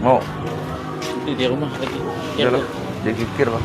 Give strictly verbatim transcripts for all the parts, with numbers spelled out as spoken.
哦，你这个嘛，这个，这个。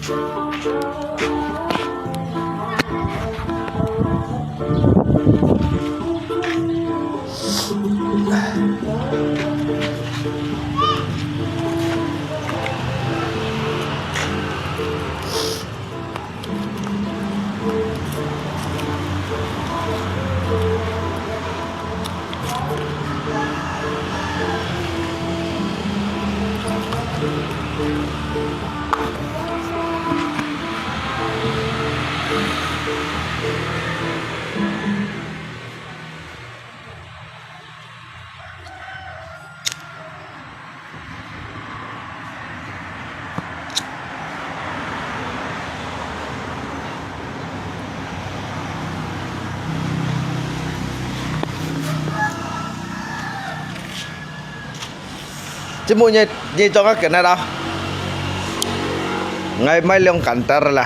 Cik Muk，你，你做麼个connect啊？𠊎買兩間tali啦，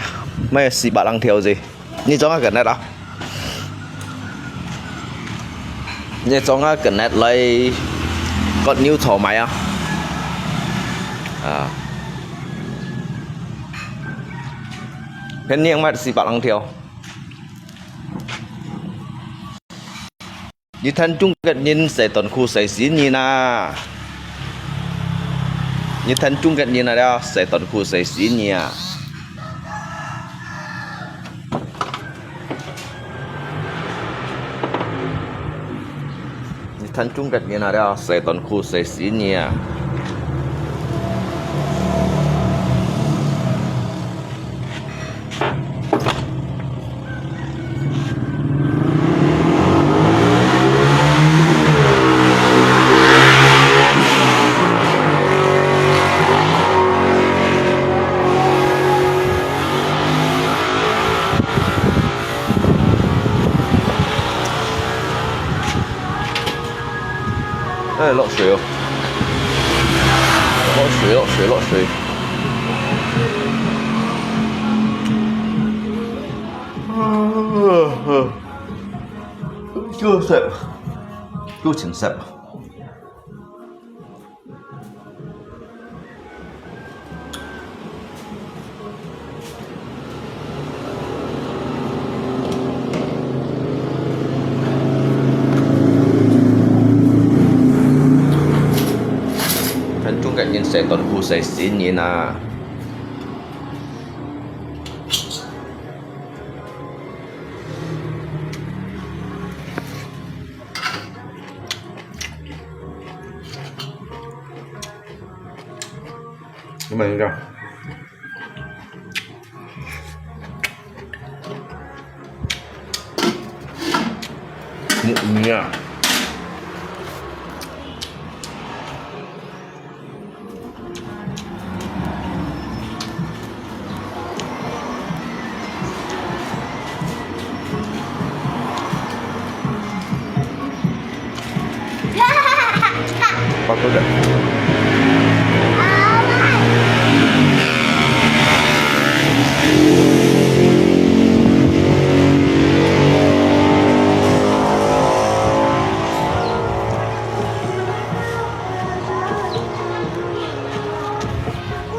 買四百零條子。你做麼个connect啊？你做麼个connect來割neutral買啊？啊，便宜買四百零條。 你聽中國人洗短褲洗死你啦！你聽中國人啊了，洗短褲洗死你啊！你聽中國人啊了，洗短褲洗死你啊！ 哎，落水哦！落水，落水，落水！夠溼，夠清溼。 看中國人洗短褲洗死人啊！ 你們應該你，你啊。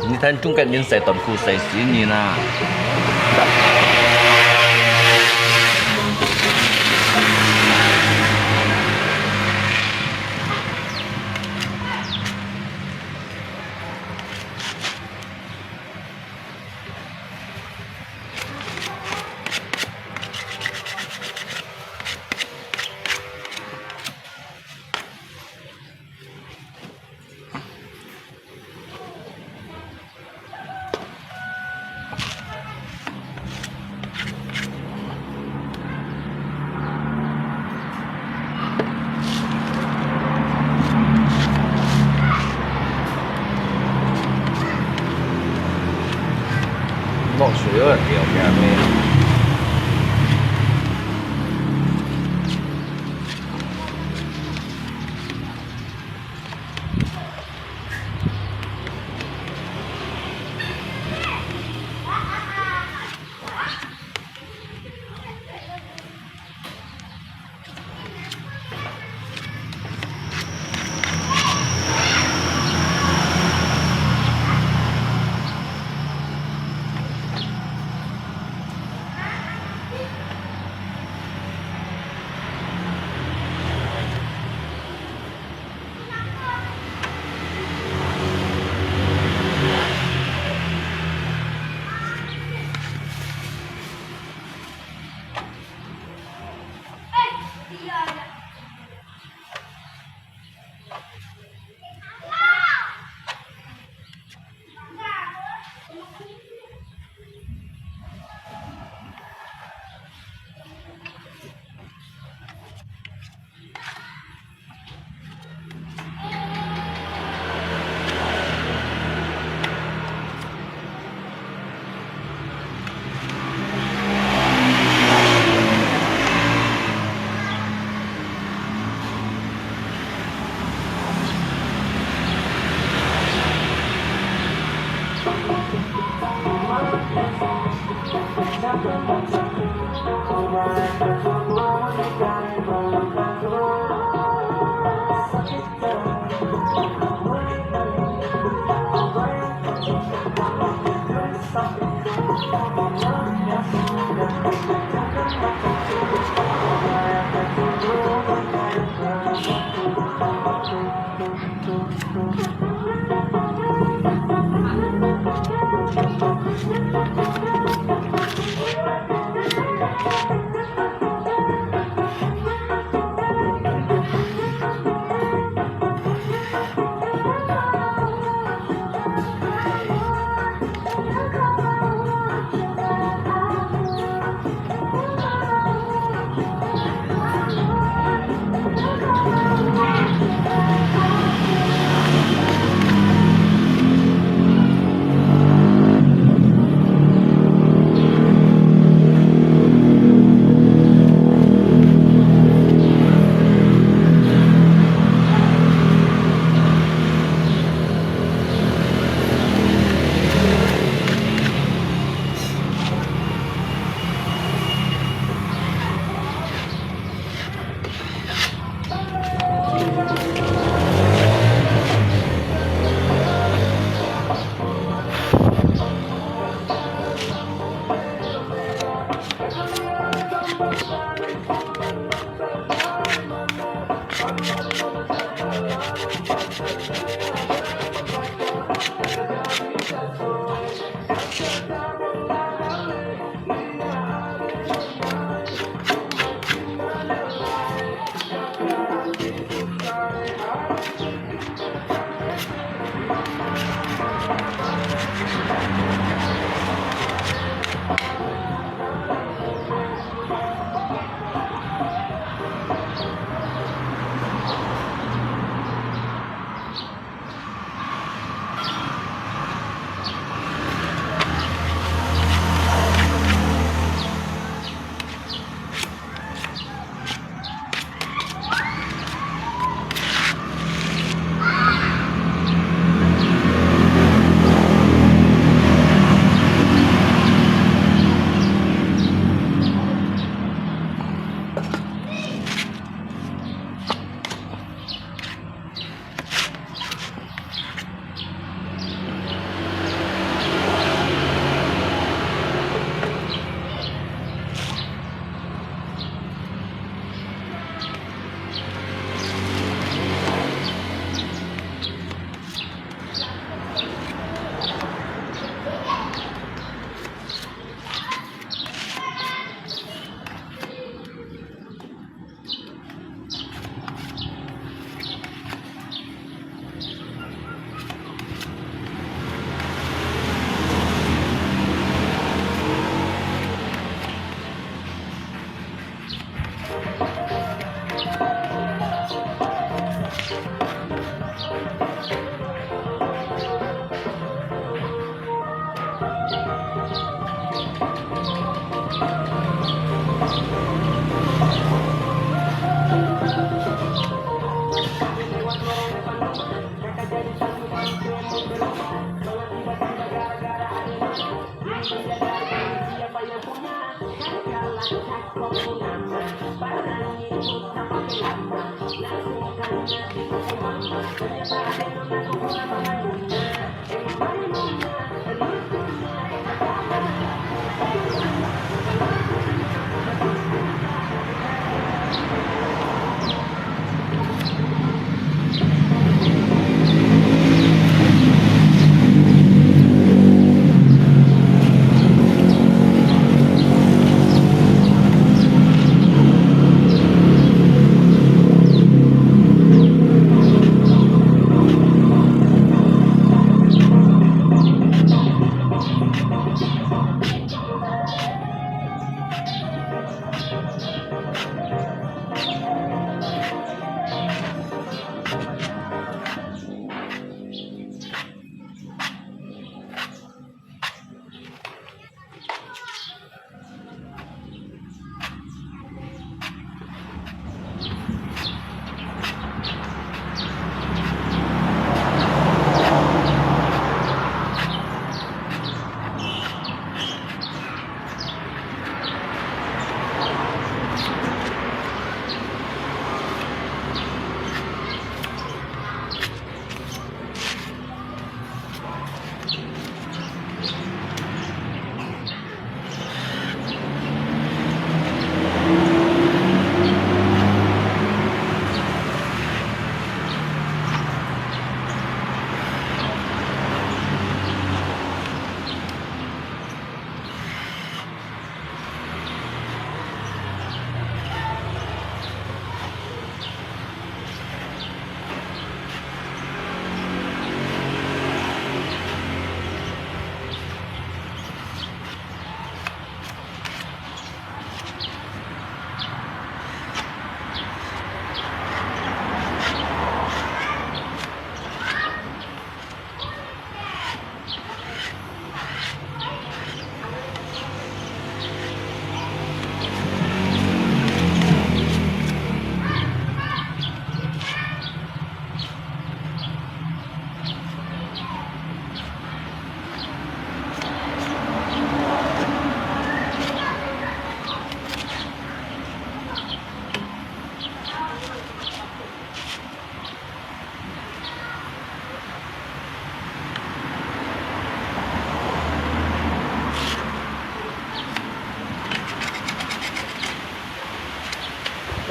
你看中國人洗短褲洗死人啊！落水了，驚驚咩？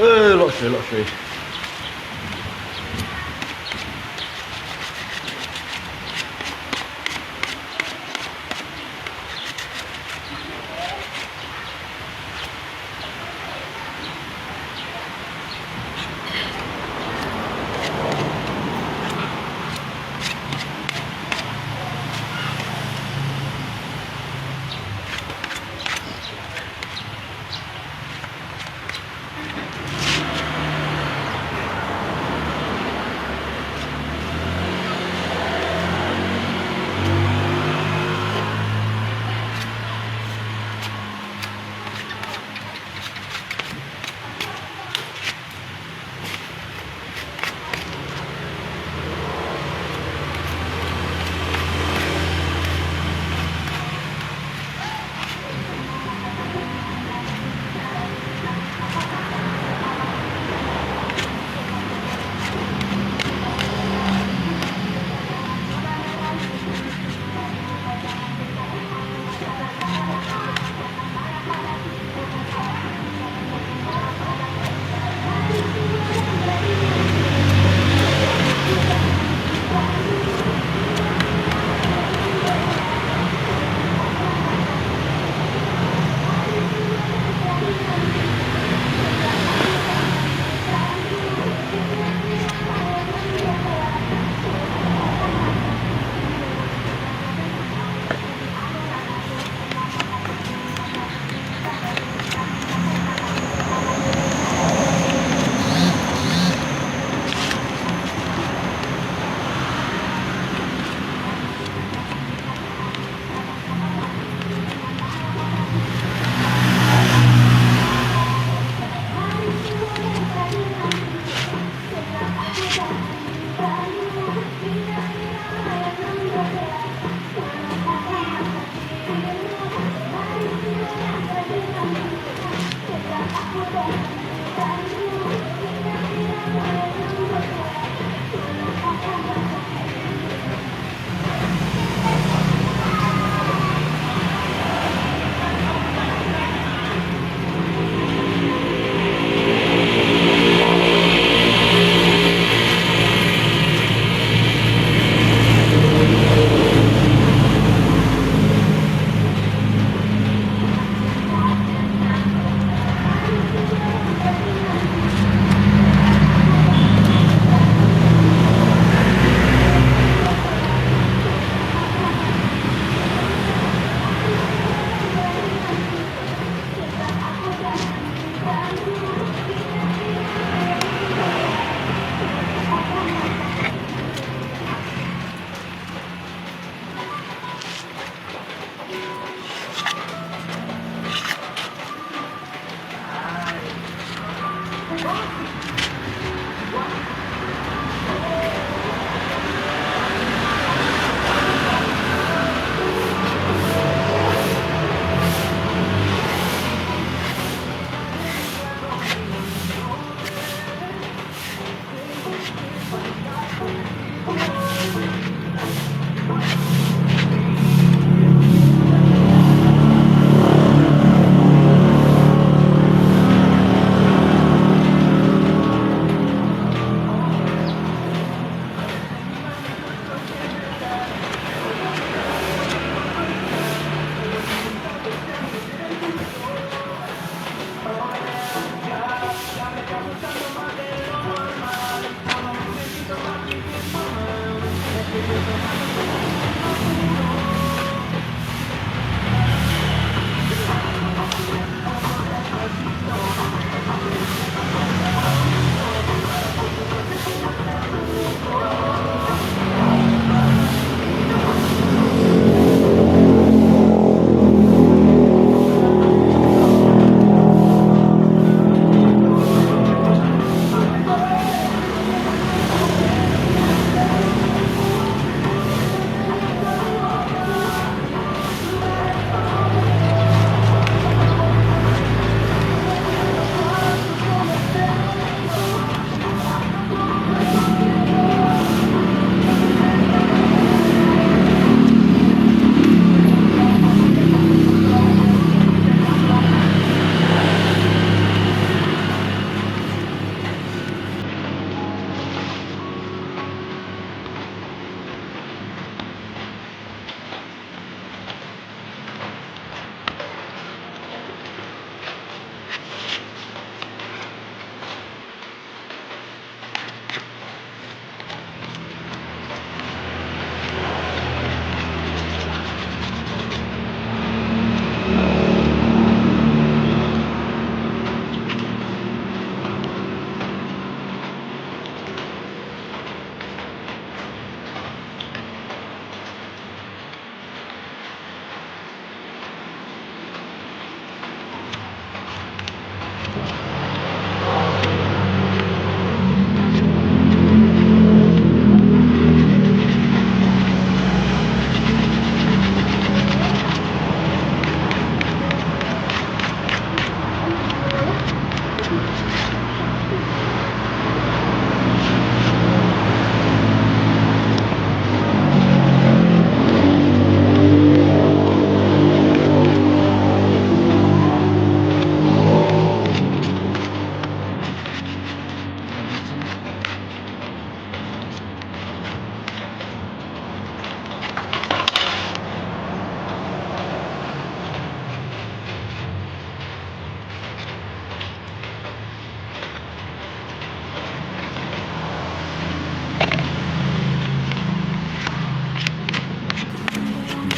呃，落水，落水。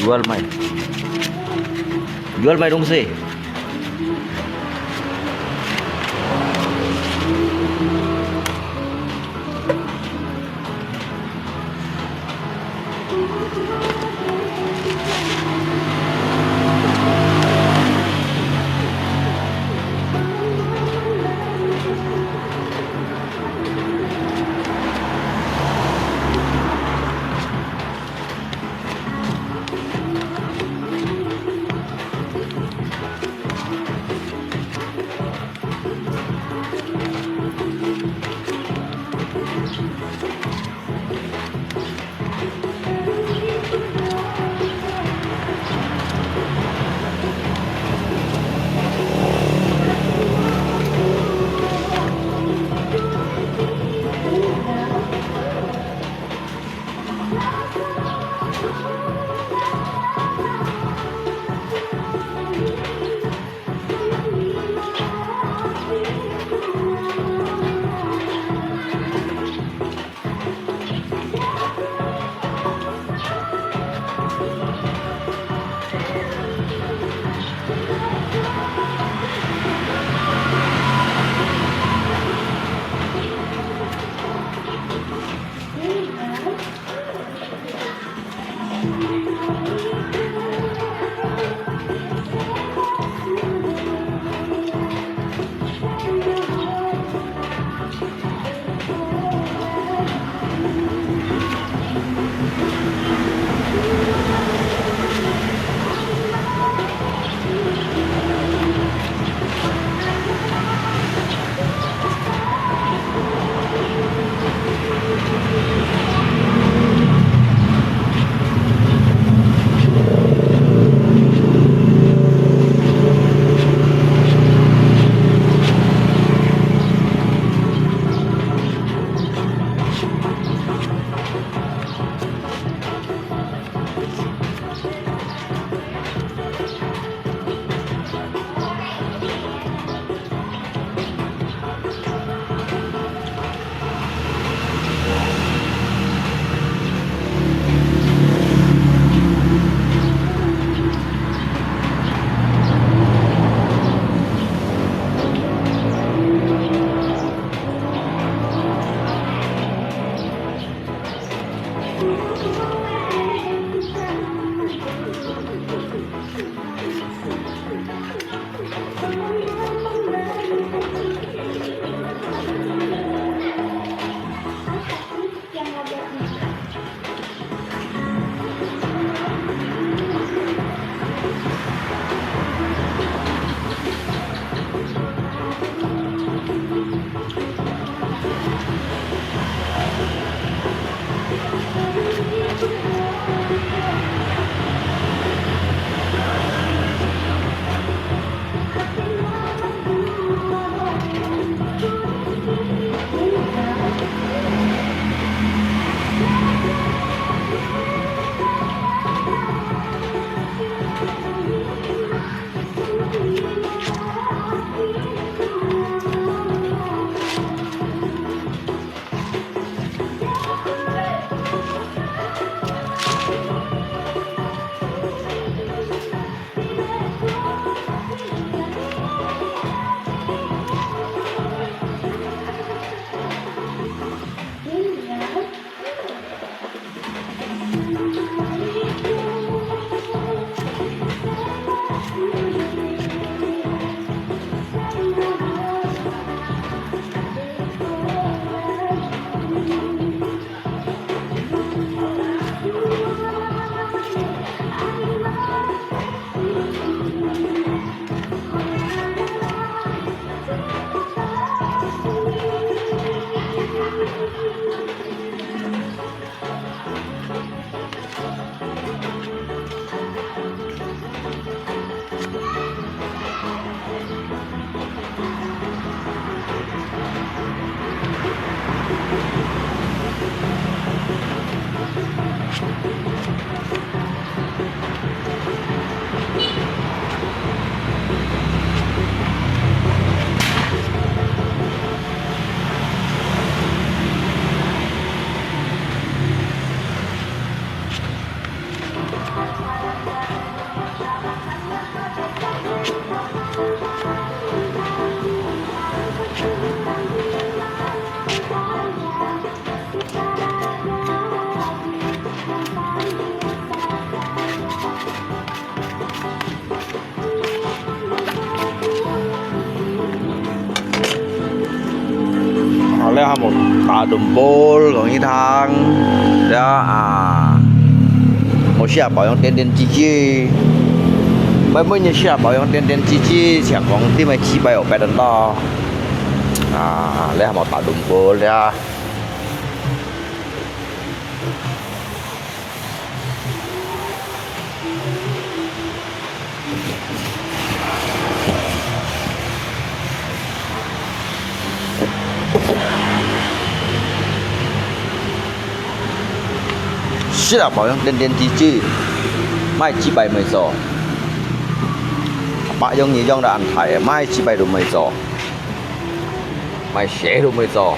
Jual mai. Jual mai dong si. 無打盹波，講一趟，呀啊，無事啊，保養點點滴滴，每每日事啊，保養點點滴滴，像講點个幾百有擺得到，啊，你還無打盹波了。 係啊，保養點點滴滴，莫幾擺毋會做。保養一樣个安排，莫幾擺都毋會做。 買鞋都毋會做，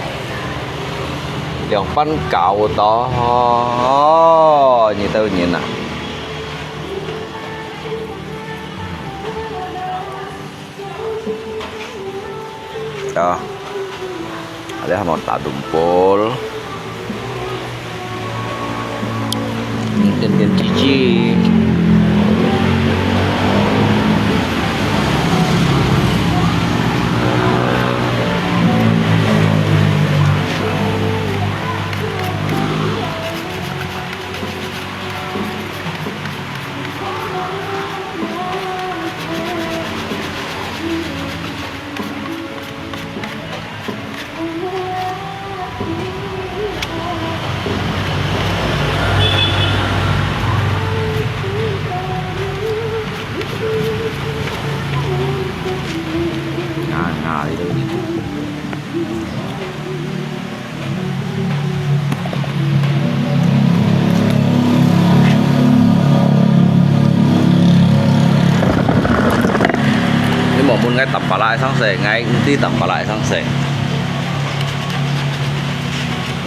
兩班搞到，哦，你兜人啊。啊，你還無打盹波。 點點滴滴。你莫問𠊎Tampalak个生死，𠊎毋知Tampalak个生死。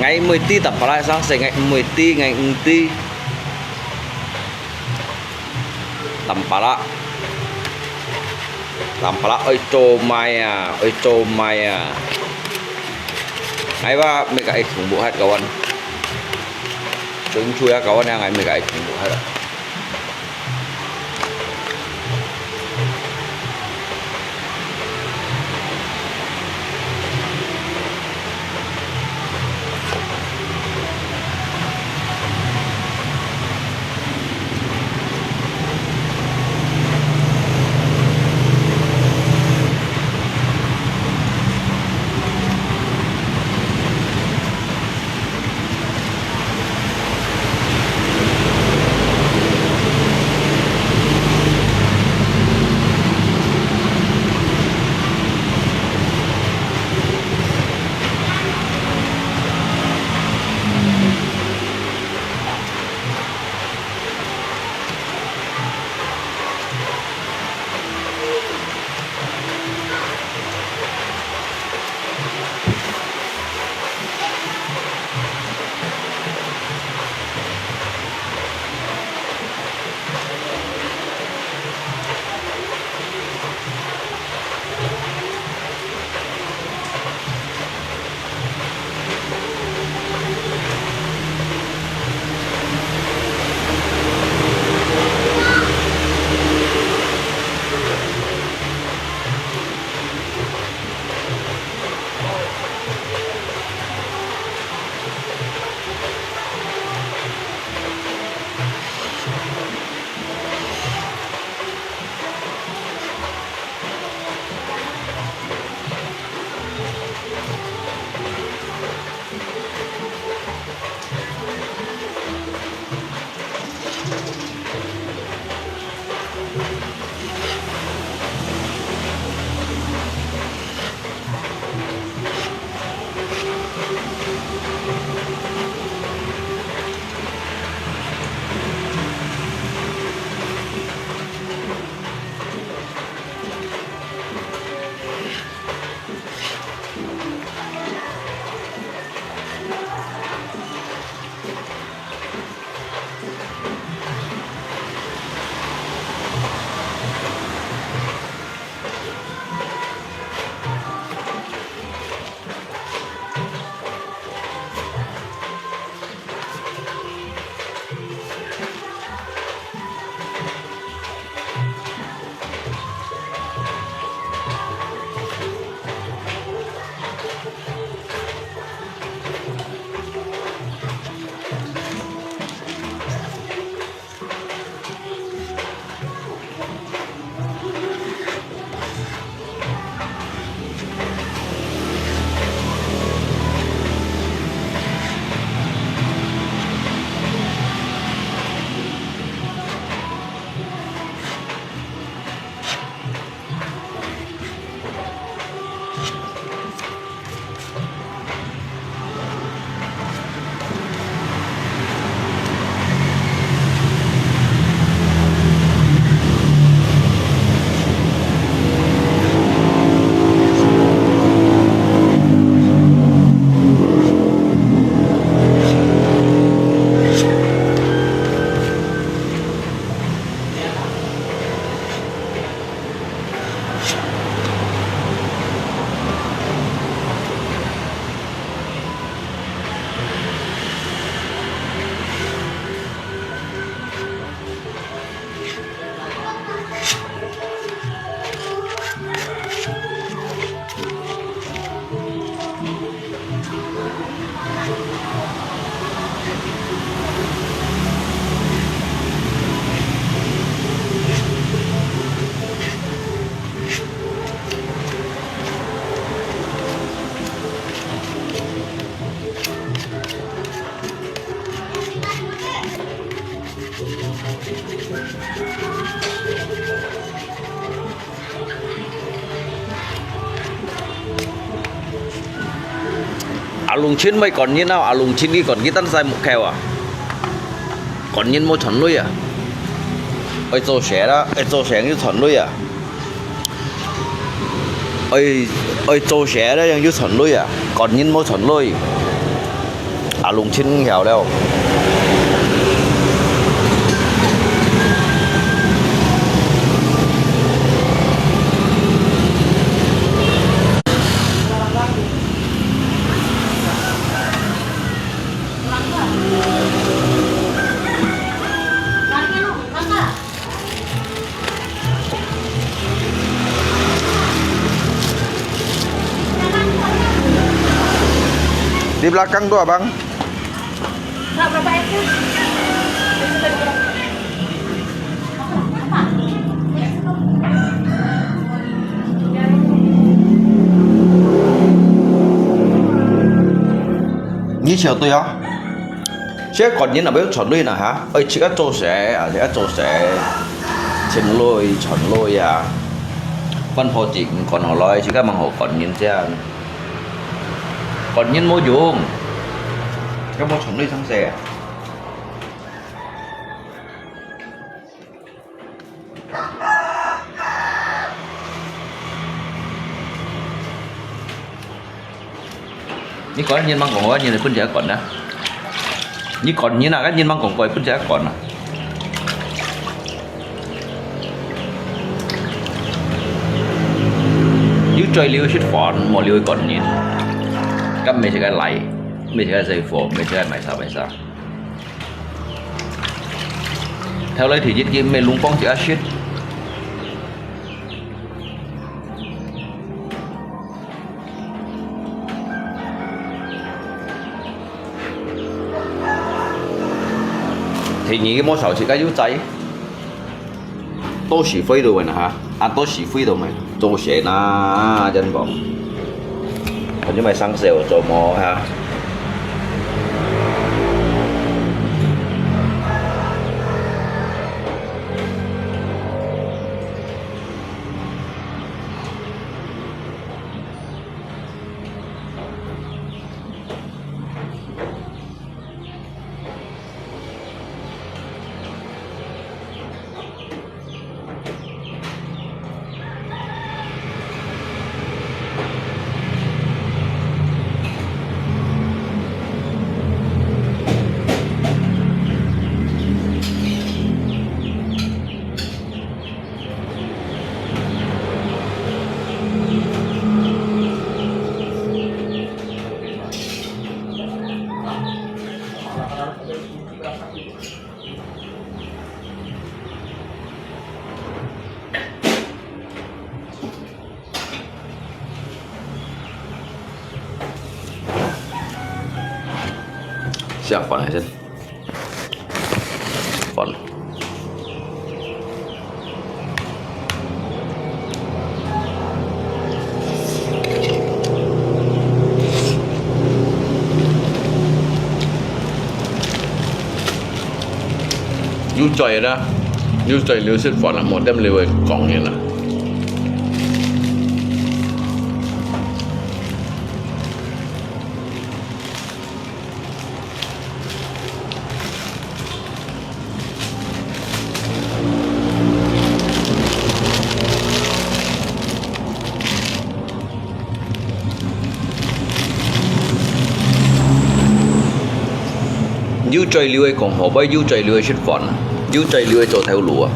𠊎毋會知Tampalak个生死，𠊎毋會知，𠊎毋知。Tampalak。Tampalak愛做麼个啊？愛做麼个啊？𠊎話毋會甲佢重複忒，kawan。Tunjuk ya kawan，𠊎毋會甲佢重複忒。阿龍親毋係趕人啊，阿龍親佢趕佢單儕目標啊，趕人無賺鐳啊，愛做事啦，愛做事又賺鐳啊。 愛，愛做事咧，正有賺鐳啊，趕人無賺鐳。阿龍親曉了。Di belakang tu, Abang. Nggak berapa ekor? Ni siapa tu ya? 這趕人啊，愛賺鐳啊哈，愛自家做事，啊，自家做事，賺鐳，賺鐳啊。番婆節趕好來，自家吂好趕人先。趕人無用，自家無賺鐳正事啊。 你趕人吂講話，人就分自家趕啊。你趕人啊，該人吂講過，分自家趕啊。有嘴留食飯，無留去趕人。該毋係自家來，毋係自家食貨，毋係自家買啥買啥。 頭來第一日，毋係攏幫自家食。第二日，無少食，該有在。 都是非洲人啊，哈，啊，都是非洲人，做事啊，真棒。反正買上手做么哈。食飯來先。飯。有嘴啦，有嘴留食飯啦，無點留个講人啦。 有嘴留个講好，無有嘴留个食飯，有嘴留个做頭路啊。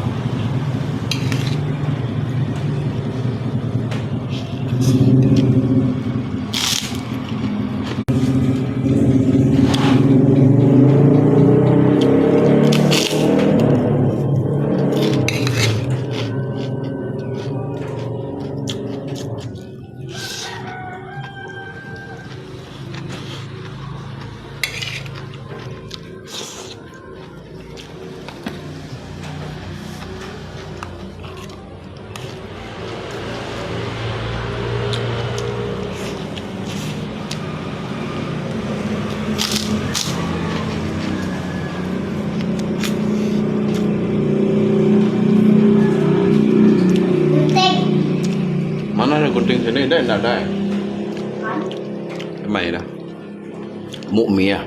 Đây, đây, đây. Cái mày đó. Mụn mía.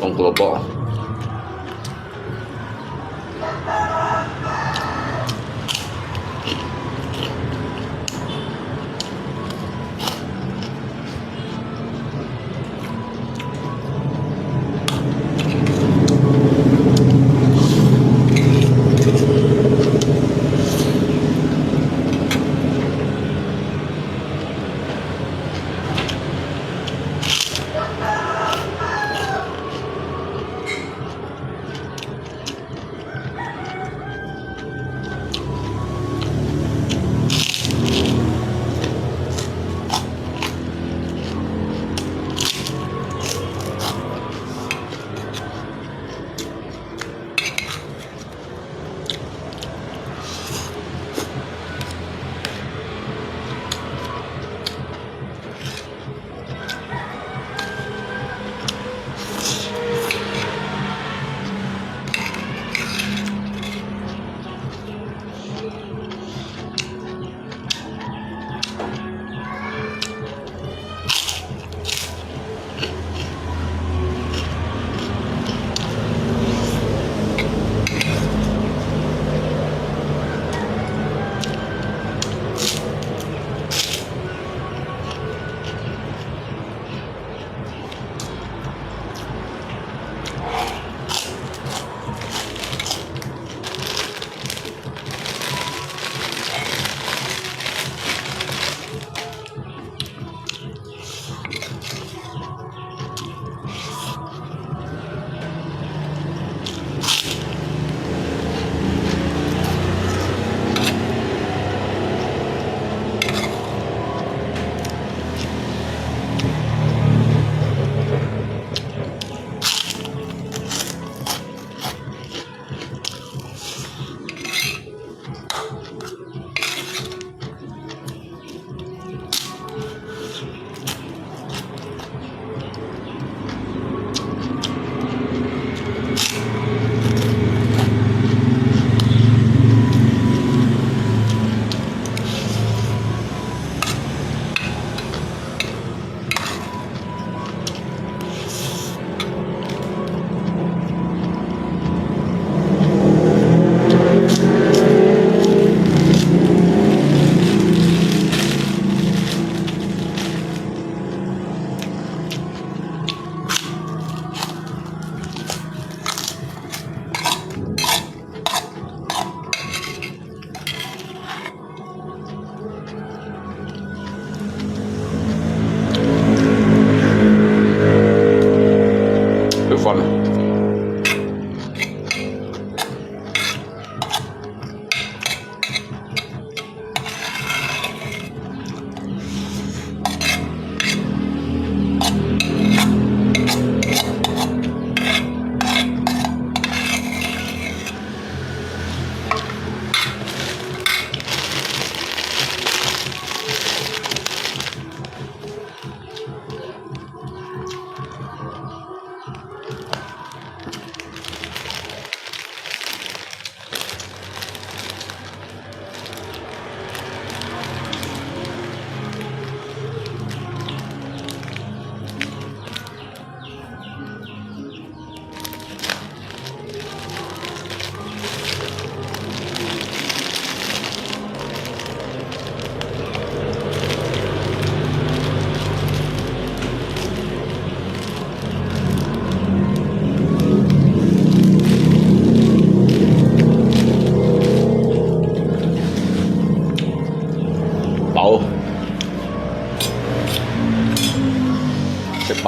Ong keropok. เ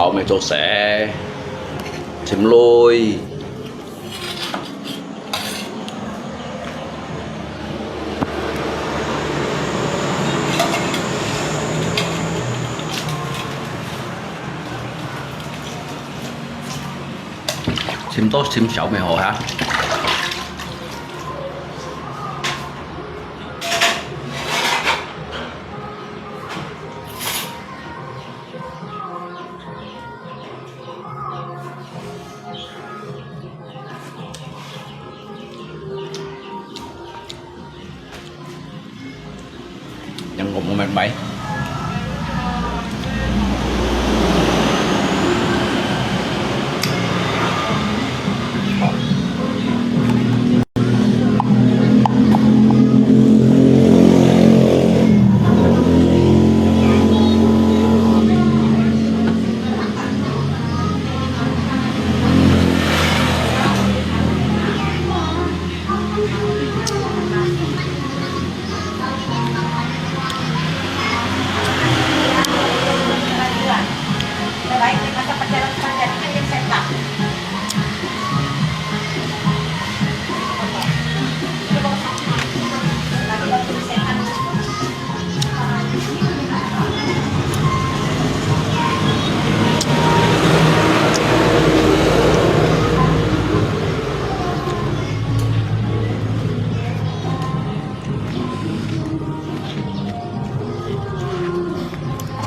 我未做事，尋鐳。尋多尋少乜好哈。 ยังผมมันไหม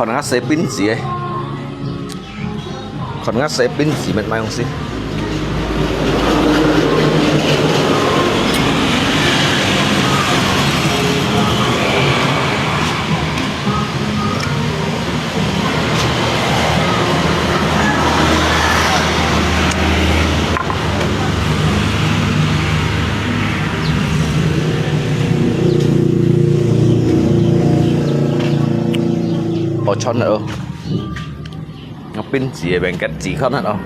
看下洗冰子誒，看下洗冰子乜買東西。 哦，穿了哦。 冰子个面个紙看下哦。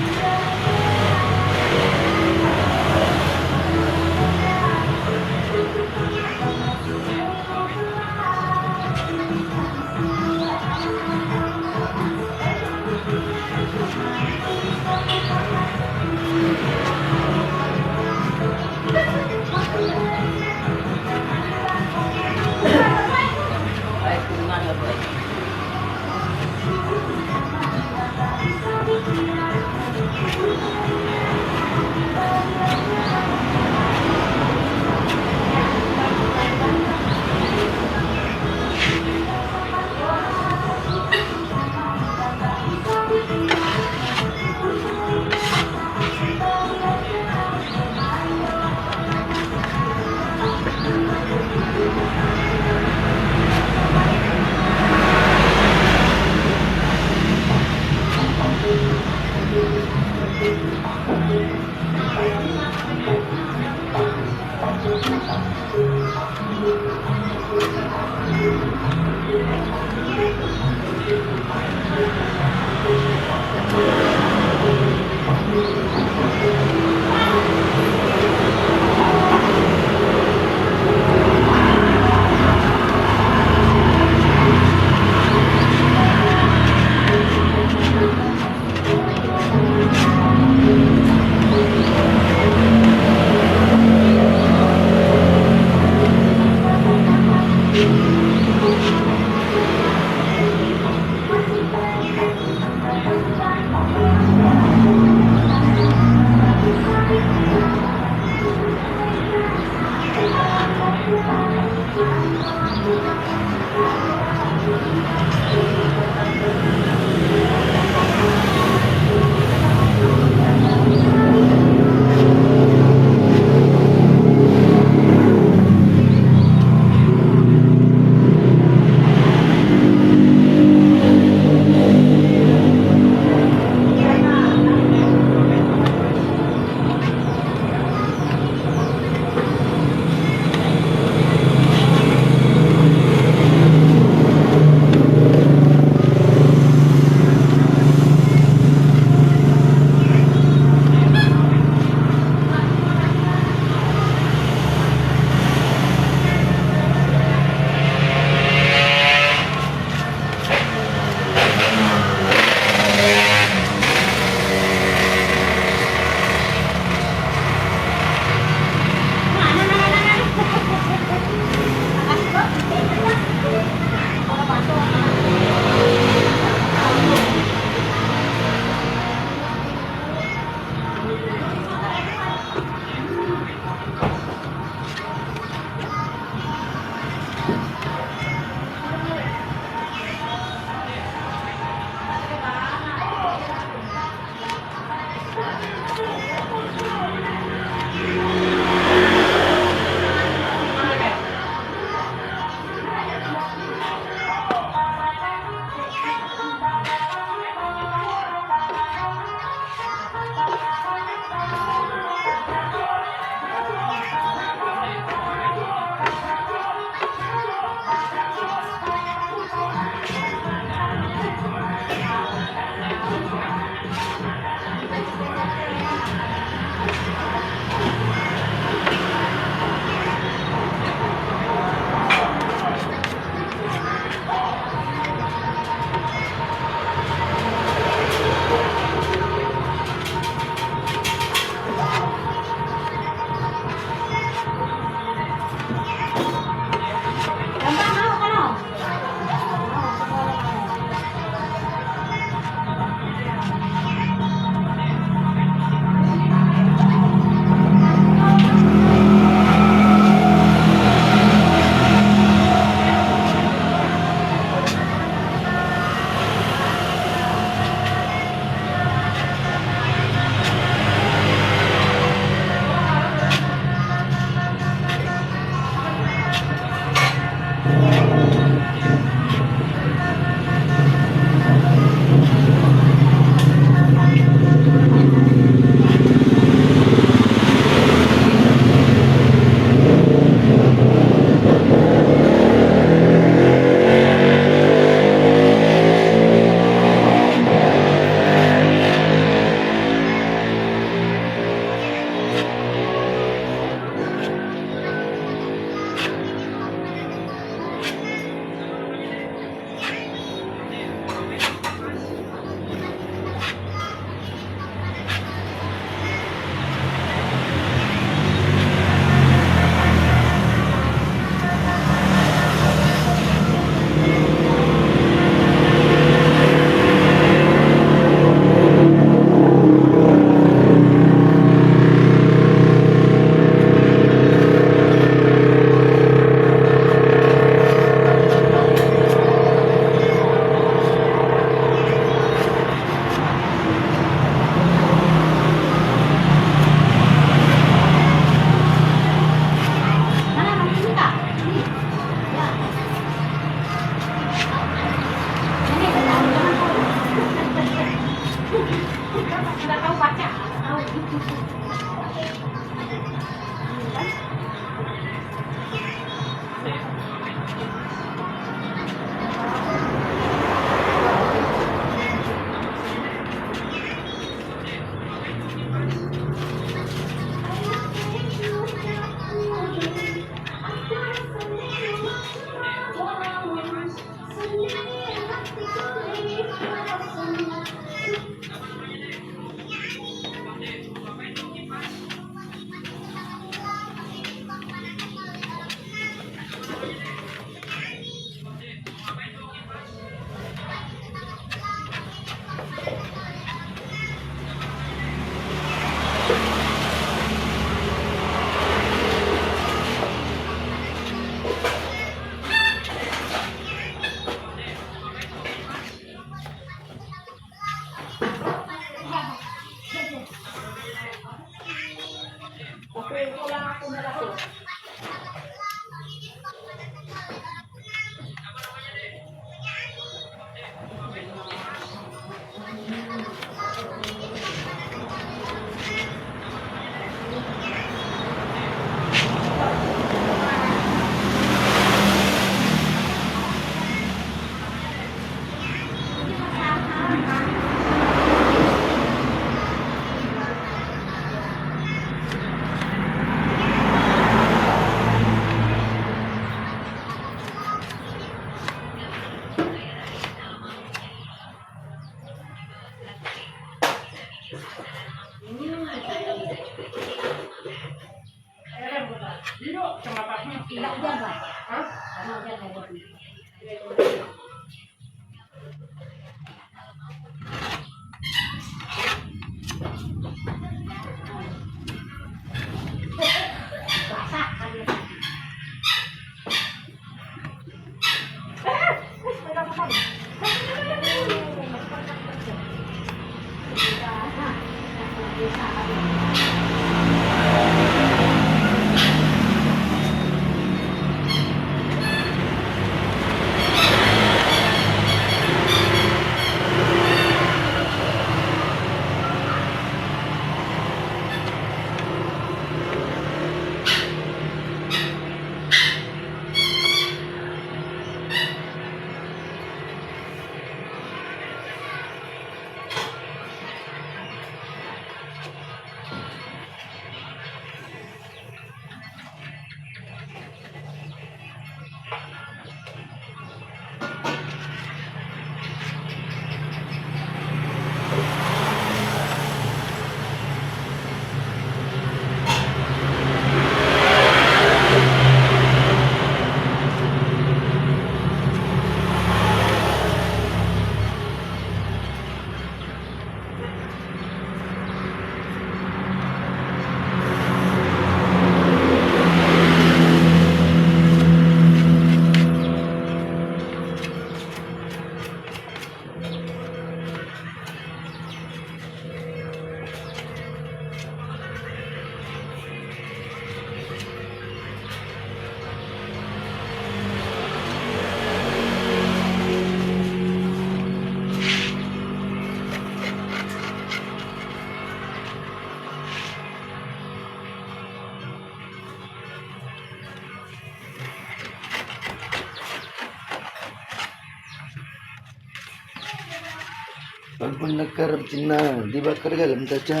Ampun, lakar ram Cina, dibakar ka lam kaca.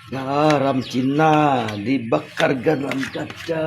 Ya, ram Cina, dibakar ka lam kaca.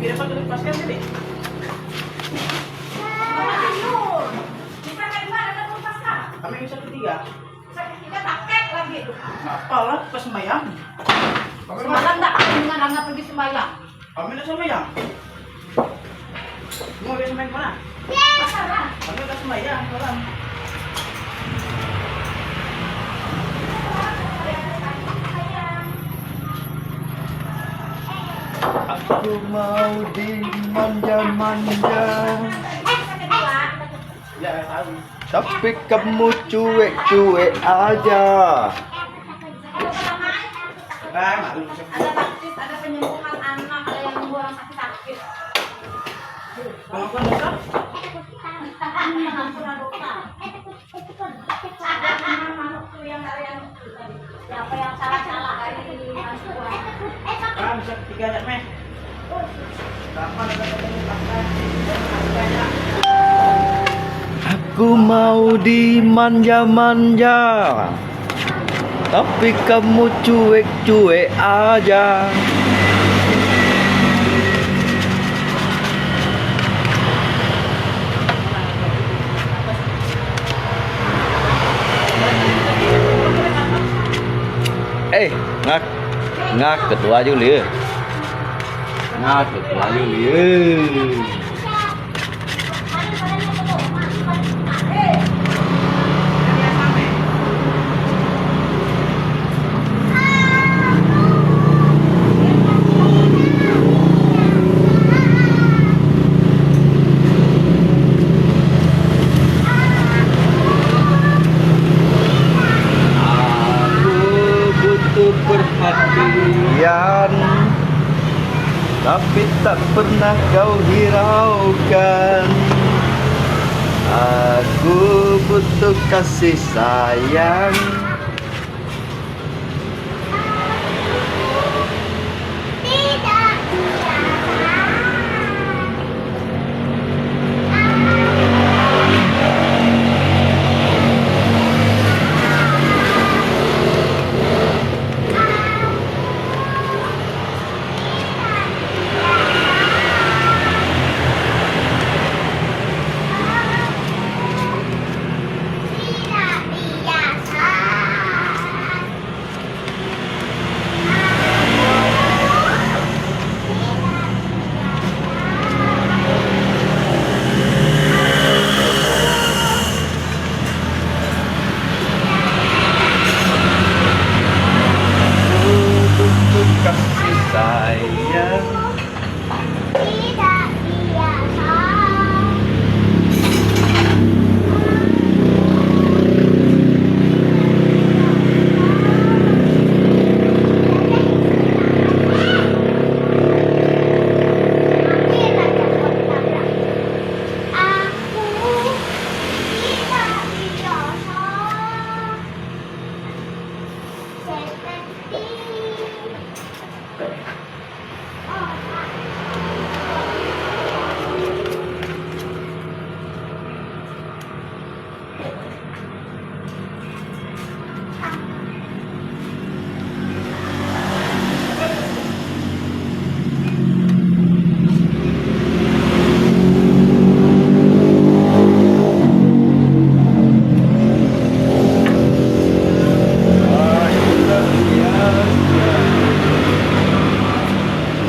Kira pa tuloy paskan tadi? Kami bisa ketiga. Bisa ketiga pakai lagi. Apalah, pas sembahyang. Semalam tak dengan anak pergi sembahyang. Kami nak sembahyang. Mau dia sembahyang mana? Pasar lah. Kami nak sembahyang, orang. Aku mau dimanja-manja. Tapi kamu cuek-cuek aja. Ada taktis, ada penyembuhan anak, ada yang membuang sakit-sakit. Pengakuan dosa? Pengakuan dosa. Siapa yang salah-salah dari Mas Tuan? Ah, bisa tiga aja, Meh. Aku mau dimanja-manja, tapi kamu cuek-cuek aja. Eh, ngak, ngak ketua Yuli. Ngak ketua Yuli. Aku butuh perhatian, tapi tak pernah kau hiraukan. Aku butuh kasih sayang. Kasih sayang.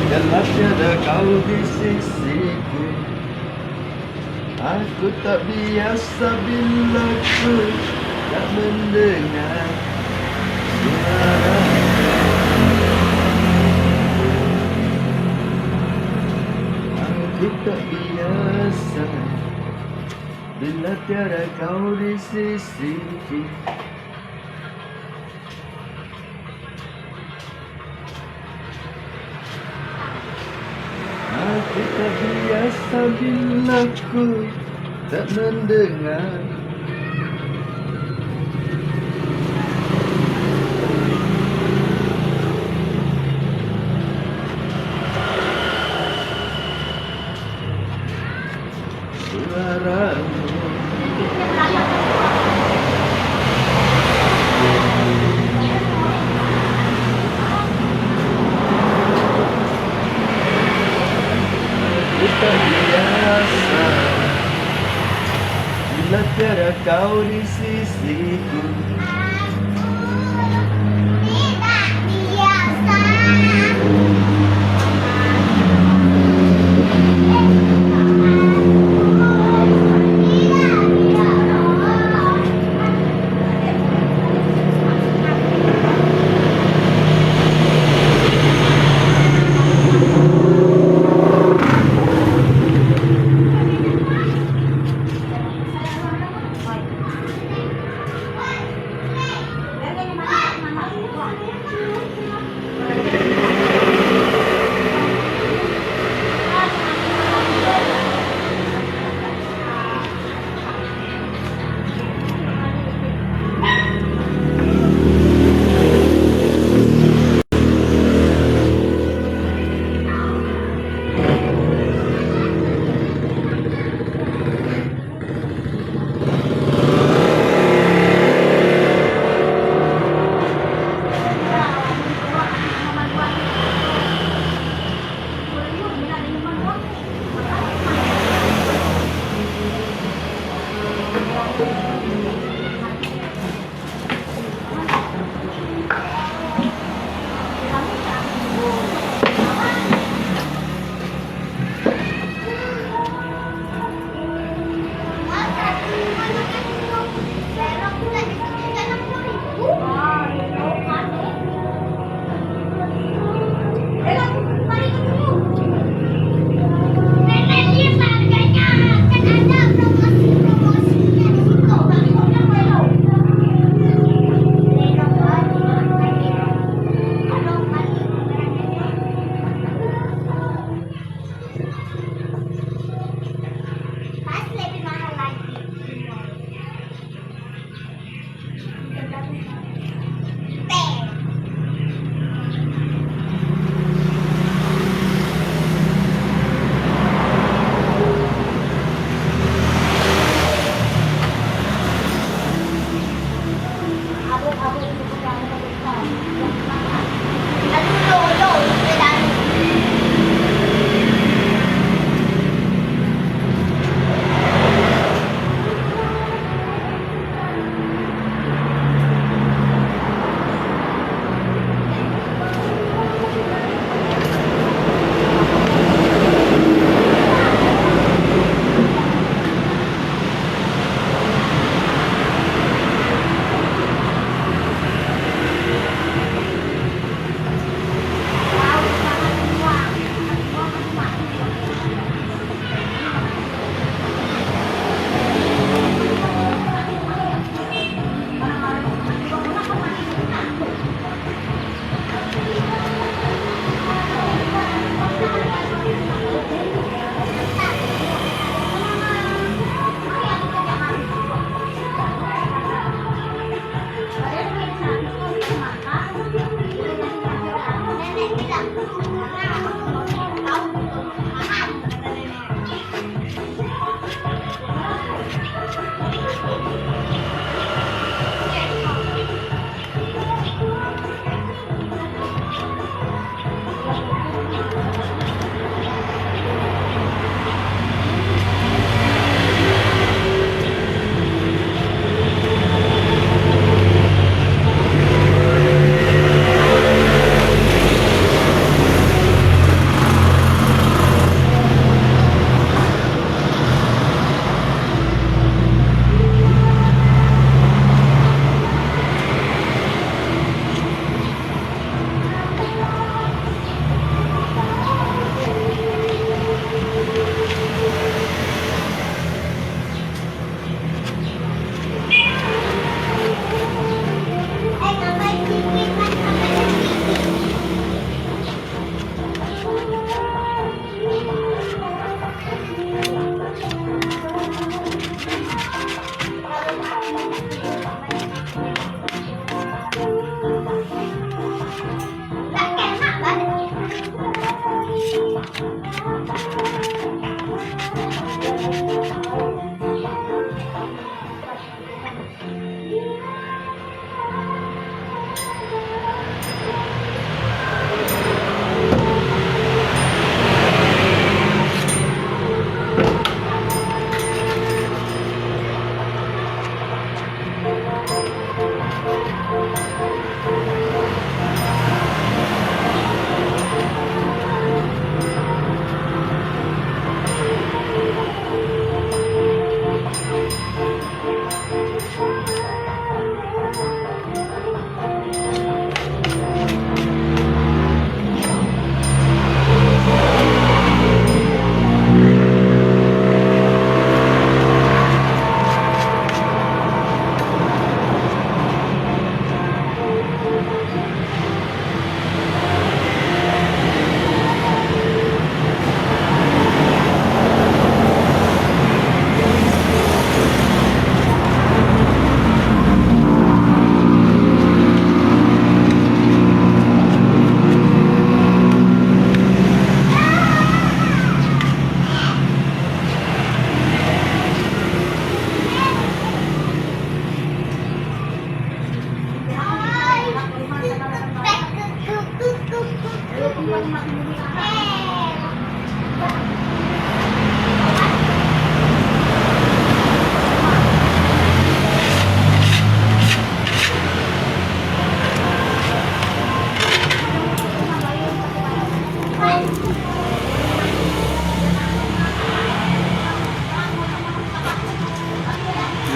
Gelap tiada kau di sisiku. Aku tak biasa bila ku tak mendengar suara. Aku tak biasa bila tiada kau di sisiku. Aku tak biasa bila ku tak mendengar. Suaramu. Ku tak biasa bila tiada kau di sisiku.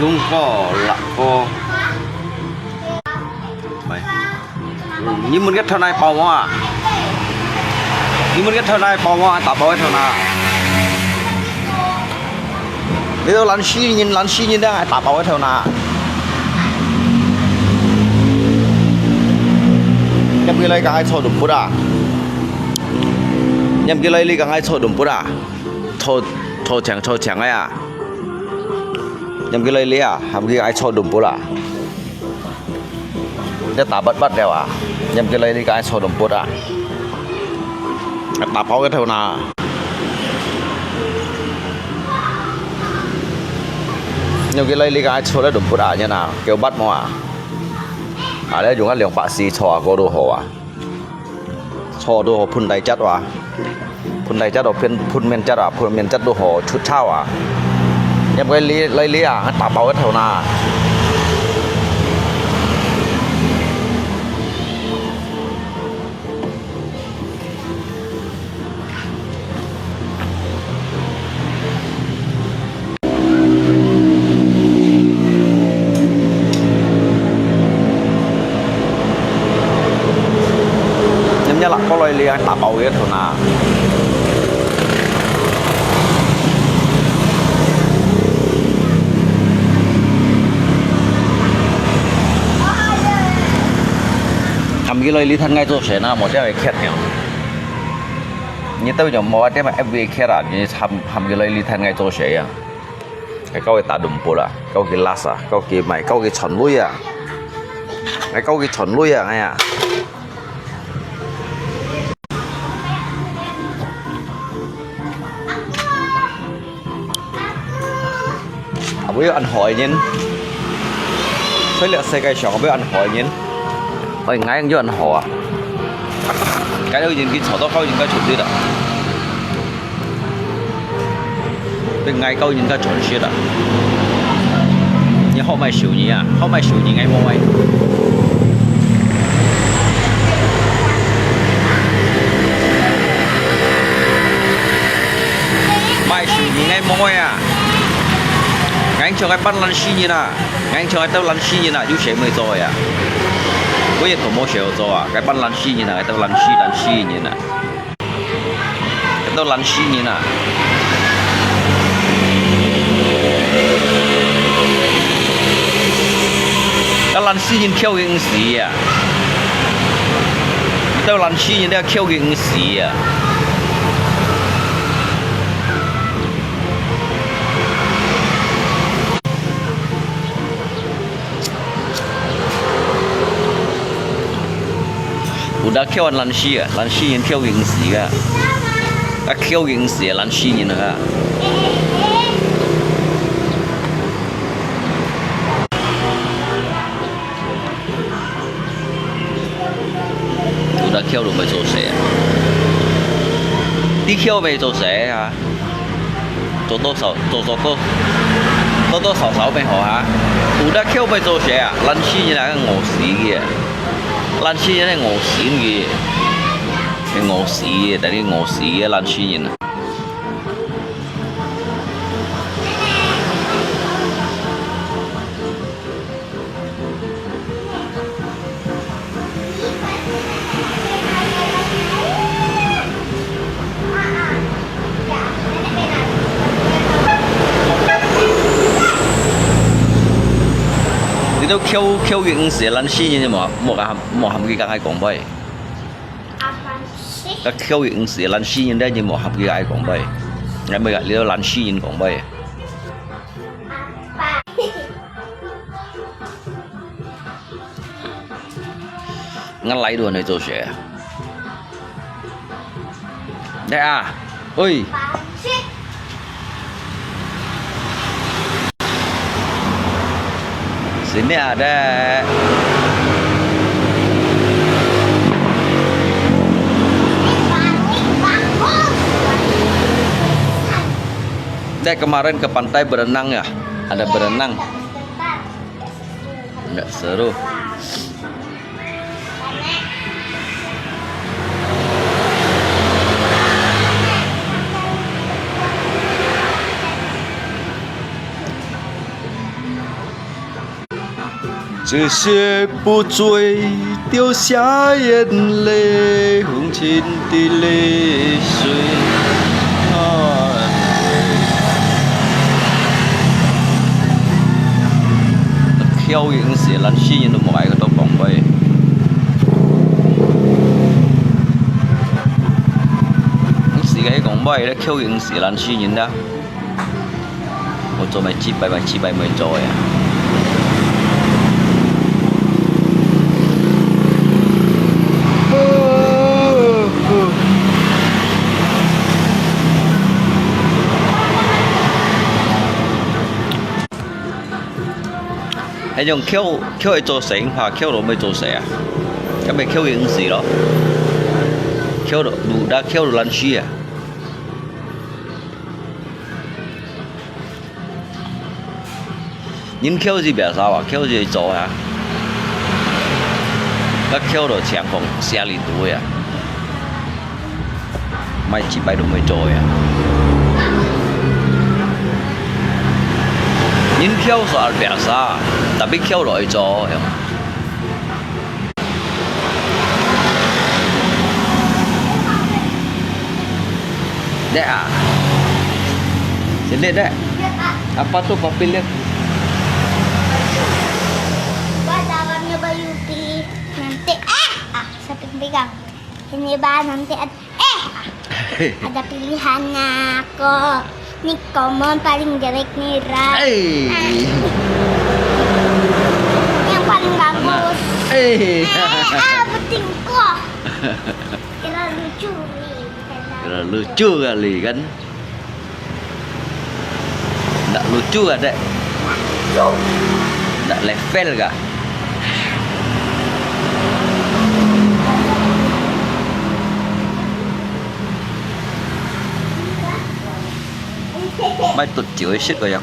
中國辣椒。喂。嗯，你們个頭那包麼啊？你們个頭那包麼啊？打包个頭那？你都懶尸人，懶尸人了，還打包个頭那？你毋記得講愛炒豆腐啊？你毋記得你講愛炒豆腐啊？炒，炒青，炒青个啊？ 你毋記得你啊，喊佢愛炒豆腐啦。你打發發了啊，你毋記得你該炒豆腐啊。打包个頭那。你毋記得你該炒个豆腐啊，你那，叫發麼啊？啊，你用个兩百四炒啊，過都好啊。 炒都好，噴大隻哇，噴大隻都噴，噴面隻啊，噴面隻都好出炒啊。因為你，你，你啊，打包个頭那。 人家拿過來了，打包个頭那。喊佢來你看𠊎做事啊，莫這樣客氣哦。你到底有無啊？這麼F V客啊？你喊，喊佢來你看𠊎做事啊？ 𠊎教佢打豆腐啦，教佢拉撒，教佢賣，教佢賺鐳啊！𠊎教佢賺鐳啊！哎呀！啊，會有恁好个人，在這世界上會有恁好个人，哎，𠊎也有恁好啊！該有人去吵到，該有人該出去了。 分𠊎教人家賺錢啊！你好賣手藝啊，好賣手藝𠊎無愛。賣手藝𠊎無愛啊！𠊎像該半懶尸人啊，𠊎像該兜懶尸人啊，有事無做呀？𠊎也都無事做啊，該半懶尸人啊，該兜懶尸懶尸人啊。 該兜懶尸人啊！該懶尸人跳个毋死啊！該兜懶尸人了跳个毋死啊！ 有得跳个懶尸啊，懶尸人跳个毋死啊，啊跳个毋死啊，懶尸人啊！有得跳都毋會做事啊，你跳毋會做事啊？ 多多少，多多多，多多少少變好哈。有得跳毋會做事啊，懶尸人啊，餓死个。懶尸人係餓死个，係餓死个，等於餓死个懶尸人啊。 你兜跳，跳个毋死，懶尸人無，無喊，無喊佢講愛講話。啊，跳个毋死，懶尸人咧，你無喊佢愛講話。𠊎毋愛，你兜懶尸人講話。 𠊎來都來做事啊。來啊，喂。Sini ada. Dek kemarin ke pantai berenang ya? Ada berenang. Nggak seru. 这些不醉，丢下眼泪，红尘的泪水。啊，口音是兰西人都无爱个，都讲话。你是个讲话咧，口音是兰西人啦。 我做咩几百万、几百万做呀？还用口，口会做事，怕口都没做事啊？咁咪口音是咯，口都，都，口都烂死啊！ 人口是biasa啊，口是做啊，啊口就像讲写字度啊，卖几百都没做啊。人口是biasa，tapi口就会做，晓得吗？ Dek ah. Sedek dek. Apa tu papilih? Buat dalamnya bayu pi. Nanti eh ah, siapa yang pegang? Ini bah nanti ad- eh ah. Ada pilihannya aku. Ni komon paling jelek ni Ra. Hei. Yang paling bagus. Hei. Eh, ah, penting kok. Kira lucu ni. Kira lucu kali kan? Ndak lucu kah, Dek? Ndak level kah? Mai tut chiu sit kah yong.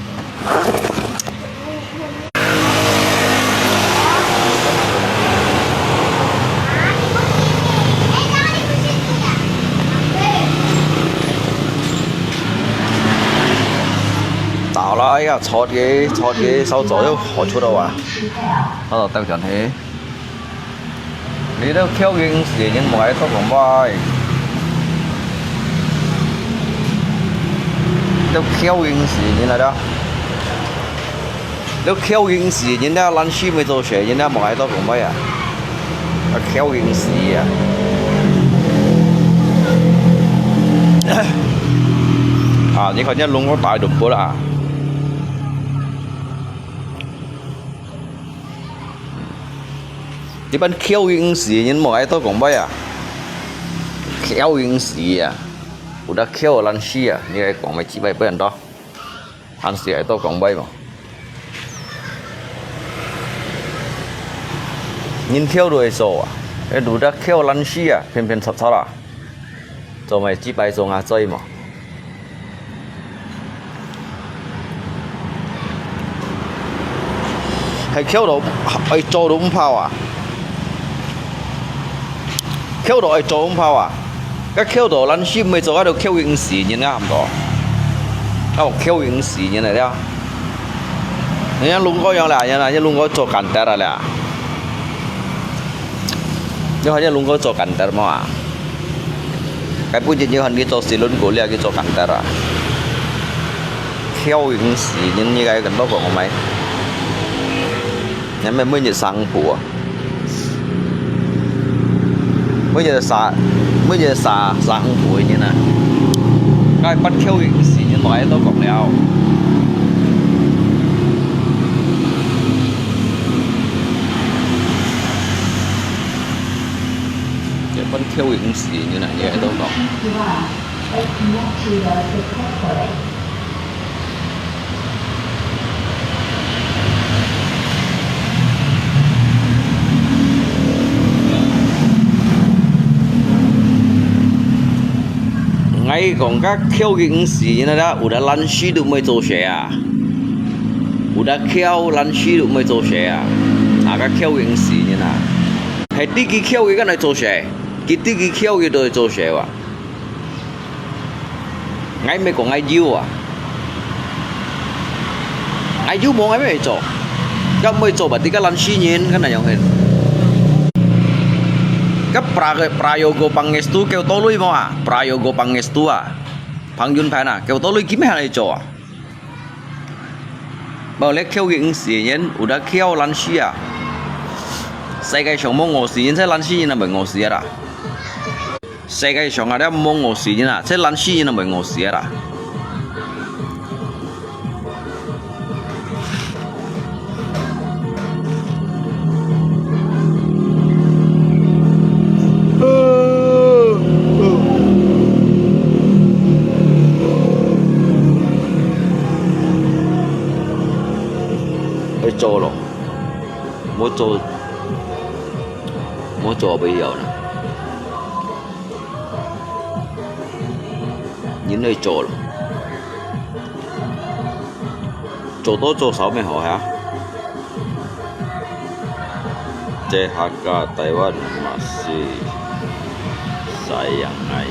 到了，哎呀，坐个，坐个，稍早就好出了哇。好了，到站去。 你兜口音是人莫愛多講話，兜口音是人來了，兜口音是人家爛死沒做事，人家莫愛多講話啊，啊口音是啊。啊，你看人家龍哥打一頓波啦。 這班口音是人莫愛多講話啊！口音是啊，有得口爛死啊！你愛講話幾擺不人多，還是愛多講話無？人口都會做啊，有得口爛死啊，偏偏插插啦！ 做麼个幾擺做啊，做無？係口都愛做都毋怕啊！口都愛做毋怕啊！該口都爛死毋會做，該都口音死人啊，毋過，該口音死人來了。人家龍哥樣啦，人家龍哥做干得了啦。你看人家龍哥做干得無啊？ 該本日你看佢做四輪哥，你還去做干得啊？口音死人，你該跟到講咩？你們每日三步啊？每日三，每日三，三步个人啊？該不口音死人來都講了。 這班口音死人啊，你還都講。𠊎講个口音死人啊，有得爛死都毋會做事啊！有得口爛死都毋會做事啊！啊，該口音死人啊！ 係知佢口个，該來做事，佢知佢口个都會做事哇。𠊎毋係講𠊎有啊，𠊎有無𠊎毋會做。該毋會做吧？這個懶尸人，該哪樣形？該Pra-，Prayogo Pangestu，叫到位無啊？Prayogo Pangestu啊？彭云盘啊，叫到位，佢乜還來做啊？無咧，叫佢毋死人，有得叫懶尸啊！世界上無餓死人，這懶尸人啊，會餓死啊啦！ 世界上啊，這無餓死人啊，這懶尸人都會餓死啊啦。愛做咯，無做，無做毋會曉啦。 人類做咯，做多做少乜好哈。這客家台灣嘛係sayang ai，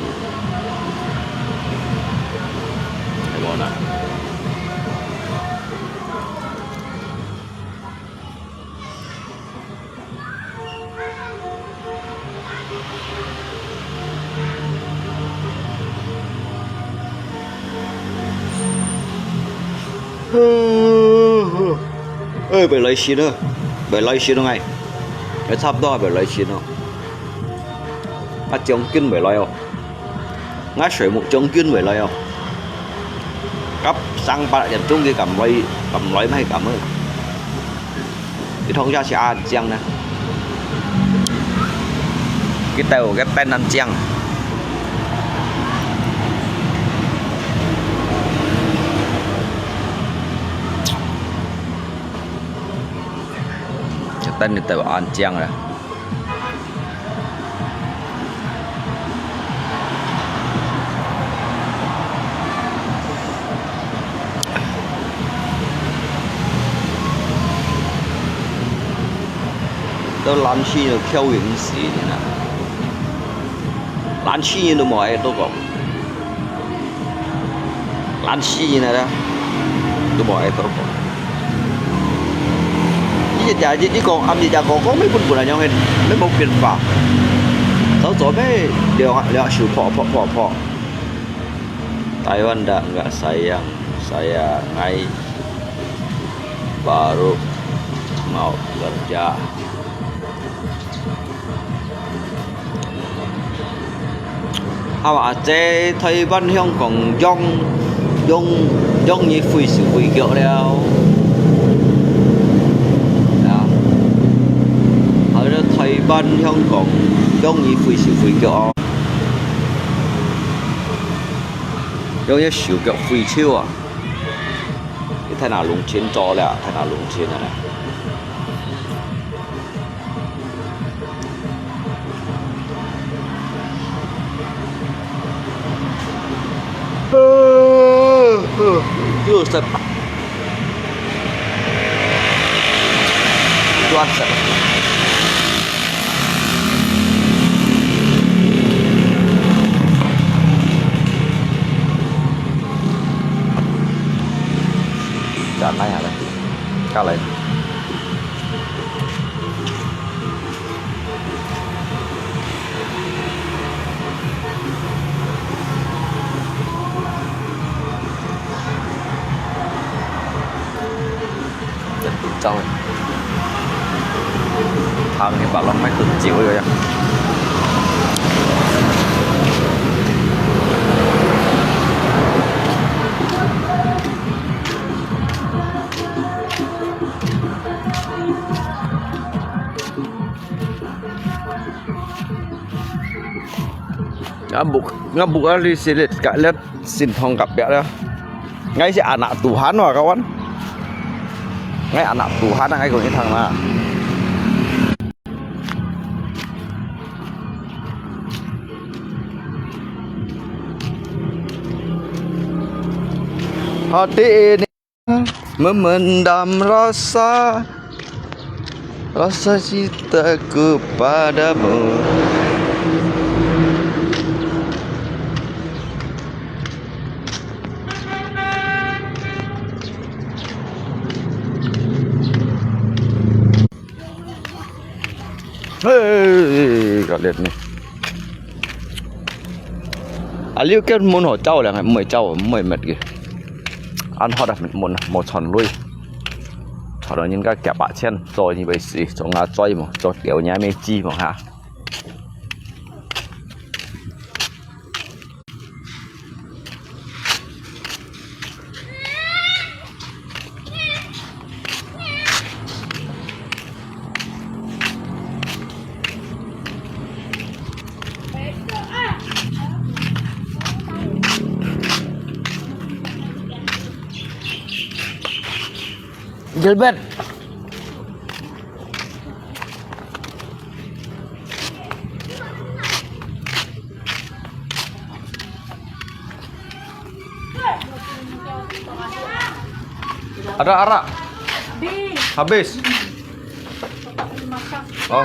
係無啦？ 哎，會來先哦，會來先哦，哎，也差不多會來先哦。啊，將軍會來哦。 𠊎水目將軍會來哦。到三八點鐘佢敢來，敢來乜敢啊？佢通常係恁靚呢。佢兜个燈恁靚。這燈佢兜恁靚啊！ 到懶尸人都噭人死人啊！懶尸人都無愛多講。 懶尸人來啦，都無愛多講。你日日日日講，暗日日講，講乜本本來樣个，乜無變化。早早乜兩兩手破破破破。Taiwan dah nggak sayang saya, ngai baru mau kerja. 啊，這台灣、香港容，容，容易廢手廢腳了。啊，啊，這台灣、香港容易廢手廢腳哦。容易手腳廢手啊！你太拿龍錢做了，太拿龍錢了啦。 Close the park. Tuan sa. Jangan ya, lah. Kalah. Rất緊張啊. Thang thì bảo lòng máy cực chịu rồi. Ngabuk, ngabuk ali silit ka lihat sintong kapya lah. Ngai si anak Tuhan wah kawan. Ngai anak Tuhan ngai kong ithang na. Hati ini memendam rasa, rasa cintaku padamu. 嘿，个列呢。啊，你叫門好走咧，毋會走，毋會滅个。恁好啊，門無賺鐳，賺到人家幾百千，做你會死，做我追無，做掉你咩知無哈？ Gilbert. Ada arak? Habis. Oh.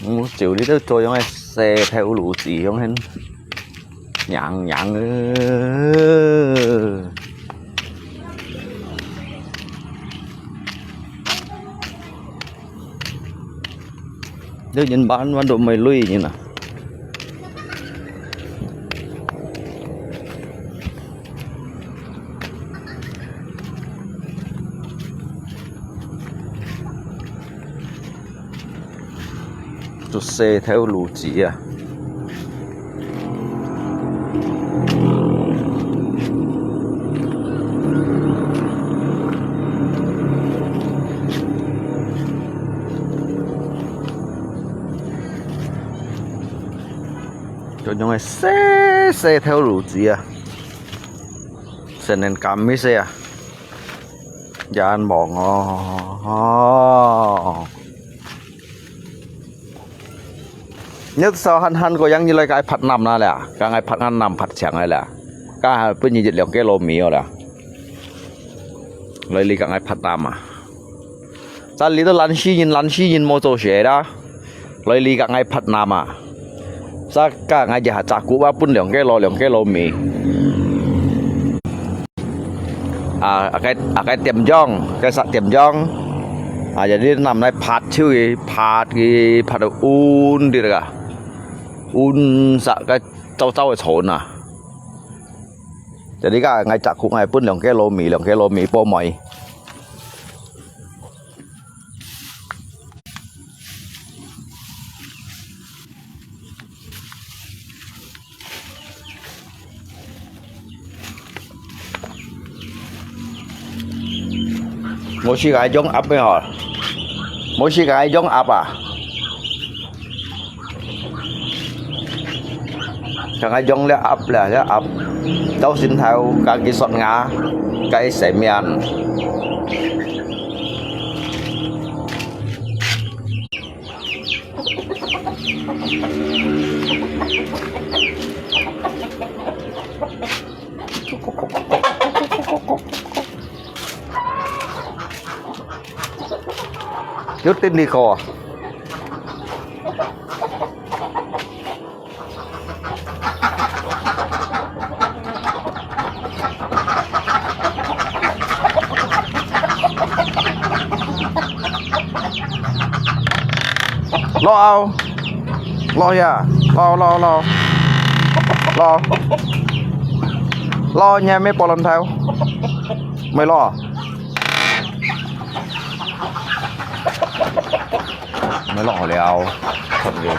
Ú, chiu li tau cho yong e se thêu lu chi yong hen. Nhang nhang ơ. Deu nyin ban ban do mai lui nyin na. Ú se thêu lu chi a. Cho yong e se se thêu lu chi a. Sen nen kam mi se a. Yan mong o. Nhất sao han han ko yang ni lai kai phat nam na le. Ka ngai phat ngan nam phat chiang lai le. Ka ha pun ni liang ke lo mi o le. Lai li ka ngai phat nam a. Sa li to lan shi yin lan shi yin mo zo xie da. Lai li ka ngai phat nam a. Sa ka ngai ja cha ku ba pun liang ke lo liang ke lo mi. A, a cái, a cái tiệm yong, cái xã tiệm yong. A, jadi năm nay phat chiu ki, phat ki, phat un di ka. Un sa cái châu châu cái thôn a. Jadi ka ngai chak khu ngai pun liang ke lo mi, liang ke lo mi po moi. Mo si ka jong ap me ho. Mo si ka jong ap a. Ka ngai jong le ap le le ap. Tau sin thau ka ki sot nga. Ka i se mian. Yut tin đi kho. Lo ao. Lo ya. Lo, lo, lo. Lo. Lo nha me polon thau. Mai lo. Mai lo liao. Thật kìa.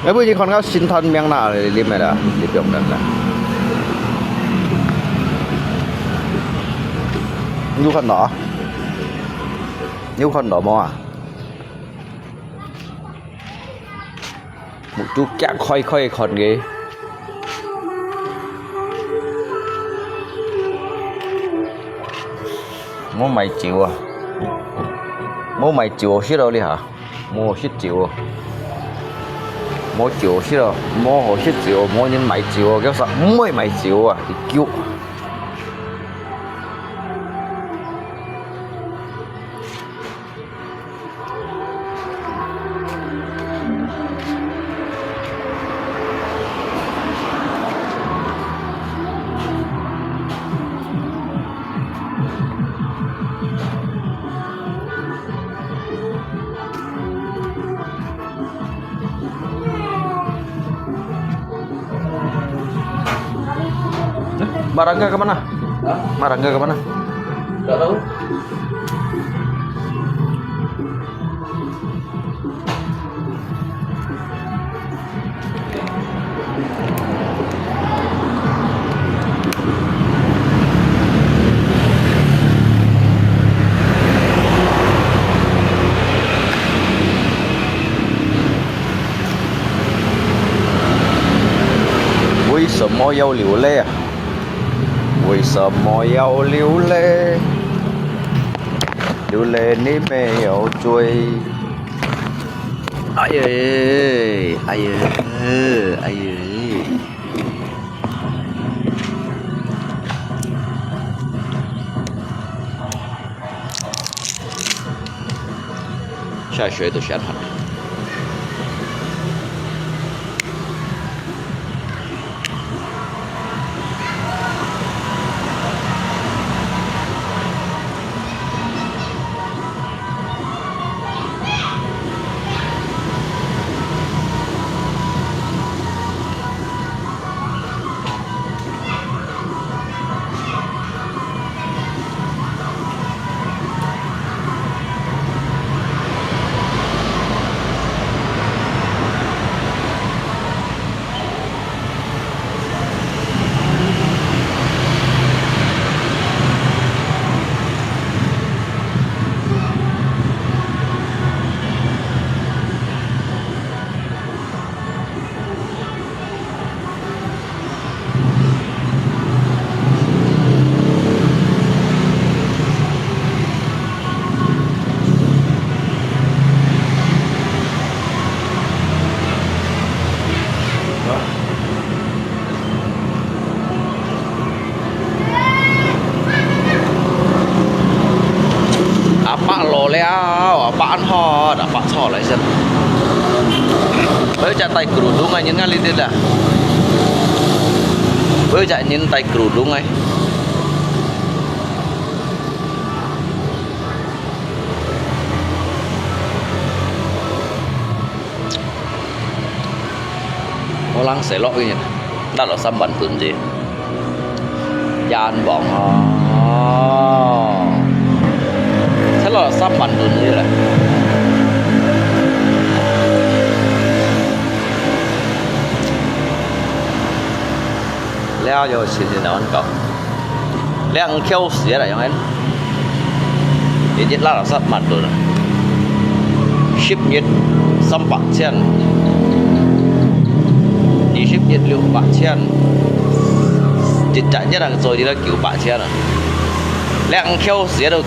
Ai, bu ni khon ngau Shin Thon miang na, lim na, lim piong na. Nyu khon no? Nyu khon no mo a? 就夾開開看个。無買酒啊！無買酒食咯，你哈！無好食酒哦！無酒食咯！無好食酒，無人買酒哦！叫啥？毋會買酒啊！你叫！ Marangga ke mana? Hah? Marangga ke mana? Nggak tahu. 為什麼要流淚啊？為什麼要流淚？流淚你沒有罪。哎呀，哎呀，哎呀。 下水都下好了。 阿伯老了，阿伯恁好，阿伯坐來先。有一隻戴kerudung个人啊，你知啦？有一隻人戴kerudung个。 好冷死落去，落到三萬噸去，真棒哦！才落到三萬噸去咧。了就先先來安到。 兩口時啊，用緊，一日拉到十萬噸啊，十日三百千，二十日六百千，一隻月啊，做得到九百千啊，兩口時都，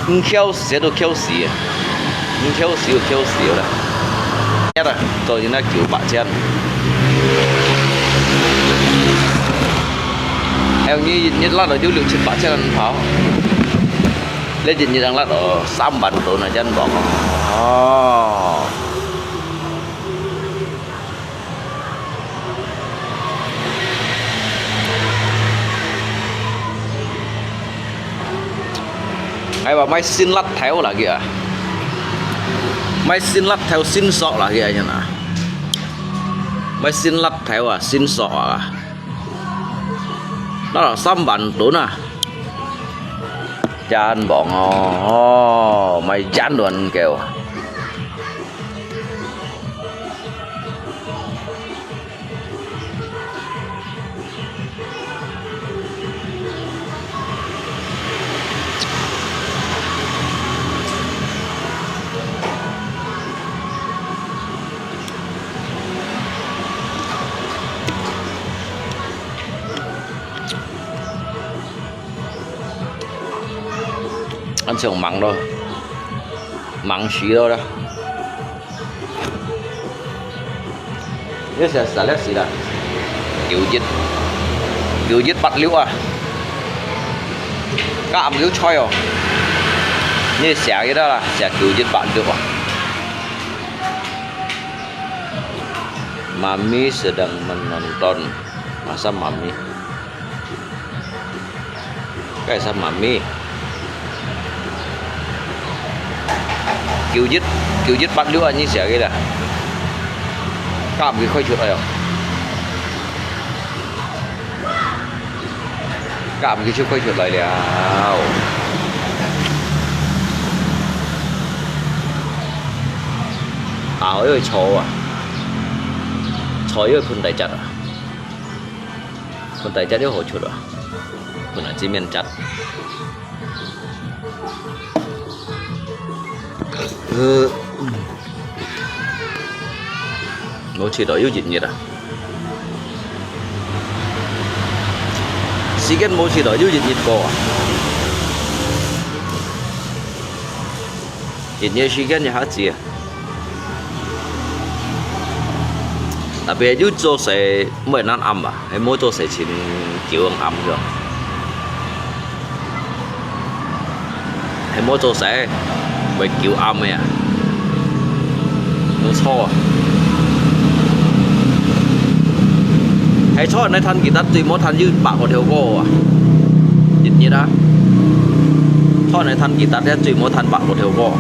兩口時都口時啊。 你口笑，口笑啦。一日做人家九百千。還有你一日拉到有六七百千人跑，你一日能拉到三萬多那真棒哦。哦。 𠊎話買新辣頭啦佢啊，買新辣頭新索啦佢啊，真啊，買新辣頭啊，新索啊，拉到三萬噸啊，真棒哦，哦，買真亂夠啊。恁樣猛咯，猛死咯啦！你食，食了死啦！九一，九一八六啊，加暗九菜哦。你食幾多啦？食九一八六啊。Mami sedang menonton. Masa Mami? Kaisa Mami. Kiu Yit, Kiu Yit 八六啊，你寫个啦。甲毋佢開出來哦。甲毋佢就開出來了。啊，又坐啊，坐又噴大隻啊。 分大隻又好出啊，本來正面隻。呃，嗯。無食到有一日啊。時間無食到有一日過啊。一日時間一下子啊。 Tapi係有做事毋會恁暗啊，係無做事情久暗个。係無做事，會久暗个啊。無錯啊。係坐來聽吉他，最無聽有百個條歌啊。日日啊，坐來聽吉他，最無聽百個條歌。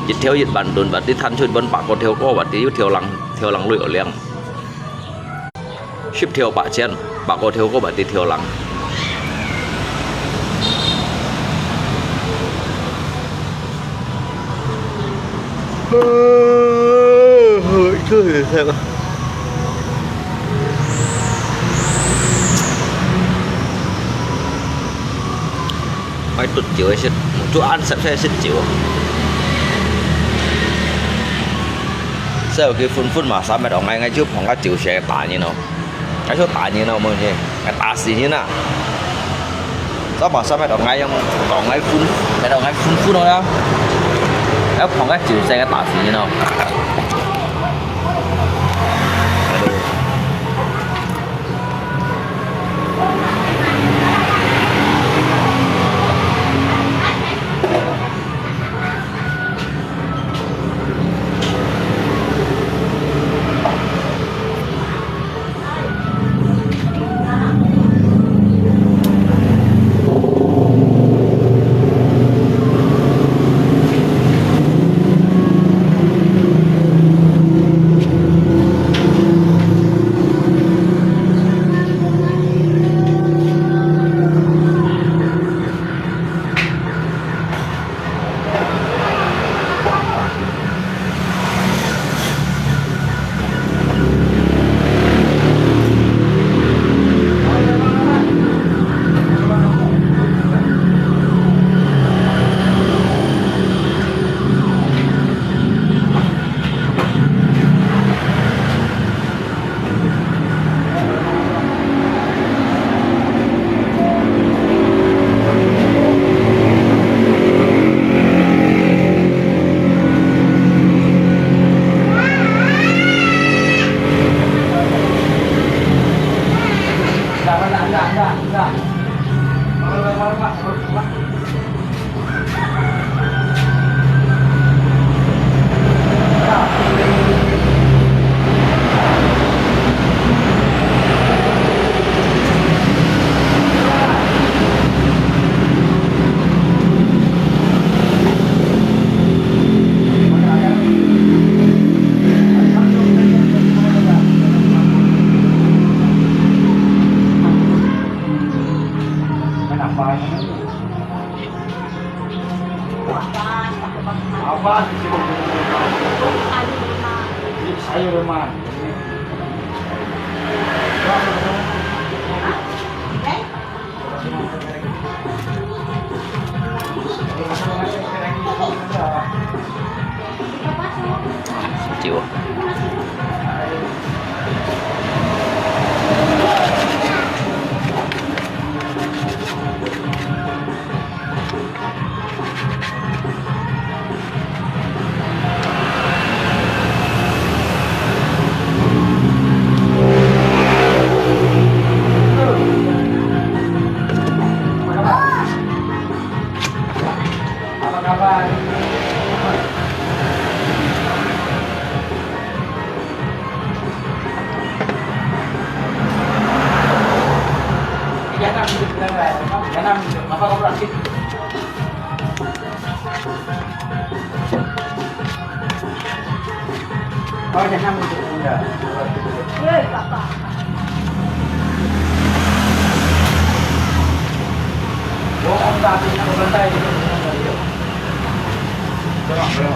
一條一萬盾，berarti聽出分百個條歌，berarti有條人，條人鐳有亮。十條八千，百個條歌，berarti條人。呃，出去食啊。 愛剁酒个食，煮暗食个食酒。所以佢昏昏嘛，三日哦，𠊎，𠊎就捧个酒食打人哦，𠊎就打人哦，無呢，𠊎打死人啊！所以嘛，三日哦，𠊎用講𠊎昏，𠊎講𠊎昏昏哦呀，𠊎捧个酒食个打死人哦。好，先看我们这个。耶，爸爸。我们大兵，我们带一个。不用，不用。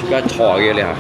自家坐个了。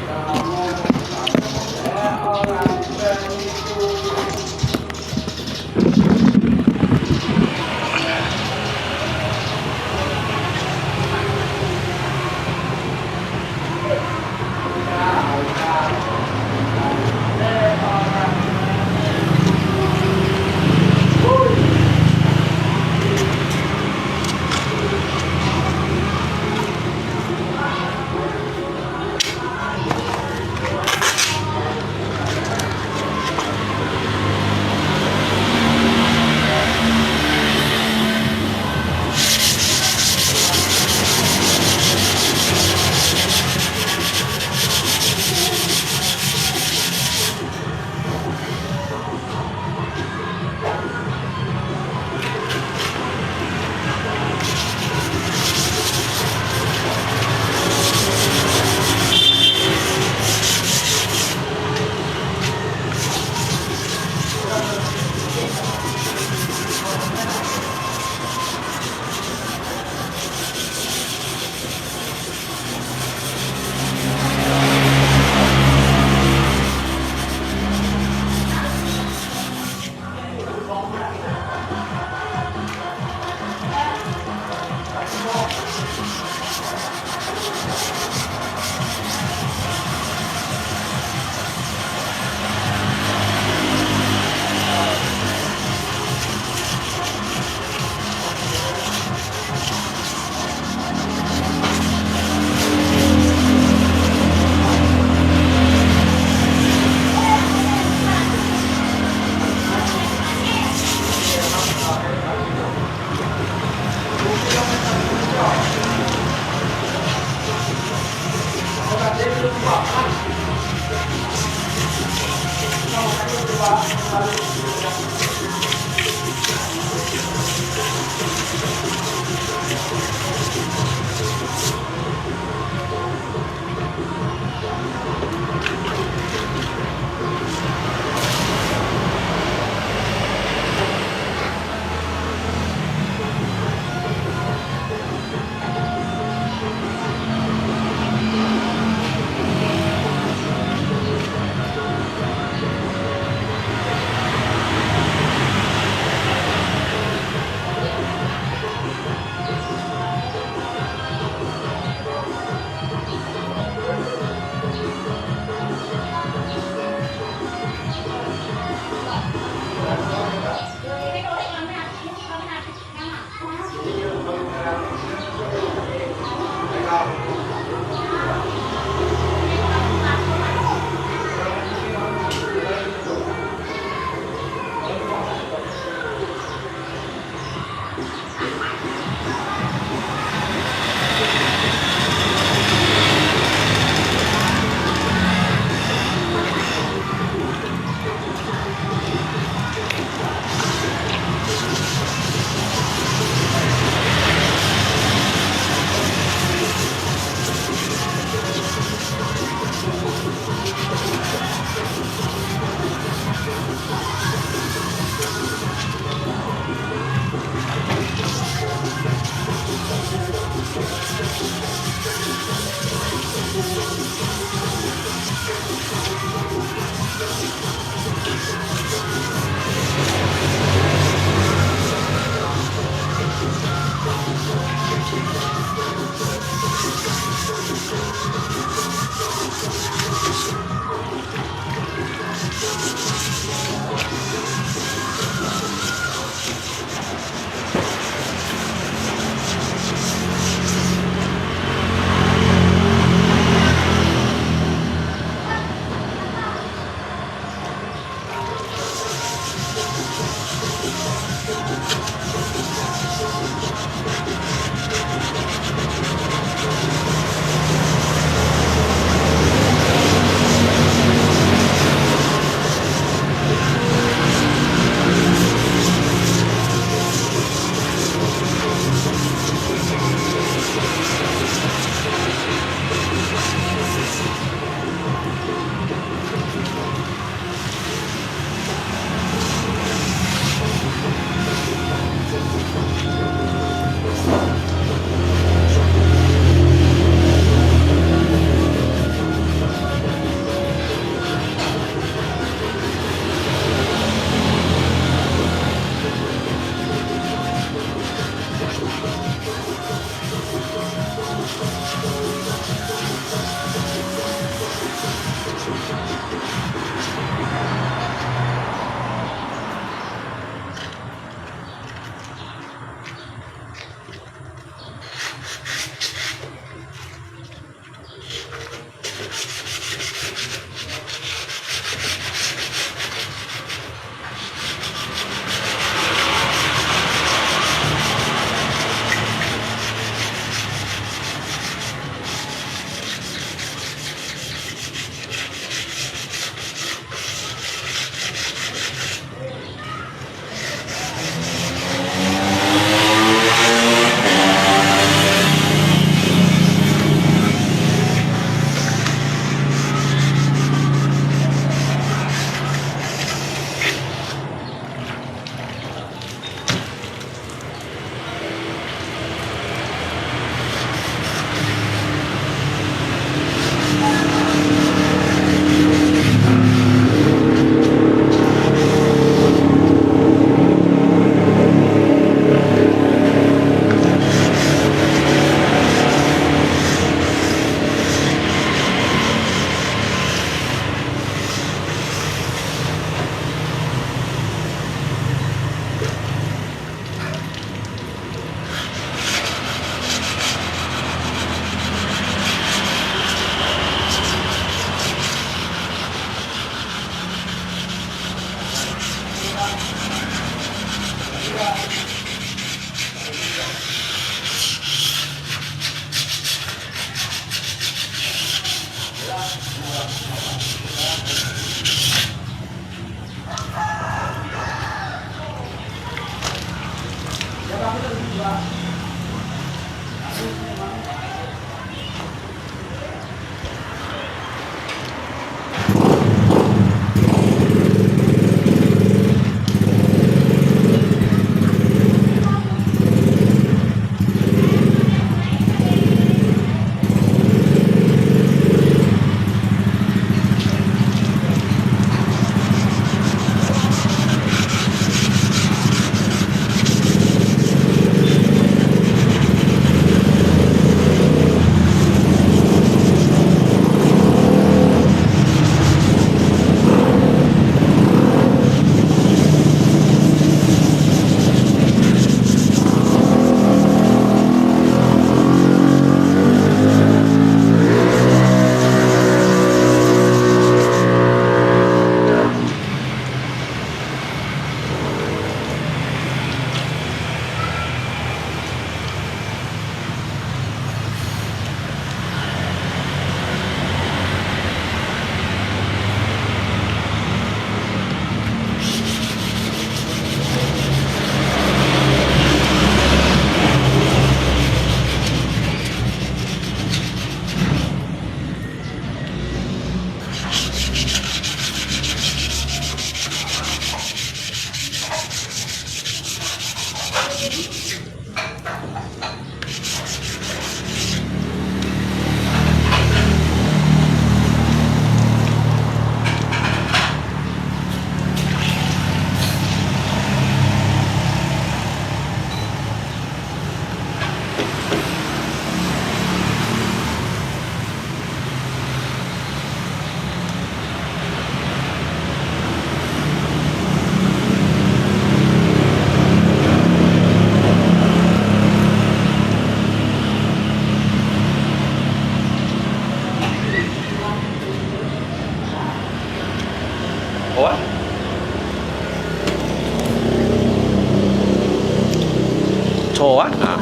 好啊，啊，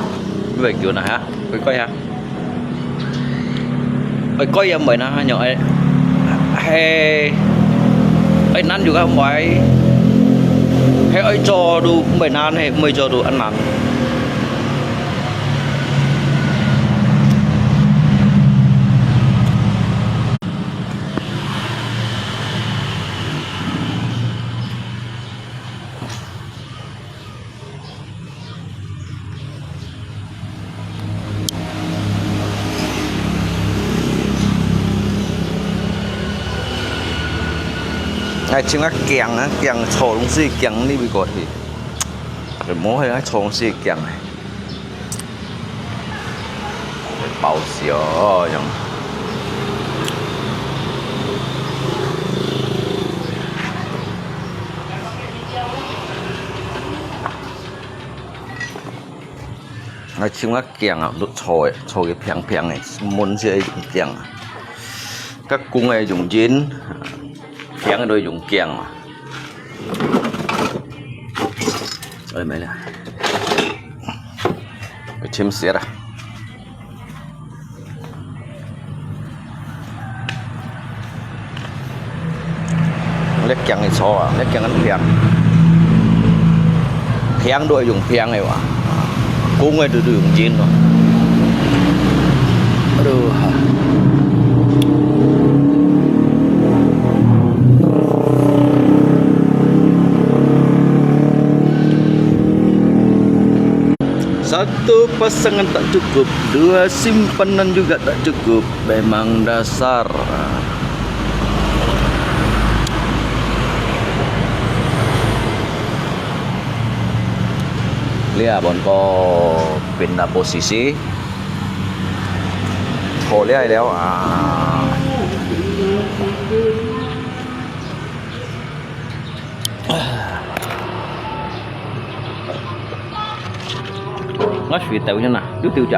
你會叫哪哈？會改哈？會改也毋會哪哈，愛，係，愛難就較毋會，係愛做就毋會難，係毋會做就恁難。 哎，像啊鏡啊，鏡坐東西鏡你會過去，就無係愛坐東西鏡啊。 爆笑哦，樣。啊，像啊鏡啊，都坐个，坐个平平个，門是一種鏡啊，較公个一種人。 平个都用鏡嘛。哎，沒了。會歆澀啊。這鏡个坐啊，這鏡很平。 平都會用平个哇，公个都，都用人咯。哎喲哈。 Satu pasangan tak cukup, dua simpanan juga tak cukup, memang dasar. 這本個冰拿布西西，好了了啊！ 我水倒先啦，丟丟隻。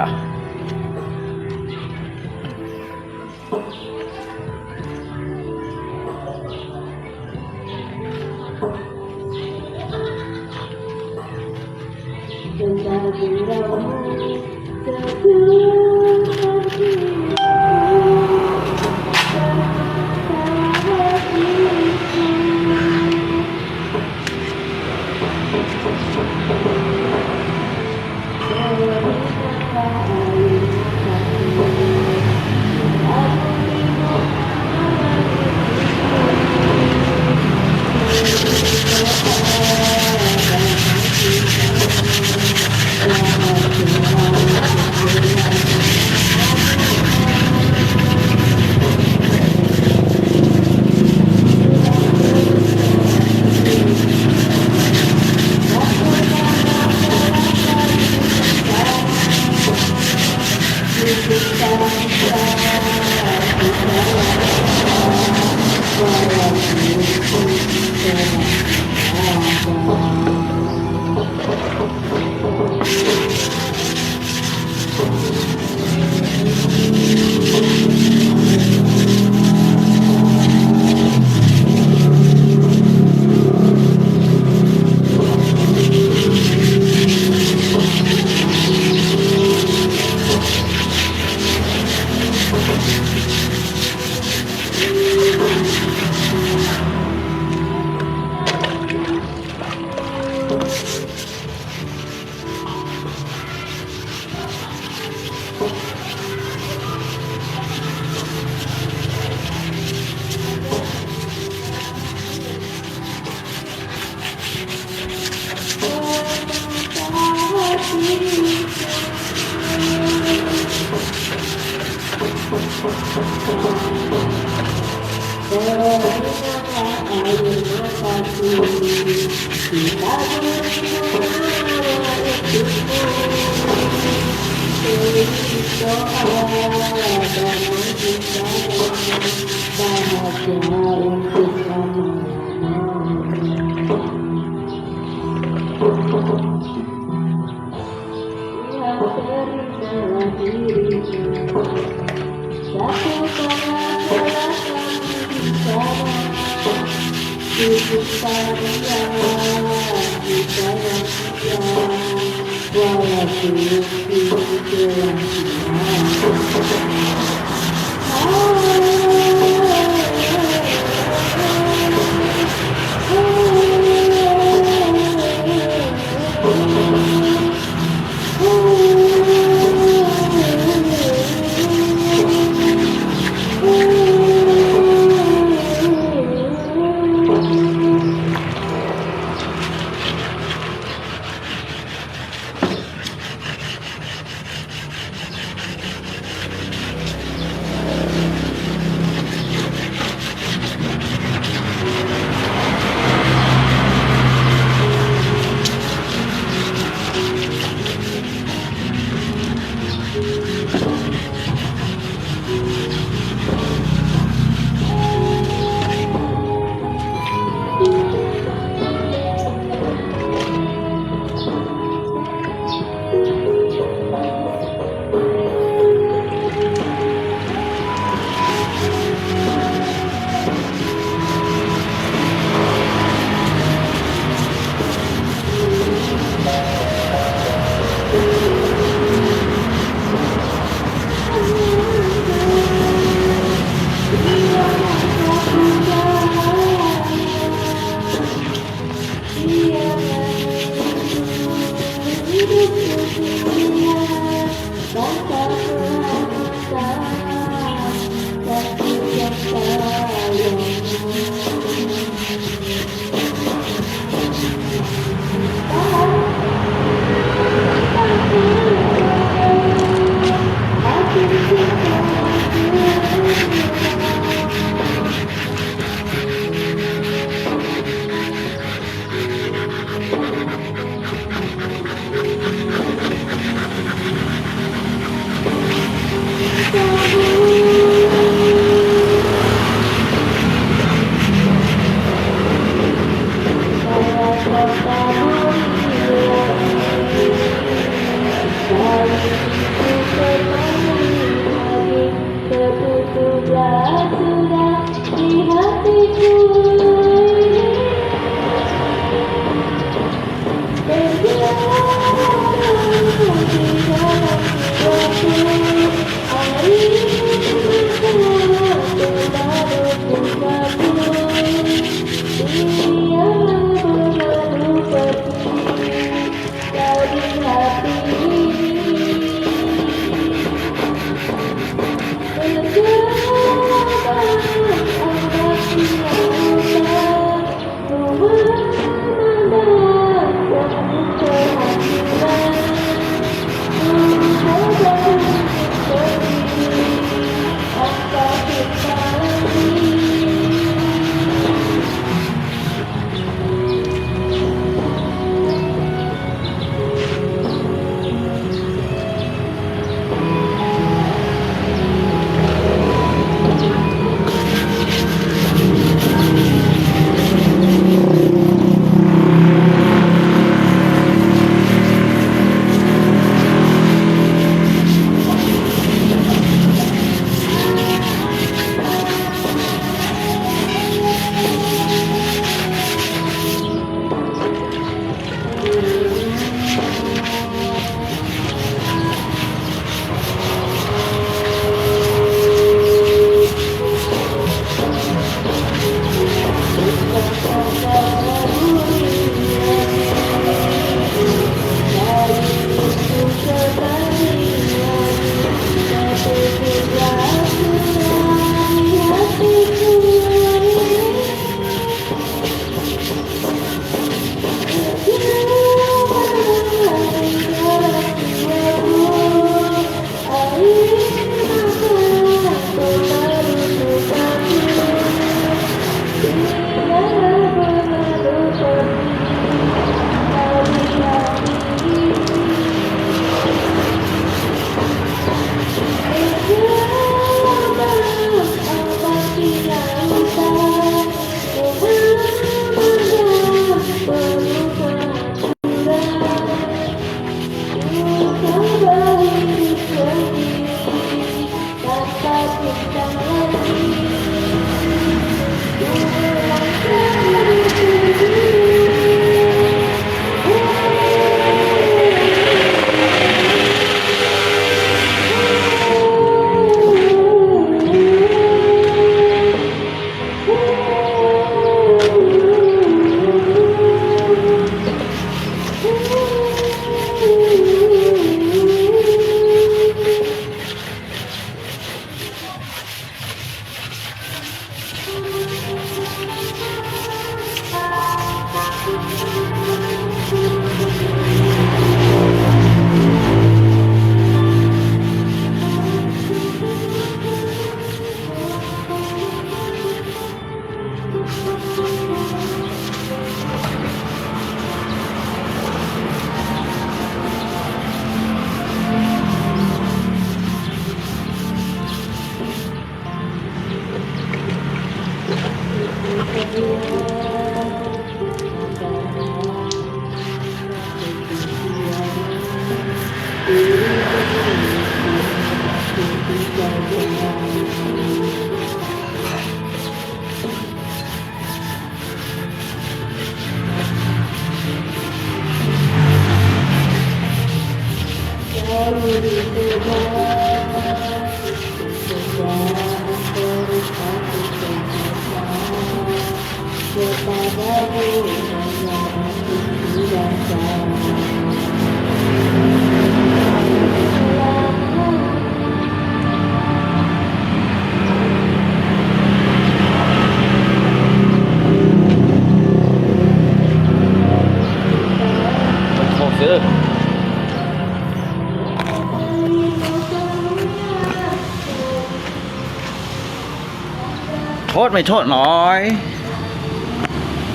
Thot mày thot nói.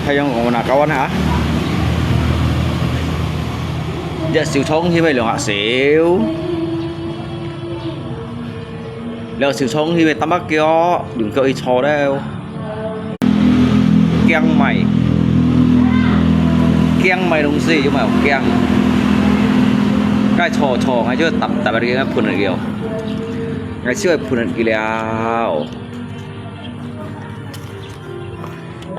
Hay yang ngô nà kau ăn hả? Dẹt siu thong hi mày lòng hả siu. Lẹo siu thong hi mày tâm bắc kiô, đừng kiô y chô đeo. Kiang mày. Kiang mày đồng sĩ, yuk mày kiang. Cái chô chô, ngay chứ tập tập cái phun cái kiêu. Ngay chứ phun cái liao.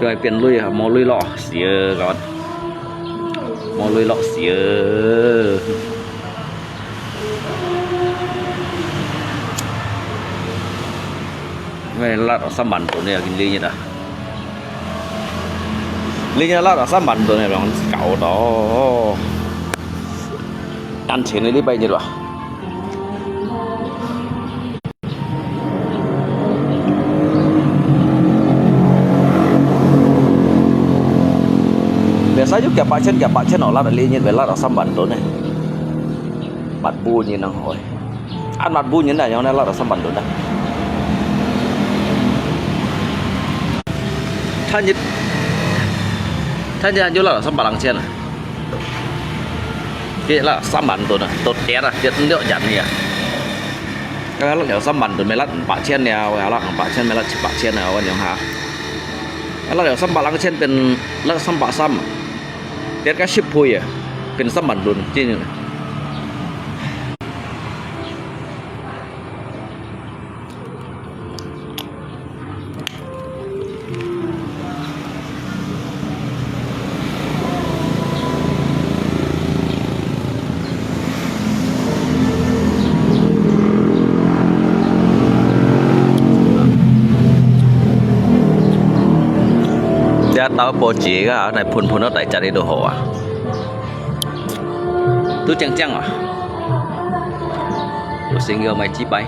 Cái ai piên lui hả, mò lui lọ, xìa con. Mò lui lọ, xìa. Mày lát ở sắm bản đồ này, cái lý như đó. Lý như lát ở sắm bản đồ này, lòng cậu đó. Ăn chén này đi bay như đó. Biasa juga kiap bak chén, kiap bak chén, oh, lát li nyin, lát asam bantu ne. Mat bu nyin nang hoi. An mat bu nyin na, yang ne lát asam bantu na. Than nyin, than nyin an ju lát asam bak lang chén na. Kì lát asam bantu na, tot tiet na, tiet liok jan ni ya. Kaya lát yau sâm bản đồ mê lát bak chén liao, ya lát bak chén mê lát bak chén liao, wan yong ha. Lát yau sâm bak lang chén pên lát sâm bak sâm. Tiết cái ship phui ya, pên sâm bản đồ chi. Dia tau po chia ka, nai phun phun no tai chat itu ho ah. Tu cheng cheng ah. Tu sing yo mai chi pai.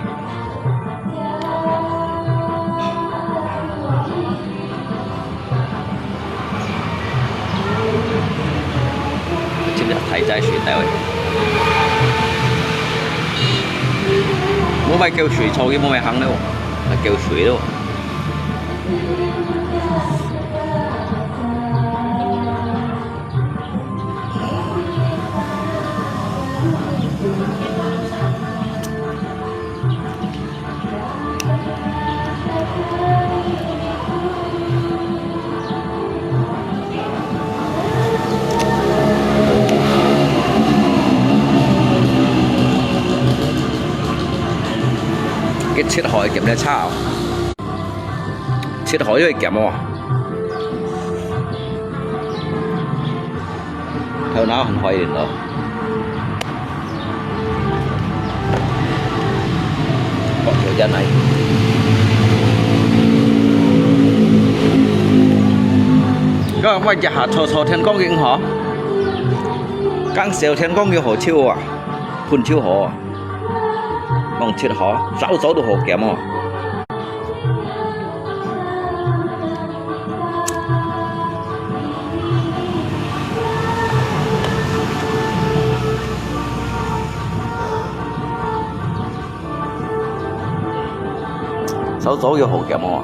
Chính là thầy trai水帶位。Mua mai kêu水草，佢mua mai行了，那kêu水了。 佢切開鹹个炒。 切好又會鹹哦。頭腦很壞的咯。哦，有點來。該我一下坐坐天光景好，剛笑天光景好笑啊，睏就好啊。 望切好，早早都好鹹哦。早早又好鹹哦。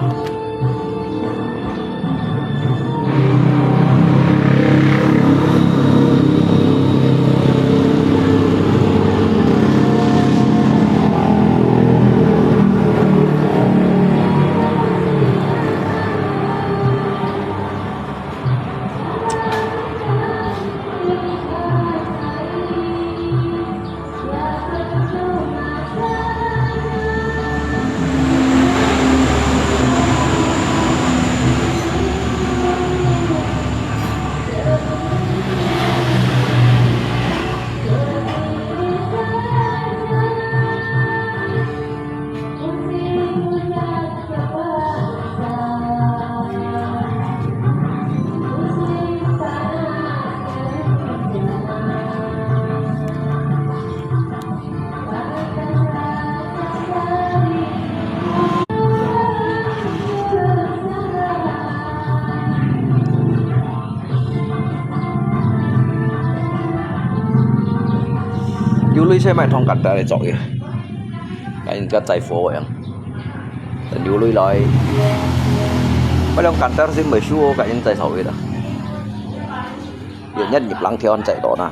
對車買趟簡單來做个，該人家載貨樣，等有鐳來，買輛簡單先買書哦，該人載頭个啦。有日入冷條還載到呐，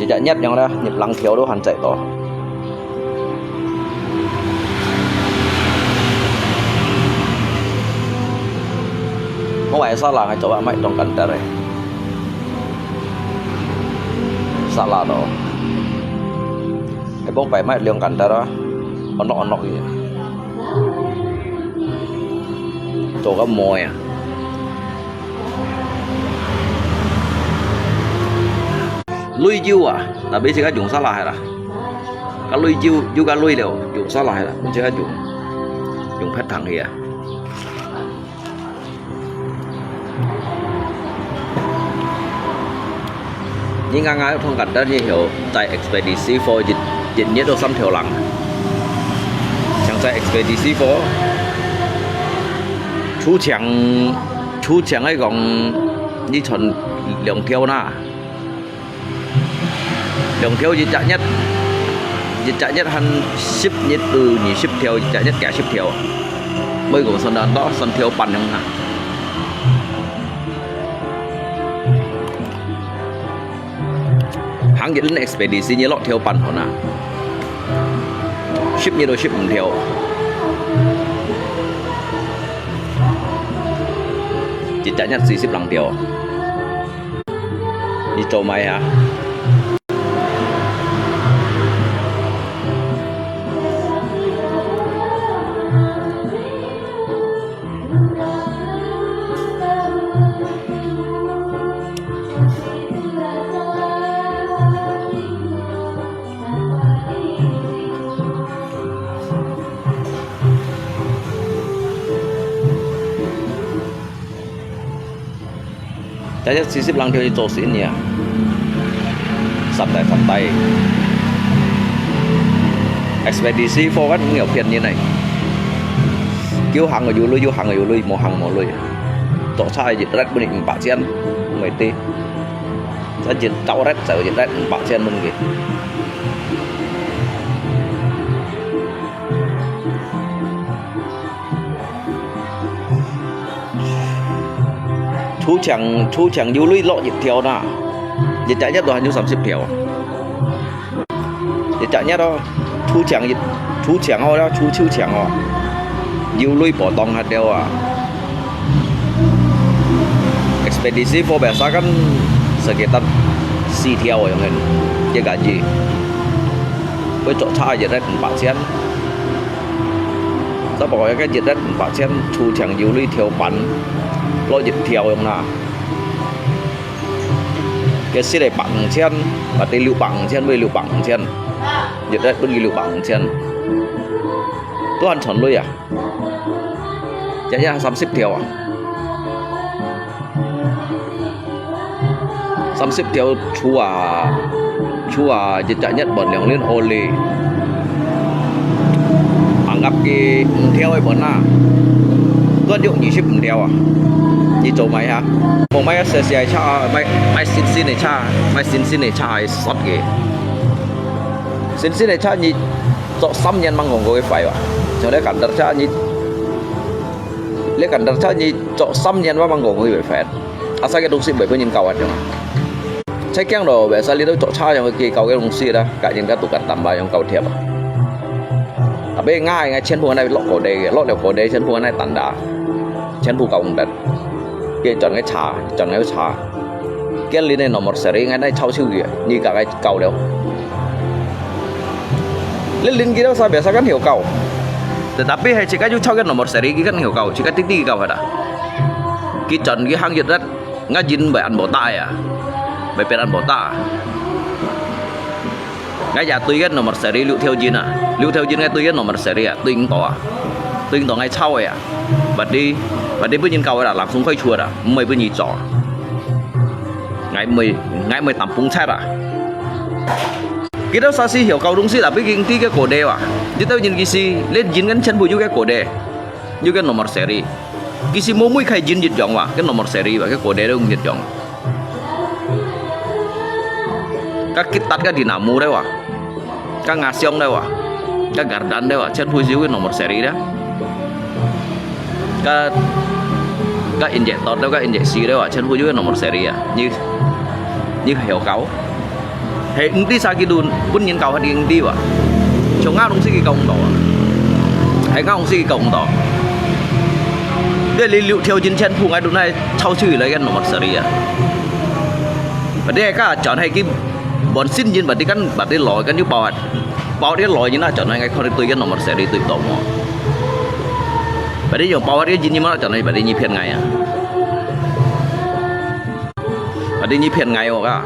日日日樣啦，入冷條都還載到。我買沙拉，還做啊，買當簡單个。 沙拉咯。Hay幫擺賣兩間得啦，安樂安樂个。做个妹啊！鐳有啊，tapi自家用沙拉係啦。个鐳有，有个鐳了，用沙拉係啦，自家用，用別糖去啊。 你啱啱同簡單以後，在Expedisi貨一一日都三條人，像在Expedisi貨，出場出場來講，你賺兩條啦。 兩條一隻月，一隻月還十日有二十條，一隻月幾十條，每個算得到三條半樣啊。行一輪Expedisi你六條半好啊，十日都十五條，一隻月四十零條。 你做麼个啊？ 大家四十零條去做生意啊，三代三代。Expedisi貨運毋會便宜呢，有行个有鐳，有行个有鐳，無行無鐳。做差一日分你五百千，毋會得。再一走日就一日五百千分佢。 出場出場有鐳落一條啦，一隻月都還有三十條。一隻月咯，出場一出場哦，要出出場哦，有鐳波動下了啊。Expedisi貨biasa kan sekitar四條哦，樣个，一個月，會做差一日五百千。 只不過該一日五百千，出場有鐳條半，落一條樣啦。該實个百五千，或者六百五千，買六百五千，一日分佢六百五千，都還賺鐳啊！一日三十條啊！ 三十條出啊，出啊，一隻月換兩輪oli。Anggap佢五條个換啊，都有二十五條啊。你做麼个啊？無買啊，細細个車啊，買買新新个車，買新新个車係煞个。新新个車你做三年吂講過佢壞哇？像這簡單車你，這簡單車你做三年吂講過佢會壞。 Asal該東西毋會分人搞啊，對嘛？在講咯，biasa你都做差樣去搞該東西啦，甲人家都敢擔吧，用搞貼啊。Tapi𠊎𠊎全部安到落kode个，落了kode全部安到tanda，全部搞毋得。佢轉个差，轉个差。佢恁个nomor seri𠊎來抄手佢，你甲𠊎搞了。你恁佢都sabiasa kan曉搞，tetapi係自家有抄个nomor seri，佢kan曉搞，自家滴滴搞下啦。 佢轉佢行一日，𠊎人會恁無打啊，會變恁無打。𠊎也對个nomor seri六條人啊，六條人𠊎對个nomor seri啊，對毋到啊，對毋到𠊎抄个啊。Berarti，berarti分人搞个啦，langsung開除啦，毋會分人做。𠊎毋會，𠊎毋會擔風擦啊。佢兜saksi曉搞東西，tapi佢知个kode啊，佢兜人佢是，連人跟全部有个kode。 有个nomor seri。其實無每個人一樣哇，个nomor seri哇，个kode都毋一樣。該吉達、該dynamo了哇，該壓箱了哇，該gardan了哇，全部就去nomor seri了。該該injektor了，該injeksi了哇，全部就去nomor seri啊。你你曉搞？係毋知啥个路，分人搞下你毋知哇？像𠊎東西佢搞毋到啊，係𠊎東西佢搞毋到。這裡六條筋全部𠊎都拿抄出來个nomor seri啊。Berarti係該轉係佢本身人，berarti kan berarti老，kan又包啊，包啲老人啊，轉係𠊎看你對个nomor seri對到無？Berarti用包啊啲人嘛，轉係berarti你騙𠊎啊！Berarti你騙𠊎哦，啊！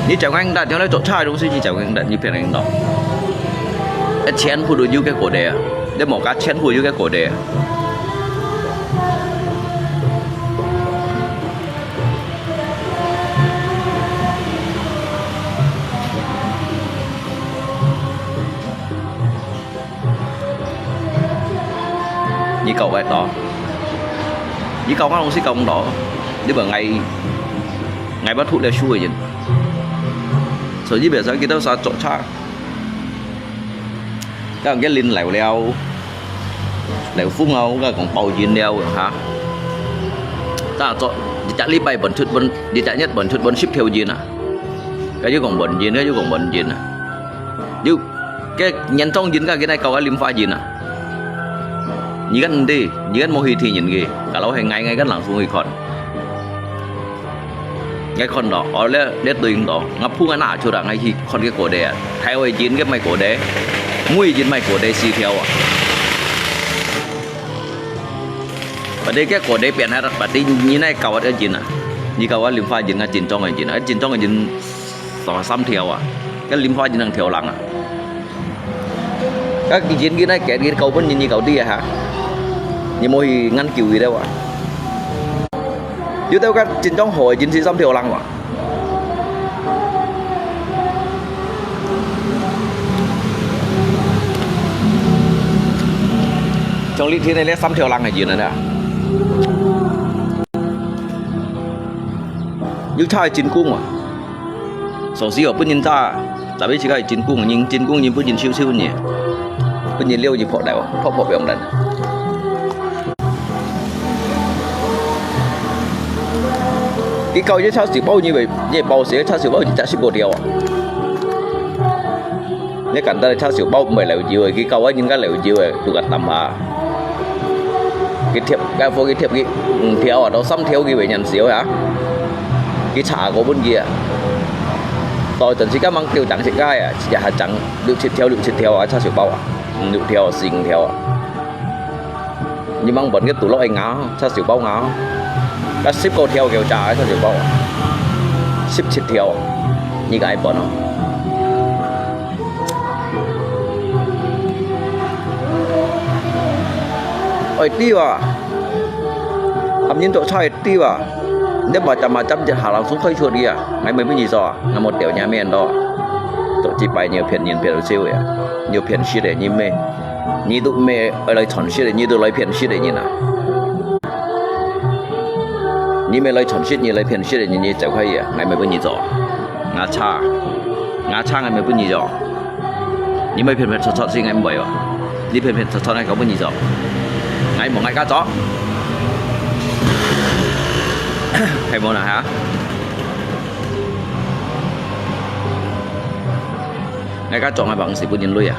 你叫𠊎打電話來做差个東西，你叫𠊎打，你騙𠊎哦！哎，全部都有个過的啊，你莫講全部有个過的啊。 你搞𠊎到，你搞𠊎東西搞毋到，你問𠊎，𠊎乜吐了手个人，所以別使佢兜啥做差。 Kang ke lin lèo liao, lèo phung ao, kang kong pau yin liao ha. Ta cho, di chak li pai bon chut bon, di chak nyet bon chut bon sip theo yin à. Ka yu kong bon yin, ka yu kong bon yin à. Yu, ke nyan trong yin ka, ke nai kau ka lim fa yin à. Nyi kan ndi, nyi kan mo hi thi yin ke, ka lau he ngai ngai kan lang phung hi khon. Ngai khon to, o le, le tui to, nga phu nga na chu da, ngai hi khon ke kode a. Thai oi jin ke mai kode, mui jin mai kode si theo a. Pati ke kode pian ha, pati nyi nai kawat ke jin a. Nyi kawat lim fa jin nga jin chong ke jin a, jin chong ke jin so sam theo a. Ke lim fa jin nang theo lang a. Ka ki jin ki nai ket ki kau pun nyi nyi kau ti ha. Nyi mo hi ngan kiu i de wa. Yu teu ka jin chong hoi jin si sam theo lang wa. Chong li thi nai le sam theo lang hai jin na. Yu chai jin kung wa. Song si yo pun yin cha. Tapi si ka jin kung yin, jin kung yin pun yin siu siu nyi. Pun yin liu yin phok dai wa, phok phok yong dan. Ki kau ye cha siu bao nyi wei, ye bao si cha siu bao nyi cha si bo diao. Ye kan ta cha siu bao mei leu jiu, ki kau wa yin ka leu jiu, tu ka tam ha. Ki thiep, ka fo ki thiep ki, mm, thiau a, tau sam thiau ki wei nyan siu ya. Ki cha ko pun ki a. Tau chan si ka mang kiu chang si ka ya, si ya ha chang, liu chit thiau, liu chit thiau a, cha siu bao a. Liu thiau, sing thiau a. Nyi mang bon ke tu lo ai nga, cha siu bao nga. Ka sip ko thiau kiu cha, cha siu bao a. Sip chit thiau. Nyi ka ai bon o. Oi, ti wa. Am yin to chai ti wa. Nde ba cham ma cham je ha lang sung khoi chua di a. Ngai mei bu nyi so a. Ngai mo tiao nya mien do. To chi pai nyi phian yin phian siu ya. Nyi phian shi de nyi mei. Nyi tu mei oi lai chon shi de, nyi tu lai phian shi de nyi na. Nyi mei lai chon shi, nyi lai phian shi de nyi, nyi chau khai ya. Ngai mei bu nyi so. Nga cha. Nga cha ngai mei bu nyi so. Nyi mei phian phian chot chot si ngai mei wa. Nyi phian phian chot chot ngai kau bu nyi so. Ngai mo ngai ka so. Hai mo na ha. Ngai ka so ngai bang si bu yin lui a.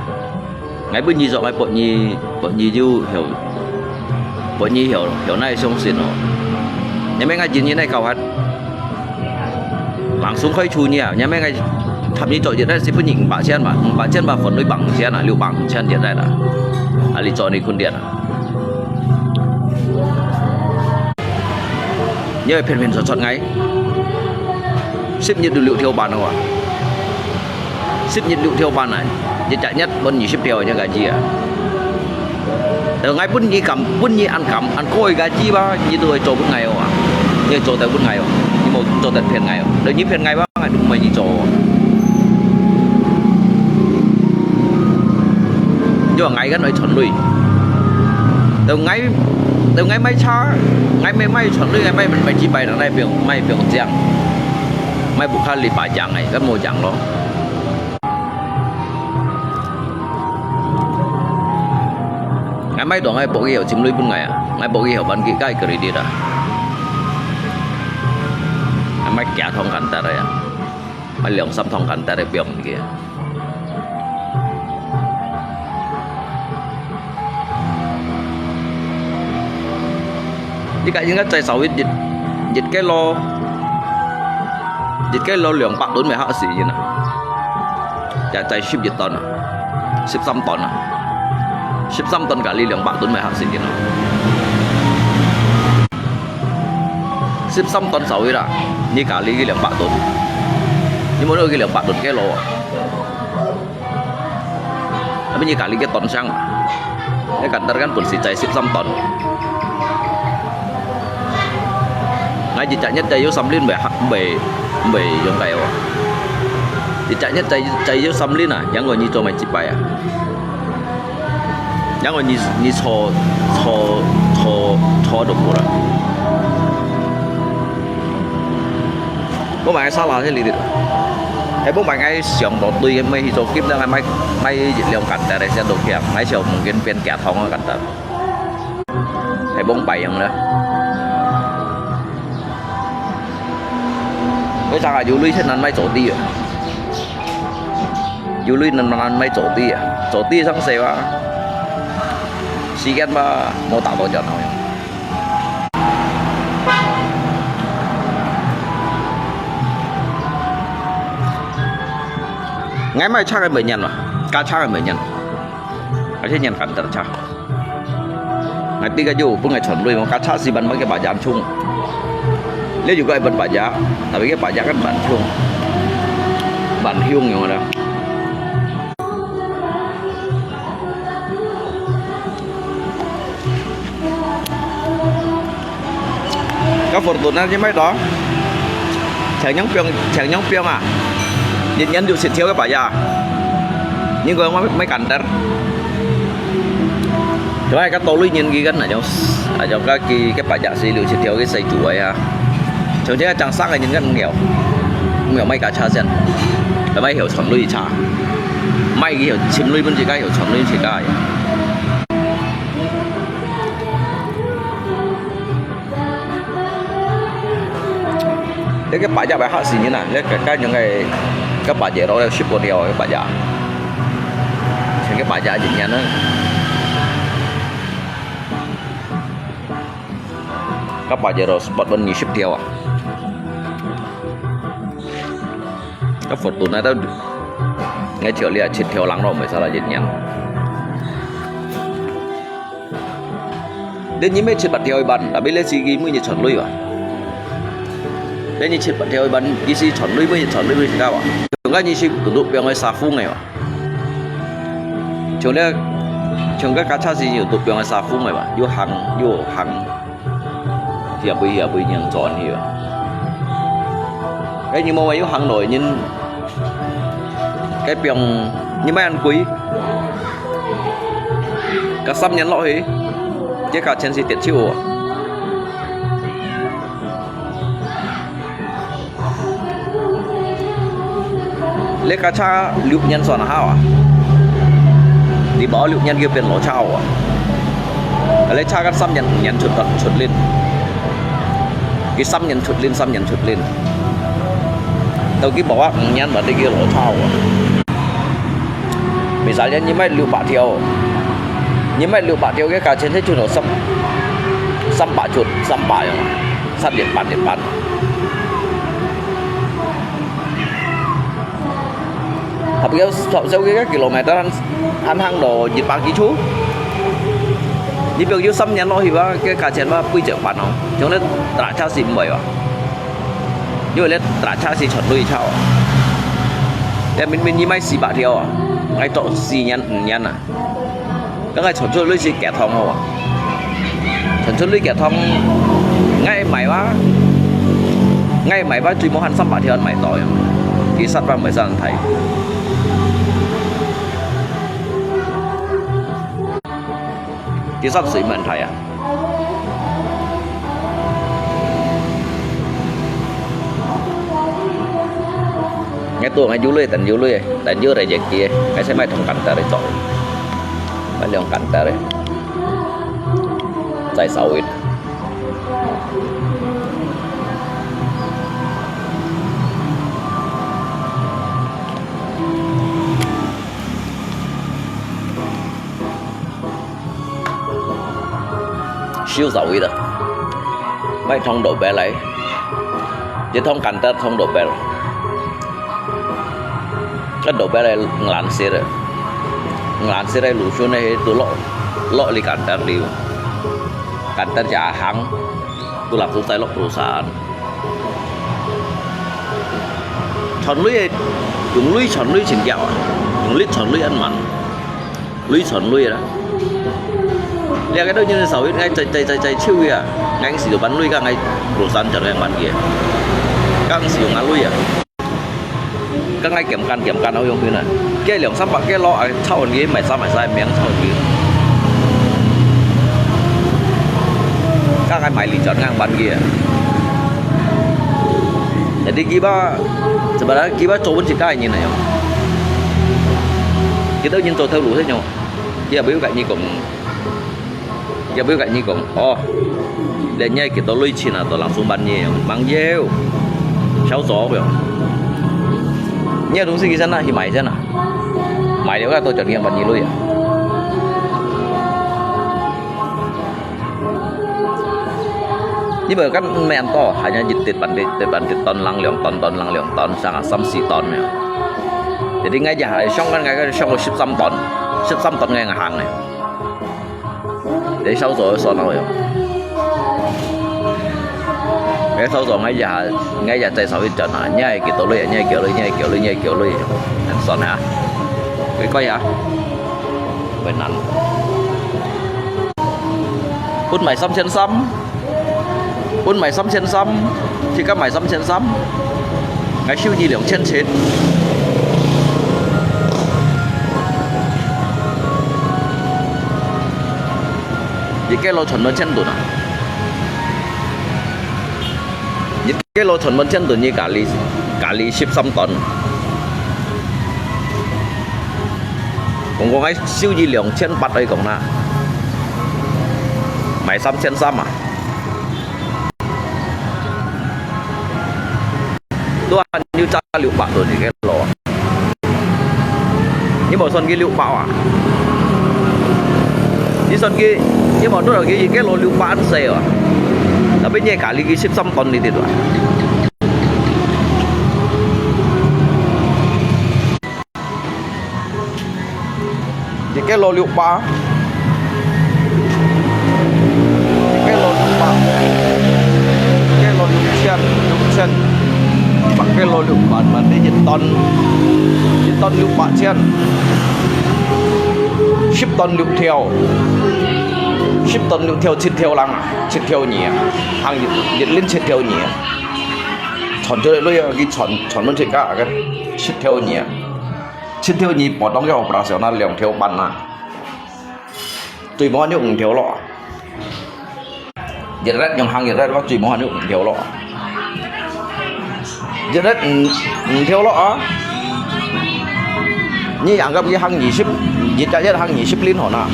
Ngai bu nyi so ngai pot nyi, pot nyi yu hiu. Pot nyi hiu, hiu nai siong sin o. Nyi mei ngai jin nyi nai kau hat. Langsung khoi chu nyi a, nyi mei ngai thap nyi so yin nai si bu nyi ba chen ma, ba chen ma phon lui bang chen a, liu bang chen yin nai la. A li so nyi khun dian a. Nyi phian phian chot chot ngai. Sip nyi du liu thiau ban wa. Sip nyi liu thiau ban a. Nyi chak nyet bon nyi sip thiau nyi ka ji a. Teu ngai pun nyi kam, pun nyi an kam, an koi ka ji ba, nyi tu oi so pun ngai wa. Nyi so teu pun ngai wa. Nyi mo so teu phian ngai wa. Teu nyi phian ngai wa. Ngai duk mai nyi cho. Yo ngai kan mai chon lui. Teu ngai, teu ngai mai cha, ngai mai mai chon lui, ngai mai mai chi pai nang nai piong, mai piong chiang. 買屋下禮拜贏个，該無贏咯。𠊎買到𠊎屋企有尋鐳分𠊎啊，𠊎屋企有辦佢个credit啊。𠊎買幾趟簡單个啊，買兩三趟簡單个放佢啊。 你个應該載少一日，日个咯，日个咯兩百噸个客時間啊，也載十一噸啊，十三噸啊，十三噸咖哩兩百噸个客時間啊。 十三噸少一啦，你咖哩个兩百噸，你無到个兩百噸个咯。Tapi你咖哩个噸上啊，你簡單kan本事載十三噸。𠊎一隻月載有三輪，毋會，毋會，毋會用个哦。一隻月載，載有三輪啊，贏過你做麼个一擺啊？ 因為你，你坐，坐，坐，坐都無啦。我買沙拉係呢啲，係我買𠊎想到對，買去做金，𠊎買，買一輛簡單个先到去啊，買小門跟變加糖个簡單，係我擺樣啦。為啥个有鐳先難買做啲啊？ 有鐳難，難買做啲啊，做啲上細哇，時間哇，無打到就鬧樣。𠊎買車个毋會贏嘛，加車个毋會贏，而且贏簡單車。 𠊎知个就分𠊎賺鐳，𠊎加車時分買个白牙衝。你如果係分白牙，tapi个白牙kan蠻衝，蠻兇樣个啦。該Fortuner你買到？ 請樣放，請樣放啊！一年就食條个白牙，應該買，買簡單。就係个多類人佢个那種，那種个佢个白牙係六七條个細豬个啊。像這个正生个人个毋要，毋要買架車先，買條賺鐳車，買佢條尋鐳分自家，條賺鐳自家个。 這个白牙會嚇死人啊！這个，个用个，个白牙咯，這食不了个白牙。像个白牙一樣呢。个白牙咯，十八分二十條啊！个Fortuner都，𠊎條這七條零咯，毋會使啦，一樣。 你你買七八條一萬，tapi你自己每日賺鐳哇。你你七八條一萬，你是賺鐳，每日賺鐳，每日賺哇。像个你是獨獨放个沙風个哇。像你，像个架車是有獨放个沙風个哇，又行又行，也不也不贏賺去哇。哎，你莫話又行落，人 該放你買恁貴，該三年落去，這價錢係跌手哦。這架車六年算好啊，你保六年佢變老車哦。這車該三年五年出，出輪，佢三年出輪，三年出輪。 到佢無啊，五年嘛，得佢老差哦。Misalnya你買六百條，你買六百條个價錢，佢就有三，三百出，三百樣，三點半，點半。Tapi kalau少少个kilometer，還行到一百幾處。你比如有三年落去吧，个價錢吧，八折半哦，像你打車是毋會吧？ 因為你打車是賺鐳差啊。你明明你買四百條啊，𠊎做四年五年啊，該𠊎賺出鐳是幾多好啊？賺出鐳幾多，𠊎買哇，𠊎買哇最無閒三百條買到呀，其實嘛毋係恁大。其實係問題啊。都，𠊎有鐳，等有鐳，等有鐳个機，𠊎先買桶簡單个做，買兩簡單个，再燒一。燒燒一个，買桶豆白來，一桶簡單桶豆白。 該豆白个藍色个，藍色个lotion个都落，落哩簡單哩，簡單就行，都落都再落多少。賺鐳个，用鐳賺鐳真巧啊，用力賺鐳恁慢。 鐳賺鐳啦。這个都已經燒，𠊎在在在在手啊，𠊎係有搬鐳，該𠊎羅山就係搬个，該係用𠊎鐳啊，該𠊎減減減減好用去呢。該兩三百个咯，哎，臭人个，買衫買衫，名臭人个。該𠊎買鐳轉𠊎搬个。Jadi佢把，sebab佢把做分自家人來用。佢都已經做頭路先用。 也毋會甲你講，也毋會甲你講，哦，連你幾多鐳錢啊，都langsung搬你，吂要，少做个。你个東西去先啊，去買先啊，買了个都叫你搬你鐳啊。你無看面多，還有一跌半跌，跌半跌，ton零兩ton，ton零兩ton，上下三四ton个。Jadi𠊎也係上个，𠊎个上个十三ton，十三ton个行个。 你少做算了喲。你少做，𠊎也，𠊎也再少一轉啊！你係幾多鐳啊？你係幾多鐳？你係幾多鐳？你係幾多鐳？算下，乖乖啊，會難。分買三千三。 分買三千三，自家買三千三，𠊎收你兩千七。一个月賺兩千ton啊！一个月賺兩千ton，你加你，加你十三ton。講講𠊎收你兩千八來講啦，買三千三啊！ 都還有差六百ton一个月啊！你無算佢六百啊？你算佢，你無算佢一个月六百恁細啊？Tapi你加你个十三ton你知道啊？ 一个月六百，一个月六百，一个月六千，六千，一个月六百，berarti一ton，一ton六百千，十ton六條，十ton六條，七條零啊，七條二啊，行一，一輪七條二啊，賺出來鐳啊，佢賺，賺到自家个七條二啊。 七條二，普通个operasional兩條半啊。最無你五條咯。一日用行一日咯，最無你五條咯。一日五，五條咯啊！你應該去行二十，一隻月行二十輪好啦。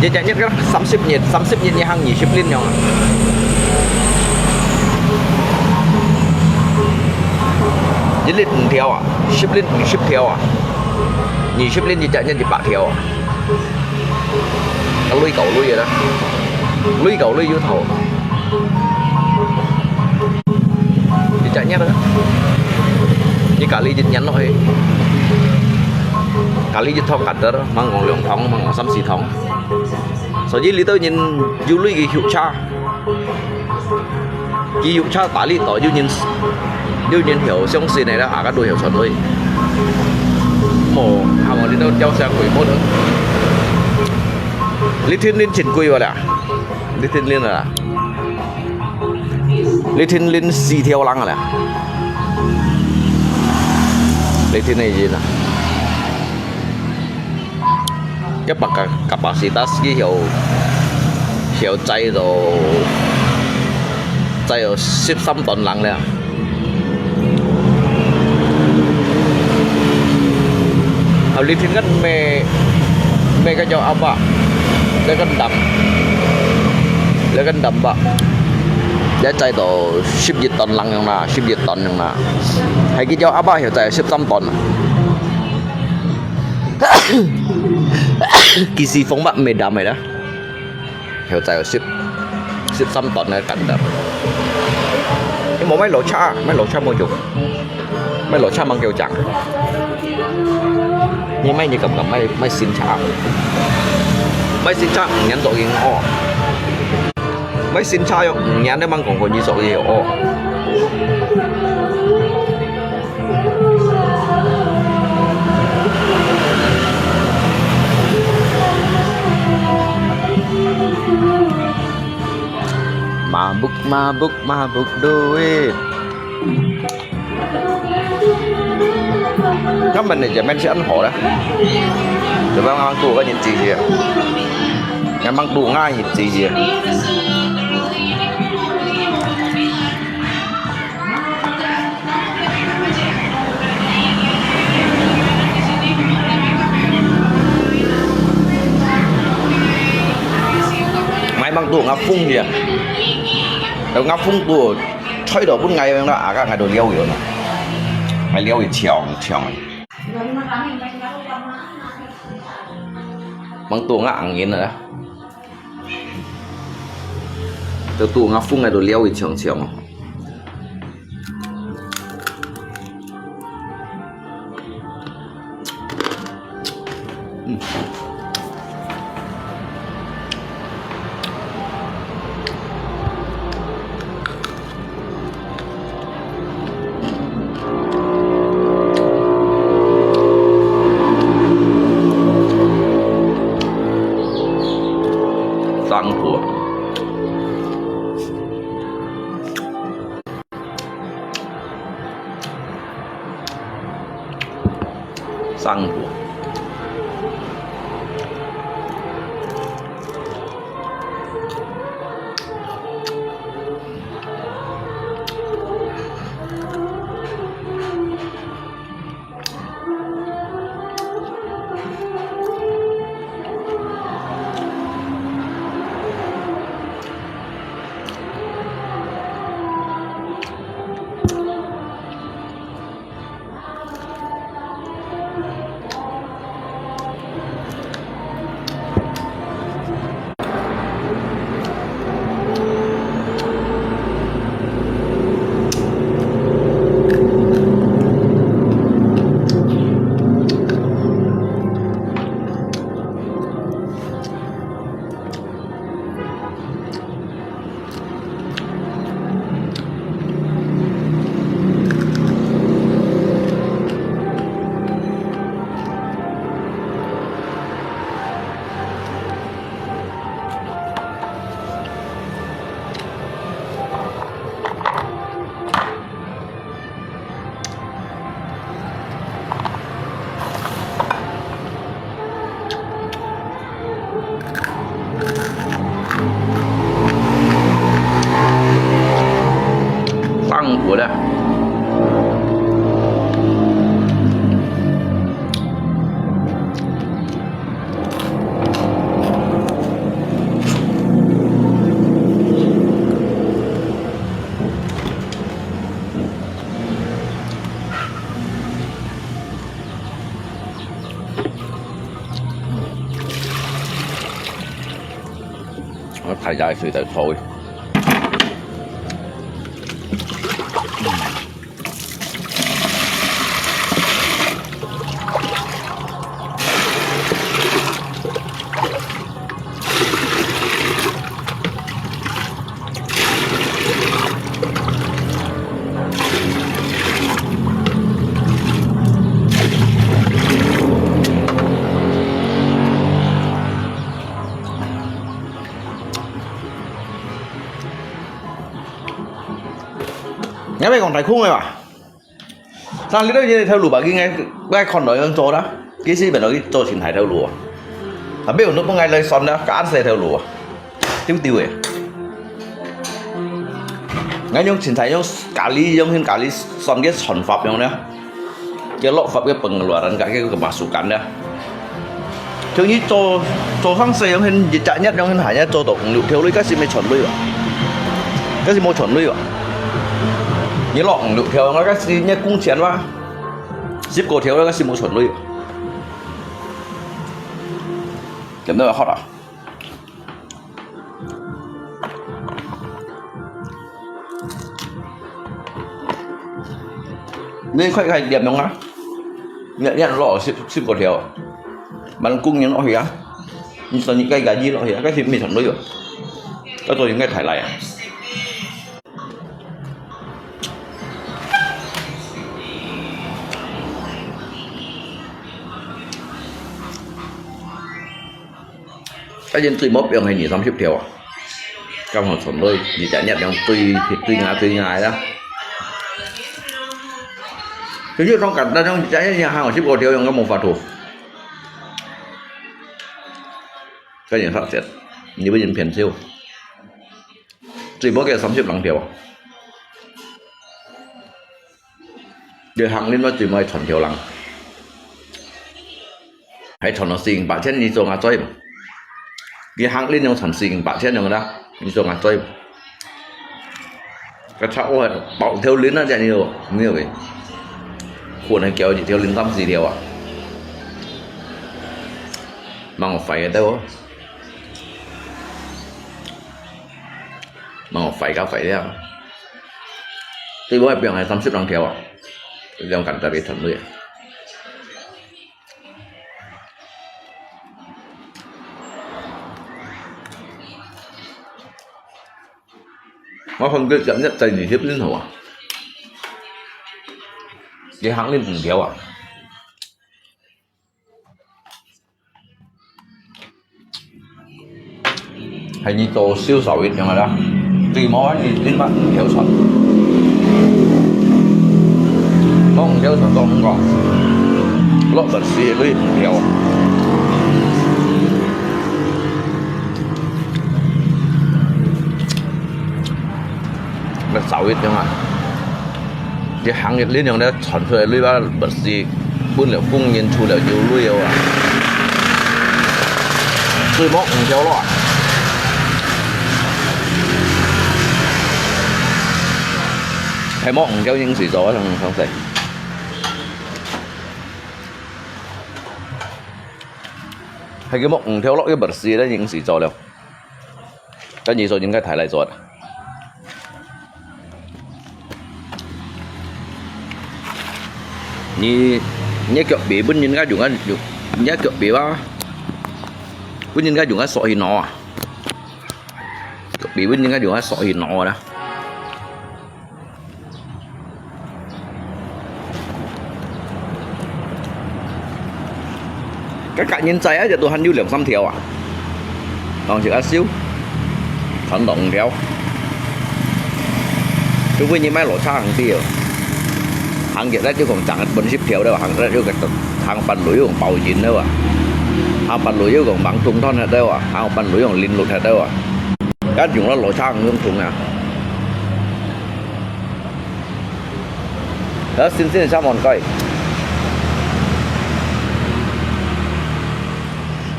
一隻月个三十日，三十日你行二十輪樣啊？一日五條啊，十輪二十條啊，二十輪一隻月一百條啊。該鐳夠鐳个啦，鐳夠鐳有頭。 一隻月啊，你加你一年落去，加你一趟簡單，吂講兩趟，吂講三四趟。所以這兜人有鐳个畜車，佢畜車打理到有人，有人曉相信个啦，下下都曉賺鐳。無，下下這兜吊車貴無得。你天天真貴个啦，你天天啊。 你天輪四條零个啦，你天个人啊，一百个kapasitas佢曉，曉載到，載到十三ton零了。Li thìn kan mê, mê cái chó apa, lê kan đậm, lê kan đậm bạ. Để chạy到 十一 tấn lăng yang na, 十一 tấn yang na. Hay cái chó apa hiểu chạy 十三 tấn. Kỳ sĩ phong bạ mê đậm mê đó. Hiểu chạy 十, 十三 tấn này cắn đậm. Nhưng mà mấy lỗ cha, mấy lỗ cha mua chụp. Mấy lỗ cha mang kêu chẳng. Nhi mai nhi kam kam mai, mai sin cha. Mai sin cha, ngàn dok yin o. Mai sin cha yo, ngàn de mang kong ko nhi sok ye o. Mabuk, mabuk, mabuk duit. Ngắm mình này giờ mình sẽ ăn hổ đó. Tụi bác ăn tụ có những gì gì. Ngắm ăn tụ ngay những gì gì. Mai mang tụ ngắm phung gì. Tụi ngắm phung tụ. Choi do pun ngai nang a ka ngai do liao yo na. Ngai liao yo chiang chiang. Mang tu nga ang yin na. Tu tu nga fung ngai do liao yo chiang chiang. Sang hua. Sang hua. 上火了。 我大大水就退。你咪講大空个吧？ 但你都已經頭路吧，應該，應該看到樣做啦。幾時變到去做前台頭路啊？啊，沒有，你不應該來算啦，該暗時頭路啊，丟丟誒。𠊎用前台用咖哩，用咖哩算个算法用呢。个落法个本个luaran个个kemasukan个。就你做做生意樣，你一隻月樣，下日做到五六條鐳，該係無賺鐳啊？該係無賺鐳啊？你落五六條，該係你工錢哇？十過條，該係無賺鐳啊？點到好啊？ 你看該點樣啊？你你落十十過條，萬工人落去啊，你說你該个一落去啊，該係無賺鐳啊？該做應該抬來啊。 該人最無放係二三十條啊，剛好賺鐳，二隻月樣追追牙追牙啦。就係講簡單樣，一隻月行十過條樣，該無法度。該人發泄，你分人騙笑，最無个三十零條啊。 你行恁樣最尾賺條零，還賺到四五百千，你做麼个做？你行恁樣賺四五百千樣啦，你做麼个做？該差我包條零啊，這樣有沒有喂？可能繳一條零三四條啊，蠻有壞个對無？蠻有壞个壞了。對我來講，還三十零條啊。 兩間特別團隊啊。我看佢十一在二十零號啊，一行你五條啊。 係你做少少一樣个啦，最無你你買五條船，講五條船做五個，落本事佢五條。那少一點啊，你行業力量咧傳出來，你把物事 分了工人出了有鐳啊，最無五條咯啊，還無五條應時做啊，上上世，還有無五條咯，有物事咧應時做了。 跟你說應該抬來做的。你你腳尾分人家用啊用，你腳尾啊，分人家用啊鎖去攞啊，腳尾分人家用啊鎖去攞啦。 該個人仔啊，這都還有兩三條啊，當時啊少，傳到五條。除非你買落差行啲哦，行業咧就講賺本十條了，行咧就講行半路又講包贏了啊，行半路又講盲通斷忒了啊，行半路又講零六忒了啊。 該用了落差毋用通啊。啊，新鮮个salmon該，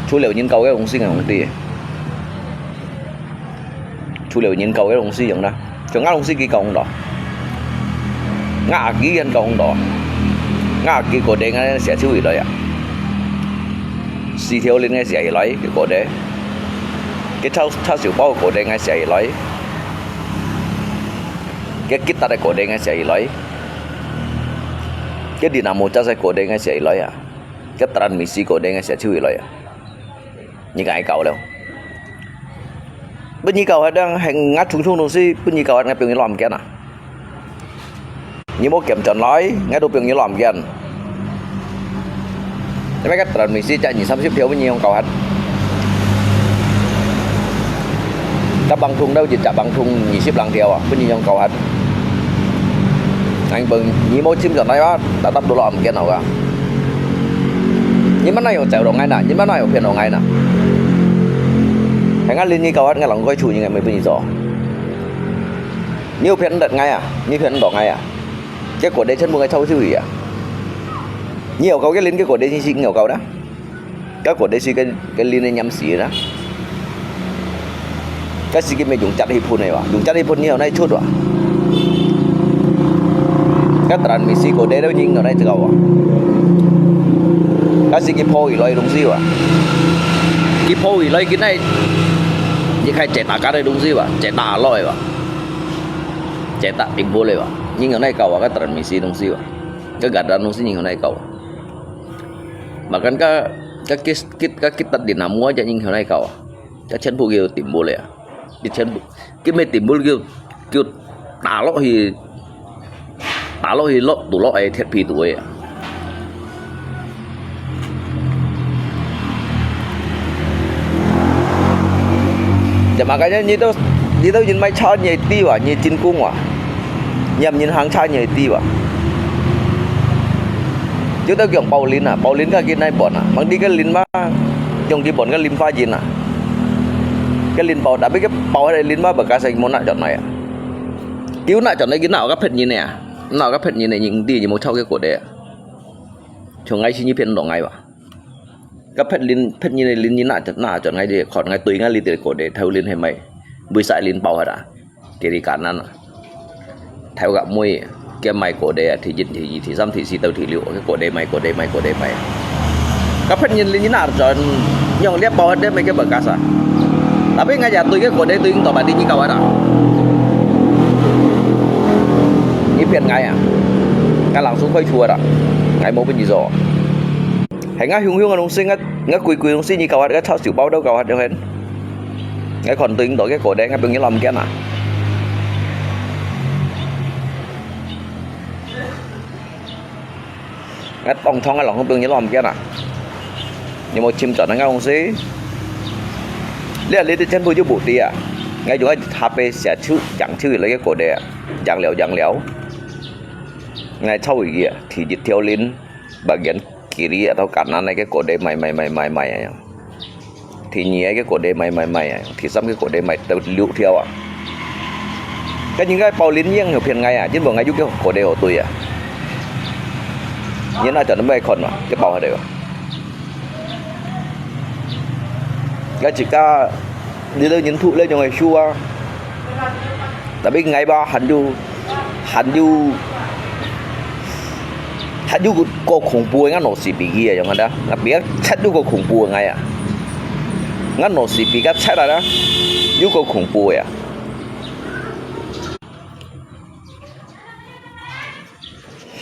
除了人教个東西用得，除了人教个東西用啦，像𠊎東西佢教用到，𠊎阿姊人教用到，𠊎阿姊過得𠊎寫手起來啊，四條零个寫起來，佢過得。 該抄抄小包个過程个寫起來，該吉他个過程个寫起來，該電腦無揸个過程个寫起來啊，該transmisi過程个寫出起來啊，你該搞了。不你搞還當還𠊎重重東西，不你搞還𠊎變你亂揀啊。 你無撿轉來，𠊎都變你亂揀。因為該transmisi隻二三十條，分你用搞忒。該bangtung都一隻bangtung二十零條啊，分你用搞忒。恁樣你無尋轉來啊，tetap都亂揀好啊。你們哪有走到𠊎那？你們哪有騙到𠊎那？還𠊎連你搞忒，𠊎啷个處，應該無分你做。你有騙得𠊎啊？你騙得𠊎啊？ 結果你全部个抄手去啊！你有夠个輪个過得你係有夠啦，該過得係个个輪个黏時啦。該時佢咪用隻去噴个哇，用隻去噴你有哪出哇？該transmisi過得都應有哪搞啊？該時佢破起來个東西哇，佢破起來佢那，佢開解打个東西哇，解打落个哇，解打頂部个哇，應有哪搞啊？該transmisi東西哇，該个東西應有哪搞啊？ Bahkan ka, ka kit, kit, ka kitat din mua aja ning hiau nai kau. Ka chen pu kiu timbul ya. Di chen pu, ki me timbul kiu, kiu talo hi, talo hi lok tu lok ai thiat pi tu ya. Jadi makanya nyi tu, nyi tu yin mai cha nyi ti wa, nyi jin kung wa. Nyi am yin hang cha nyi ti wa. Nyi tu kiong pau lin a, pau lin ka kin nai bon a. Mang di ka lin ma, kiong di bon ka lin fa yin a. Ka lin pau, tapi ka pau hai lin ma ba ka sai mo na chọn nai a. Kiu na chọn nai kin na ka phet yin a. Na ka phet yin a yin di yin mo chau ke ko de. Chung ngai si nyi phen dong ngai wa. Ka phet lin, phet nyi lin nyi na, na chọn ngai di, khon ngai tui ngai li ti ko de, thau lin he mai. Bui sai lin pau ha da. Kiri kanan. Thau ka mui, ke mai ko de, thi jin, thi yi, thi sam, thi si, tau thi liu, ke ko de mai, ko de mai, ko de mai. Ka phet nyi lin nyi na chọn, nyong liap pau ha de mai ke ba ka sa. Tapi ngai ya tui ke ko de tui to ba di nyi ka wa da. Nyi phen ngai a. Ngai lang su khoi chua da. Ngai mo pun nyi zo. Hai ngai hiung hiung a nung si ngai, ngai kui kui nung si nyi kawat, ngai chau siu pau dau kawat dau hen. Ngai khon tuing to ke ko de, ngai pung nyi lom kian a. Ngai tong thong ngai lòng pung nyi lom kian a. Nyi mo chim chọn ngai nung si. Lia li ti chen bu ju bu ti a. Ngai ju ngai ha pe sia chu, chang chu lai ke ko de a. Chang liao, chang liao. Ngai chau yi a, thi jit thiau lin. Bagian kiri atau kanan ai ke ko de mai, mai, mai, mai, mai ai. Thi nyi ai ke ko de mai, mai, mai ai. Thi sam ke ko de mai tau liu thiau a. Ka yin ngai pau lin yang hiu phen ngai a, jin bo ngai yu ke ko de ho tui a. Yin a chọn mai khon ma, ke pau ha de. Ka chika Di leu nyin thu leu nyong ai shu a. Tapi ngai ba han yu, han yu, han yu ko khủng bố ngan no si bi ki a yong da. Ngai bi chat yu ko khủng bố ngai a. Ngan no si bi ka chat a da. Yu ko khủng bố ya.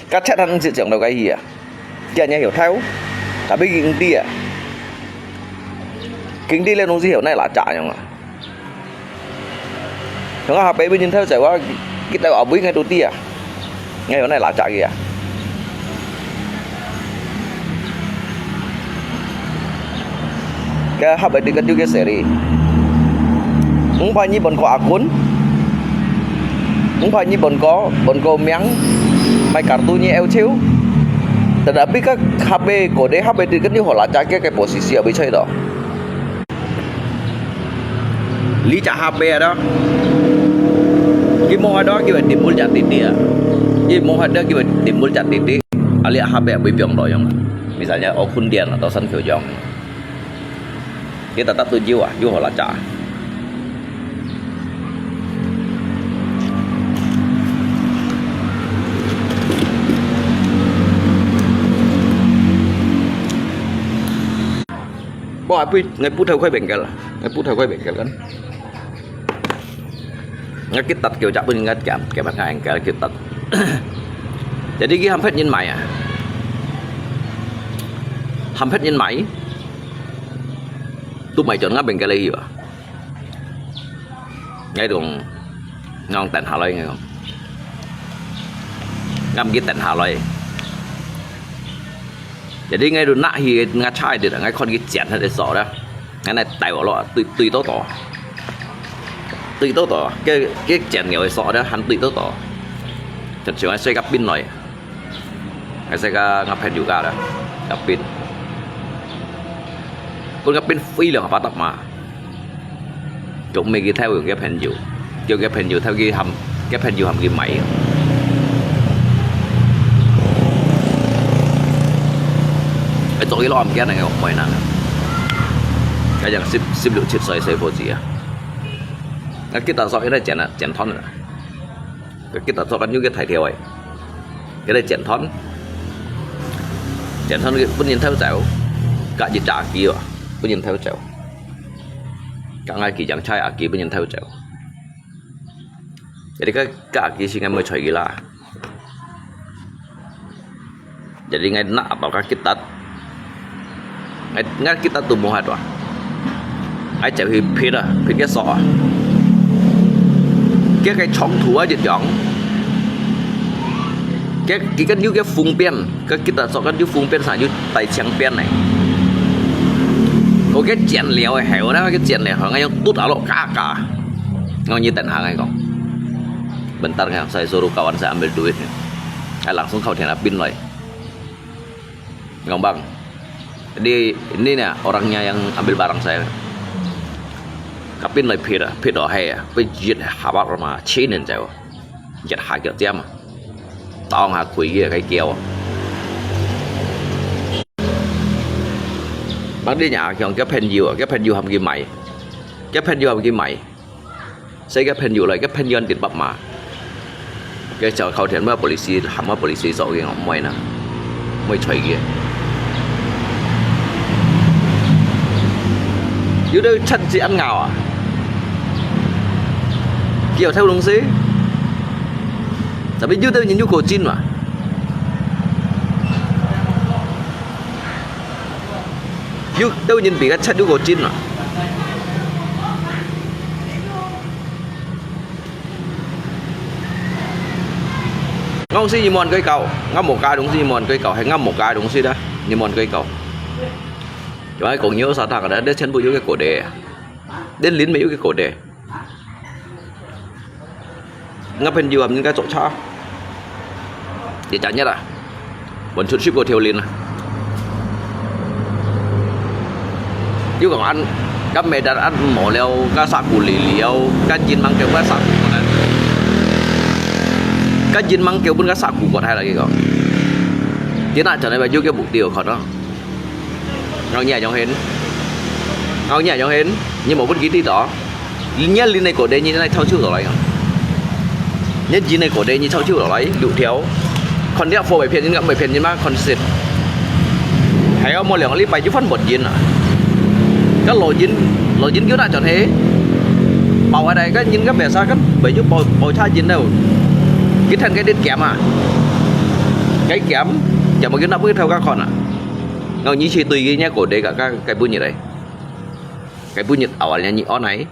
Ka chat han sit chang dau ka hi a. Kia nya hiu thau. Tapi king ti a. King ti le nung si hiu nai la cha yong a. Yong a ha pe bi nyin thau chai wa ki tau a bui ngai tu ti a. Ngai hiu nai la cha ki a. Ka hap ai ti ka tiu ke seri. Ung pha nyi bon ko akun. Ung pha nyi bon ko, bon ko miang. Mai kartu nyi eu chiu. Tetapi ka hap ai ko de hap ai ti ka tiu ho la cha ke ke posisi a bi choi do. Li cha hap ai do. Ki mo hai do ki wai timbul cha ti ti a. Ki mo hai do ki wai timbul cha ti ti. A li hap ai a bi piong do yong. Misalnya, o khun dian a, tau san khiu yong. Kita tak tu jiu a, yu ho la cha. Bo a pui, ngai pu thau khoi bengkel, ngai pu thau khoi bengkel kan. Ngai kit tat kiu chak pun ngai kiam, kiam ngai engkel kit tat. Jadi ki ham phet nyin mai a. Ham phet nyin mai. Tu mai chon ngai bengkel hi ba. Ngai dong, ngai dong ten ha loi ngai dong. Ngam ki ten ha loi. Jadi ngai dong nak hi ngai chai di, ngai khon ki chian ha de so da. Ngai nai tai wo lo, tui, tui to to. Tui to to, ke, ke chian ngai so da, han tui to to. Chon chiu ngai sui ka pin loi. Ngai sui ka, ngai phen yu ka da. Ka pin. Pun ka pin fui liang pa tap ma. Chok me ki thau ke phen yu. Kêu ke phen yu thau ki ham, ke phen yu ham ki mai. 做一落暗間个外人啊，該樣十、十六七歲細伙子啊，該吉他手一直剪啊，剪斷啊，該吉他手跟有个大條个，一直剪斷，剪斷佢分人偷走，隔一隻機啊，分人偷走，剛剛佢樣車啊，機分人偷走。 Jadi該、該阿基先𠊎毋會睬佢啦。Jadi𠊎拿到該吉他，𠊎、𠊎吉他都無法度啊。𠊎就去撇啊，撇个索啊。該个長途啊，就講，該、佢个有个封邊，該吉他索个有封邊，上有帶槍邊呢。我个剪了个，還有那个剪了，好像用剁啊咯，嘎嘎。 Ngau nyi tanha ngai kong. Bentar ngai, saya suruh kawan saya ambil duit. Ai langsung kau tiada pin loi. Ngau bang. Jadi ini nih orangnya yang ambil barang saya. Kapin loi pit, pit oh hai, pit jit habar ma chinin jauh. Jit hagak jam. Tao ngah kui kia cái kiểu. Bang đi nhà kong cái 朋友, cái 朋友 hâm cái mày. Cái 朋友 hâm cái mày. Sai cái 朋友 lai, cái 朋友 ăn tin bap ma. Cái chào khâu thiện mà police, hâm mà police sọ cái ngọc môi na. Môi choi kia. Yu đôi chân chỉ ăn ngào à? Kiểu theo đúng xí. Tapi yu đôi nhìn yu cổ chín mà. Yu đôi nhìn bị cái chân yu cổ chín mà. Ngau si nyi mon koi kau, ngau mo ka dong si nyi mon koi kau, hai ngau mo ka dong si da, nyi mon koi kau. Cuma kong nyo sa thang da, dia chen bu yu ke kode. Dia lin me yu ke kode. Ngau phen yu am nyi ka chok cha. Dia chanya da. Wan chut ship ko thiau lin. Yu kong an, ka me dan an mo liao, ka sa ku li liao, ka jin mang kêu ka sa ku ko na. Ka jin mang kêu pun ka sa ku ko hai lagi ko. Tina chon ai ba yu ke mục tiêu ko no. Ngau nya jong hin. Ngau nya jong hin. Nyi mo pun kiti to. Nyi lin nei ko de nyi nei thau chiu to lai. Nyi jin nei ko de nyi thau chiu to lai, lu thiau. Kon dia fo bai phian nyi ngam bai phian nyi ma kon sit. Hai mo liang li bai ju fan bot jin a. Ka lo jin, lo jin kiu na chon he. Pau hai dai ka jin ka bai sa kan bai ju pau, pau cha jin dau. Kit than cái dit kiam a. Cái kiam, kiam mo kiu na pui thau ka kon a. Ngau nyi chi tui ki nya ko de ka, ka, ka bu nyi dai. Cái bút nhật awalnya nyi on ai,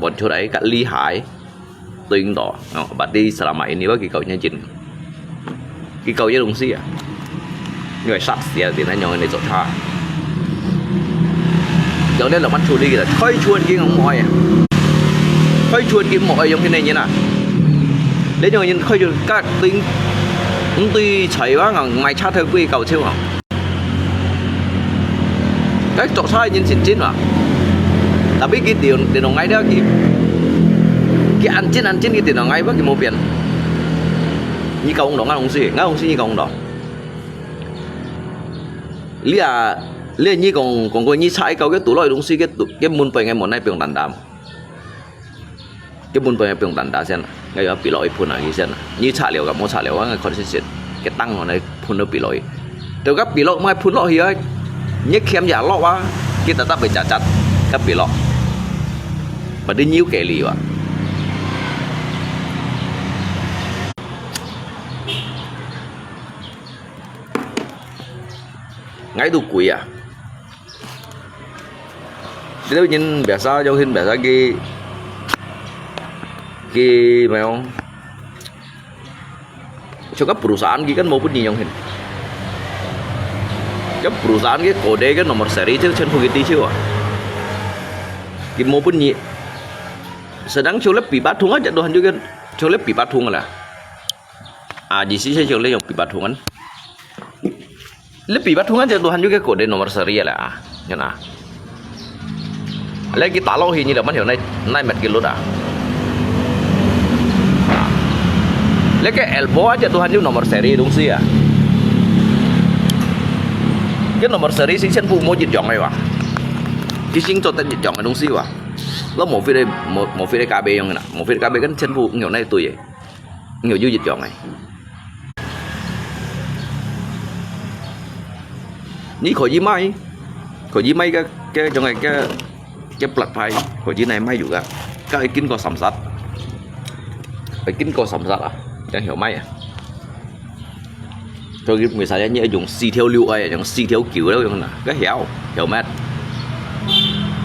bọn chốt ai, cái lý hại, tôi đó, nó, berarti selama ini bagi kau nya jin. Cái kau nya đồng si à. Người sắp xỉa thì nó nhong này chốt tha. Kau nya là mắt chua đi kìa, khói chua kia không mỏi à. Khói chua kia mỏi giống cái này như nào. Để cho nhìn khói chua các tính, không tùy chạy quá, ngang mai chát theo quy cầu chiêu hả. Cái chọ sai nhân sinh chín mà. Tapi cái điều, điều nó ngay đó, cái, cái ăn chín, ăn chín cái điều nó ngay quá, cái mô biển. Như cậu ông đó, ngã ông sư, ngã ông sư như cậu ông đó. Lý à, lý như còn, còn coi như sai cậu cái tủ lôi đúng sư cái tủ, cái môn bơi ngay môn này, bơi đàn đám. Cái môn bơi bơi đàn đá xem, ngay ở bị lỗi phun à, cái xem. Như chả liều, cái mô chả liều, cái con xin xin. Cái tăng nó này phun nó bị lỗi. Tôi gấp bị lỗi, mai phun lỗi hìa. Nhớ khiêm giả lỗi á, cái ta ta bị chặt chặt, gấp bị lỗi. Và đi nhiêu kẻ lì à. Ngay đủ quỷ à. Kita nyin biasa, jauh hin biasa ki, ki, mèo. Cho các perusahaan ki kan maupun nyi jauh hin. Các perusahaan ki kode kan nomor seri chiu, chen phu ki ti chiu à. Ki maupun nyi. Sedang cho lep pi ba thung aja Tuhan juga, cho lep pi ba thung lah. À, di si cho lep yong pi ba thung kan. Lep pi ba thung kan cho Tuhan juga kode nomor seri lah, à. Kan à. Lagi ta lo hi nyi lah man hiu nai, nai met ki lut à. Lagi elbow aja Tuhan juga nomor seri dong si à. 該normal seri係全部無一樣个哇。佢先做得一樣个東西哇。該無非个無無非个咖啡樣个啦，無非个咖啡跟全部有那對个，有有一樣个。你可以買，可以買个个種个个个 block 牌，可以來買有个，該愛經過審查，愛經過審查啊，正曉買啊。 所以為啥你愛用四條路，愛用四條橋了用啦？該曉曉咩？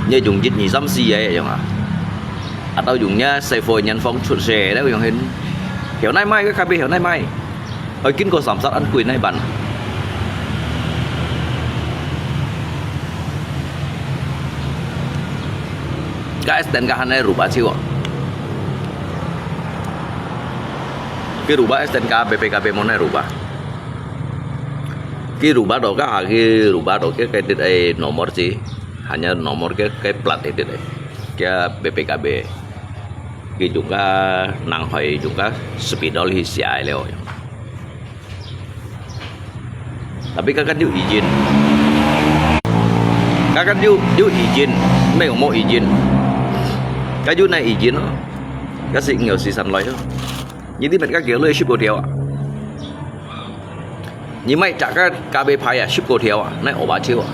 你愛用一二三四个用啊？啊，到用你細貨人方出世了用，曉來買个咖啡曉來買，愛經過審查恁貴來辦。該S ten K還係rubah超啊？佢rubah S ten K，B P K B無奈rubah。 佢rubah到該下，佢rubah到該个个nomor si，hanya nomor个个plat个个，个B P K B，佢用个南海用个spidol去寫了。Tapi kakak有意見，kakak有有意見，無無意見，該有哪意見咯？該係有時間來咯。 你知乜个幾多十過條啊？你買隻个咖啡牌啊，十過條啊，哪有辦法啊？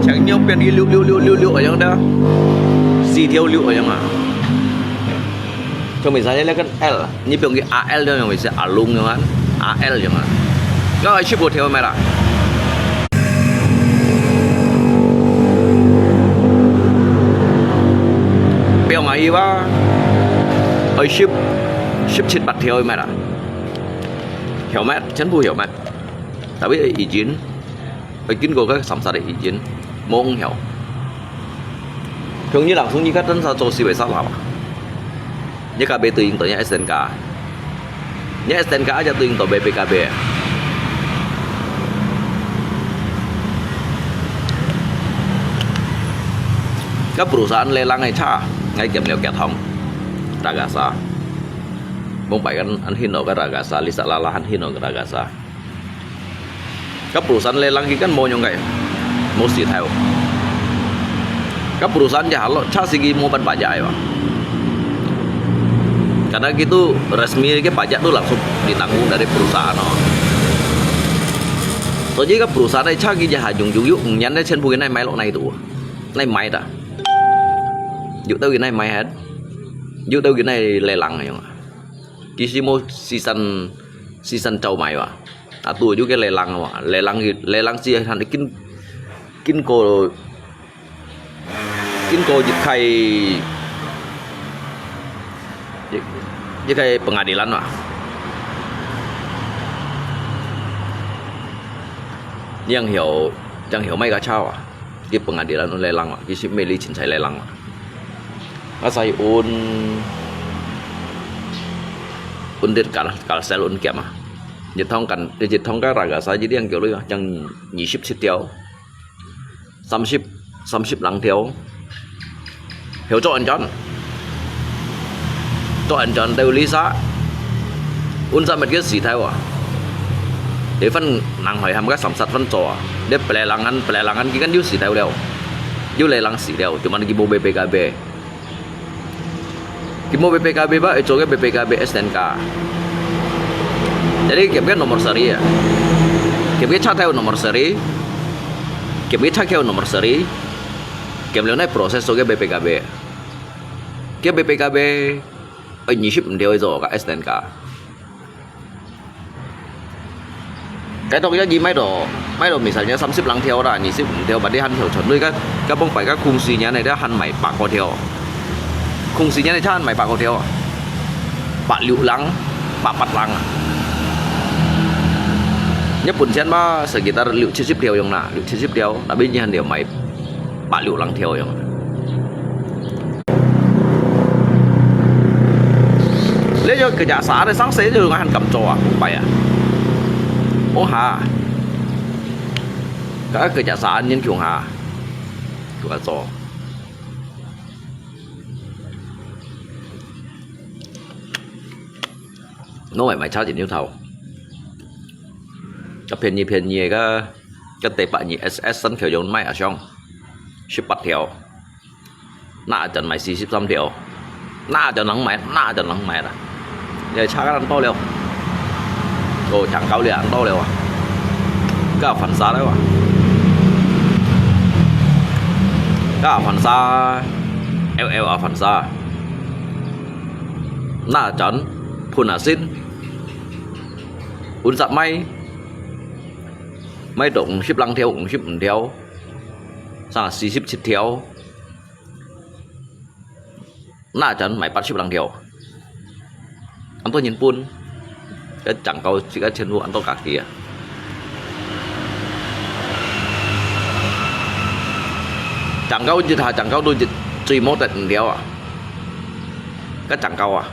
像你變去六六六六六恁樣个，四條六恁樣啊？就係那個L，你變去R L恁樣，係阿龍恁樣啊，R L恁樣啊？該十過條買啦。 表阿姨哇，愛十十七八條買啦，曉買，全部曉買。Tapi izin，愛經過該審查个izin，無曉。像你人從你个登山做事為啥啦？ 你咖啡對應到你S N K，你S N K aja對應到B P K B。Ka perusahaan lelang ai cha, ngai kiam liao kiat hong. Ragasa. Mong pai kan an hin lo ka Ragasa, lisa lala han hin lo ka Ragasa. Ka perusahaan lelang ki kan mo nyong kai, mo si thai. Ka perusahaan ja halo, cha si ki mo ban pajak ai ba. Karena ki tu resmi ki pajak tu langsung ditanggung dari perusahaan no. So jadi ka perusahaan ai cha ki ja ha jung jung yu nyan dai chen bu ki nai mai lo nai tu. Nai mai ta. Yu tau ki nai mai hat. Yu tau ki nai lelang ai yong. Ki si mo sisan, sisan chau mai ba. Atu ju ke lelang wa, lelang, lelang si han kin, kin ko, kin ko jit khai, jit khai pengadilan wa. Yang hiau, yang hiau mai ka cha wa. Ki pengadilan un lelang wa, ki si meli chin chai lelang wa. Asai un, un dit kal, kal sel un kiam a. Jit thong kan, jit thong ka Ragasa jit yang kiau lui, jang ni sip sit tiau. Sam sip, sam sip lang tiau. Hiau cho an jan. Cho an jan teu lisa. Un sa met ke si thai wa. Để phân nang hoi ham ka sam sat phân cho a. Để pelelangan, pelelangan ki kan yu si thai liao. Yu lelang si liao, cuman ki bo B P K B. Ki mo B P K B ba, cho ke B P K B S N K. Jadi kiam ke nomor seri ya. Kiam ke cha thai nomor seri. Kiam ke cha kiau nomor seri. Kiam liao nai proses cho ke B P K B. Ke B P K B, ai ni sip ndeo cho ka S N K. Cái đó cái gì máy đó, máy đó misalnya samsip lang theo đó, nhị sip theo, bạn đi han theo chọn nuôi cái, cái bông phải cái khung xì nhà này đó han mày bạc có theo. Khung xì nhà này chắc han mày bạc có theo. Bạc lựu lăng, bạc bạc lăng. Nhớ bún chén mà sekitar lựu chín sip theo yong na, lựu chín sip theo, tapi như han theo mày bạc lựu lăng theo yong. Lẽ cho cái nhà xã này sáng sớm rồi ngài han cầm trò à, không phải à? Ô hà. Cái cái nhà xã nhân chúng hà. Chúng ta trò. 我買買車真有頭。較便宜便宜个，个，个第八二 S S 三條用買啊上，十八條。那陣買四十三條，那陣能買，那陣能買啦。這車个恁多了，哦，長高了恁多了啊，个還沙了啊，个還沙，L L啊還沙。 那陣，噴啊先，五十米，買到五十零條，五十五條，啥四十七條，那陣買八十零條，恁多人分，該長高自家全部恁多價錢啊。長高一下，長高都一，最無得五條啊，該長高啊。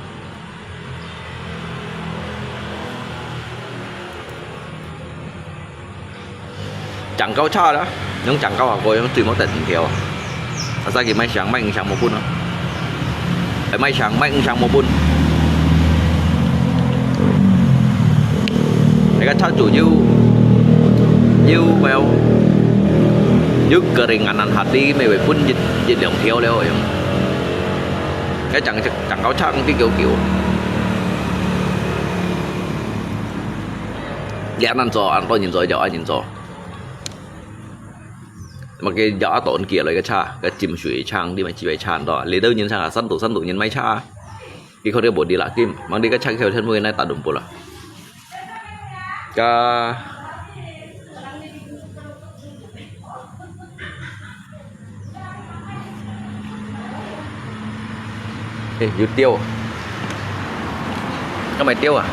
長高車啦，用長高啊，過用最無得五條啊。啊，再去買上，買五上無分啊。哎，買上，買五上無分。那個車主又，又，well，又keringanan hati，乜會分一，一兩條了，用。該長，長高車，講得久久。 你恁樣做，恁多人做，就恁樣做。麼个有啊，當幾來个車，个浸水廠，你們幾位車多，你兜人上啊，山肚山肚人買車，佢可能無地啦，佢，望你个車票全部拿打亂布啦。个 欸，有鳥啊！敢係鳥啊？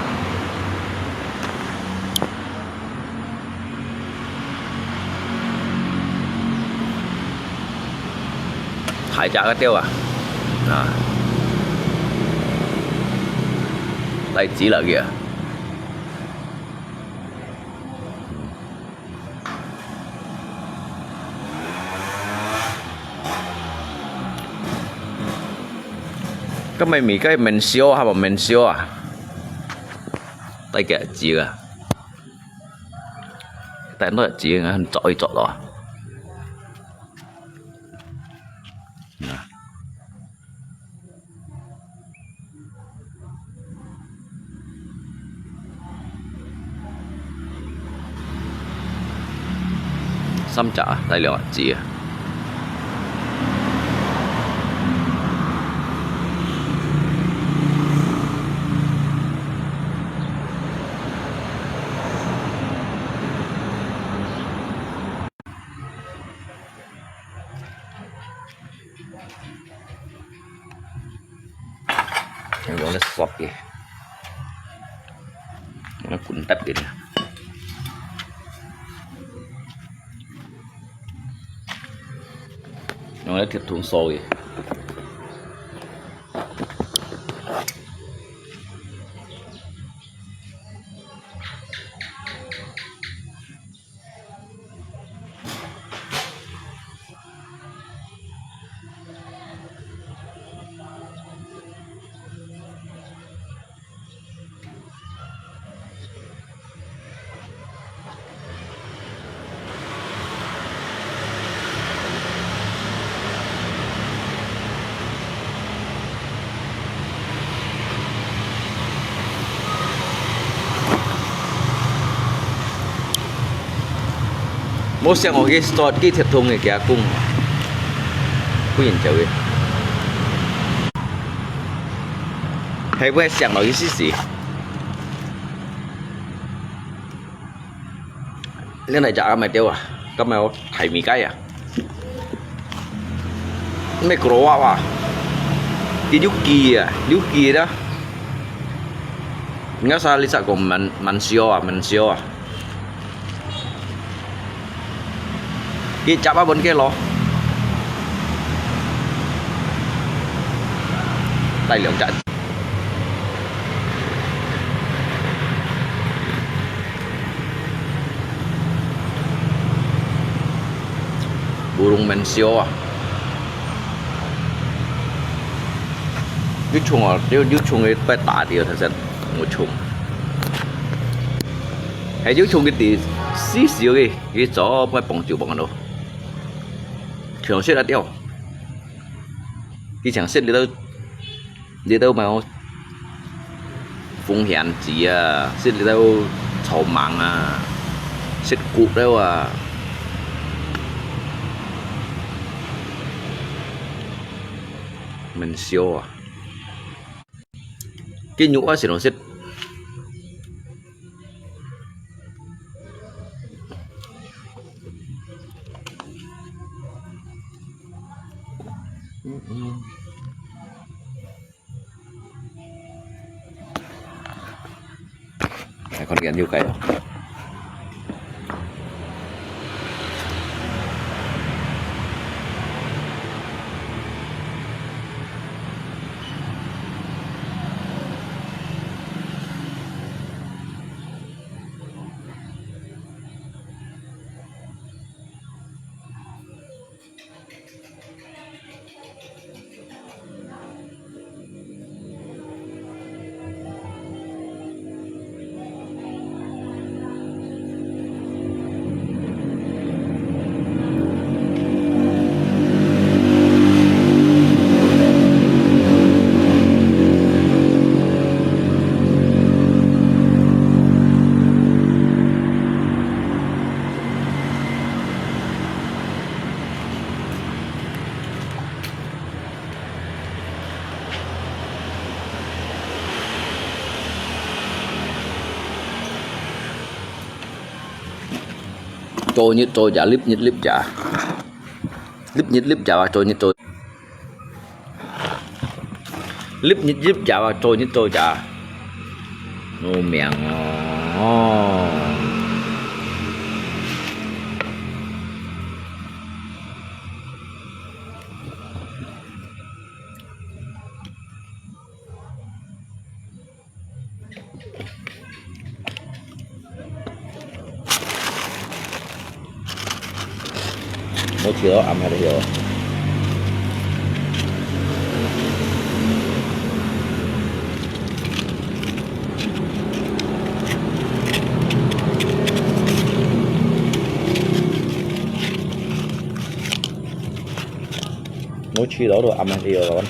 大隻个鳥啊！啊，大隻了佢啊！ 該毋係，該面燒啊，係無？面燒啊？帶幾隻啊？帶幾隻啊？捉一捉咯。啊。 三隻啊，帶兩隻啊。 用來索佢，用來滾搭佢。用來鐵桶索佢。 無想到佢start佢鐵桶个，佢講，不然就个。係會想到佢試試。 你來隻阿姆鳥啊，今日我大米雞啊，咩grow up啊，佢有機啊，有機啦。你看啥？你識講慢，慢燒啊，慢燒啊。佢隻啊，分佢咯，帶兩隻。 Burung mensia啊。有蟲啊，有，有蟲个，被打掉，頭先，有蟲。還有像佢哋死死个，佢做乜幫手幫到，全食啊掉。佢全食你都，你都無風險子啊，食你都草蜢啊，食骨頭啊，មិន燒啊。 雞肉啊，食咯食。嗯嗯。來看你研究開哦。 做日做夜，立日立夜，立日立夜啊，做日做，立日立夜啊，做日做夜，好命哦！ 無去咯，暗下了。無去咯，都暗下了。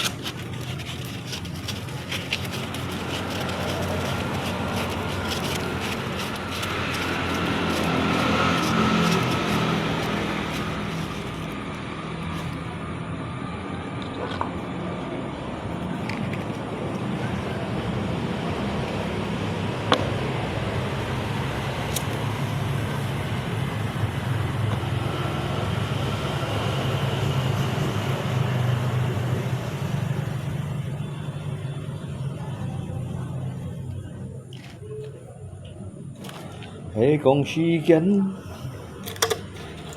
係講時間，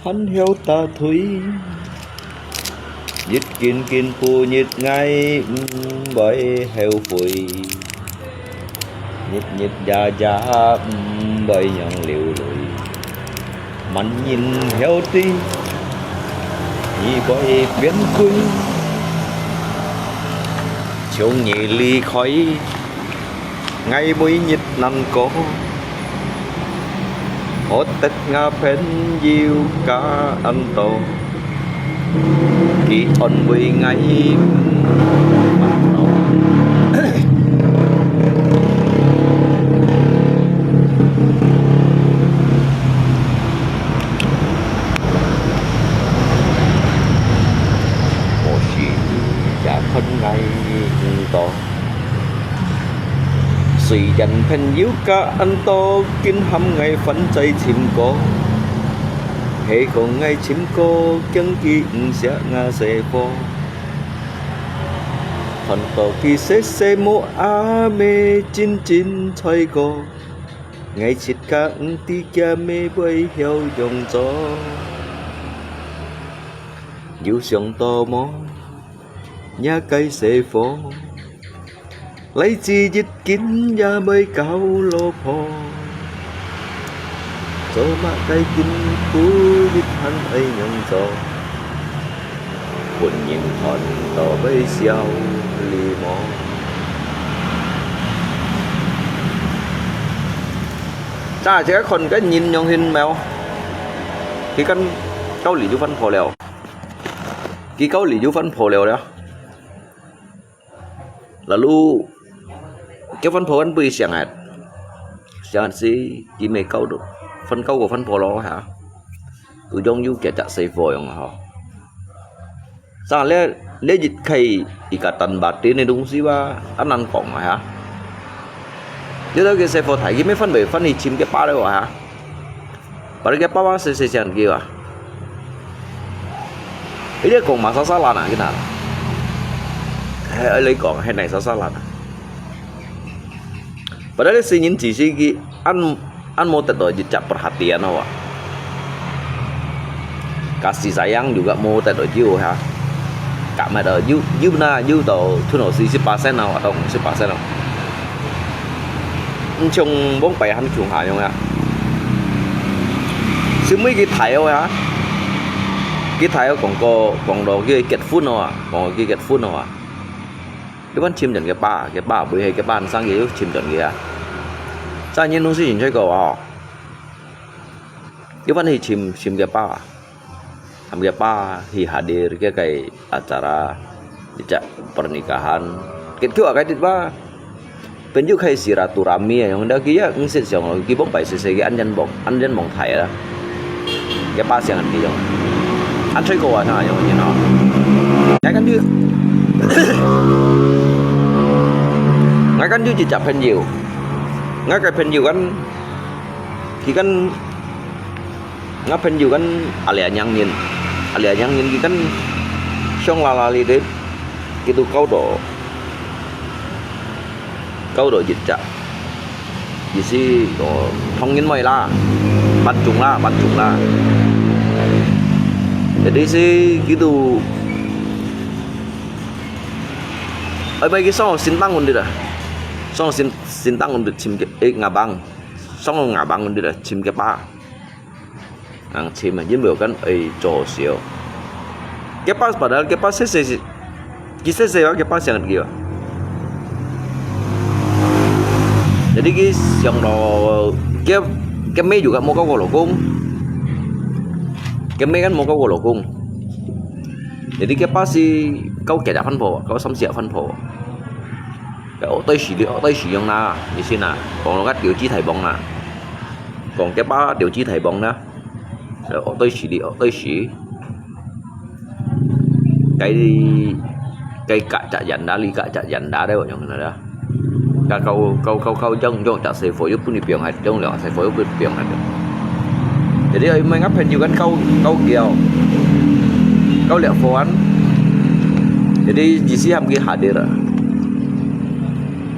還曉打退，日緊緊步日，𠊎毋會後悔。 日日夜夜毋會讓流淚，萬人曉得你會變歸，從你離開，𠊎每日難過，好得𠊎朋友甲恁多。 佢安慰𠊎。無時也看𠊎毋到。 雖然朋友甲恁多，緊喊𠊎還在尋過，係講𠊎尋過，驚佢毋惜𠊎細貨。看到佢細細目，阿姆真真在過，𠊎自家毋知厥姆會曉仰做。有想到無？ 若个細貨，來自一斤也會搞老婆。做麼个今晡日還愛仰做？分人看到會笑你無？ Sa, cek kha khon kah nyin yong hin mèo. Khi kan kau li ju fan pho liao. Khi kau li ju fan pho liao liao. Lalu, kah fan pho kan pui siang at. Siang at si, khi mèo kau tu. Fan kau ko fan pho lo ha. Tu yong yu kah cak sai pho yong ho. Sa, liá, liá yit khai ikatan batin ni dungsi ba, an nan kong ha. Yau tau kah sai pho thai, khi mèo fan bai fan hi chim kah pa liao ha. Pai kah pa ba sai sai siang khi ba. Ini kong ma sa sa la na khi na. Hai, ai lai kong, hai nai sa sa la na. Padahal si nyin chỉ si khi an, an mau tet to yit cak perhatian awak. Kasih sayang juga mau tet to yu ha. Kak mai to yu, yu na, yu to, thun to si si persen awak tong, si persen awak. Nchong bong pai han chung ha yong ya. Si mui khi thai awak ya. Khi thai awak kong ko, kong to khi kết hôn awak, kong khi kết hôn awak. Khi fan chim chon kah pa, kah pa bui hai kah pa an sang kah yu chim chon kah ha. Sa nyin dungsi nyin choi ko ho. Khi fan hi chim, chim kah pa. Ham kah pa hi hadir kah khai acara, cak pernikahan. Kah kyo akai tit ba. Pen yu khai silaturahmi yong da khi ya ngsit siang lo, khi bong pai sai sai khi an yan bong, an yan bong thai la. Kah pa siang an khi yong. An choi ko wa sa yong nyin ho. Ngai kan yu, ngai kan yu yit cak phen yu. Ngai kah phen yu kan, khi kan, ngai phen yu kan alia nyang nyin. Alia nyang nyin khi kan siang la la li de. Khi tu kau to. Kau to yit cak. Yit si, oh, thong nyin moi la. Bat chung la, bat chung la. Jadi si khi tu. Ai mai khi song sin tang un dit ah. Song sin, sin tang un dit chim kah, eh, ngabang. Song ngabang un dit ah, chim kah pa. Ang chim ah, yin bo kan ai cho siu. Kah pa padahal kah pa sai sai si. Khi sai sai wa kah pa siang khi wa. Jadi khi siang lo, kah, kah mèo juga mau kau ko lo kong. Kah mèo kan mau kau ko lo kong. Jadi kah pa si kau kah da fan pho, kau sam sia fan pho. Kah ok tai si li, ok tai si yong na, ni sin na. Kong lo kah điều trí thai bong na. Kong kah pa điều trí thai bong na. Kah ok tai si li, ok tai si. Kah, kah kah cak yan da li, kah cak yan da de yong na da. Kah kau, kau, kau, kau jong, jong cak sai pho yu pun ni piang hai, jong liang sai pho yu pun piang hai. Jadi ai mai ngai phen yu kan kau, kau kiau. Kau liak pho an. Jadi yit si ham khi hadir.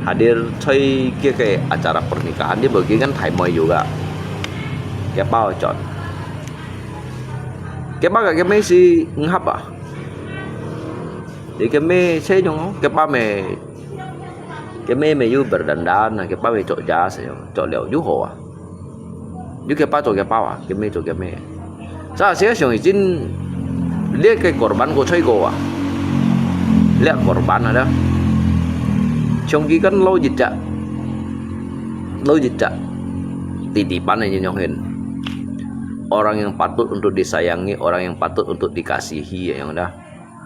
Hadir choi kah khai acara pernikahan, di bo khi kan thai moi juga. Kah pa chon. Kah pa kah kah mèo si ngap ah. Di kah mèo sai yong, kah pa mèo, kah mèo mèo yu berdandan, kah pa mèo chok jas, chok liao yu ho ah. Yu kah pa chok kah pa ah, kah mèo chok kah mèo. Sa sia siang izin liak kah korban ko choi ko ah. Liak korban ada. Siang khi kan lo yit cak. Lo yit cak. Titipan ini yong hin. Orang yang patut untuk disayangi, orang yang patut untuk dikasihi, yong da.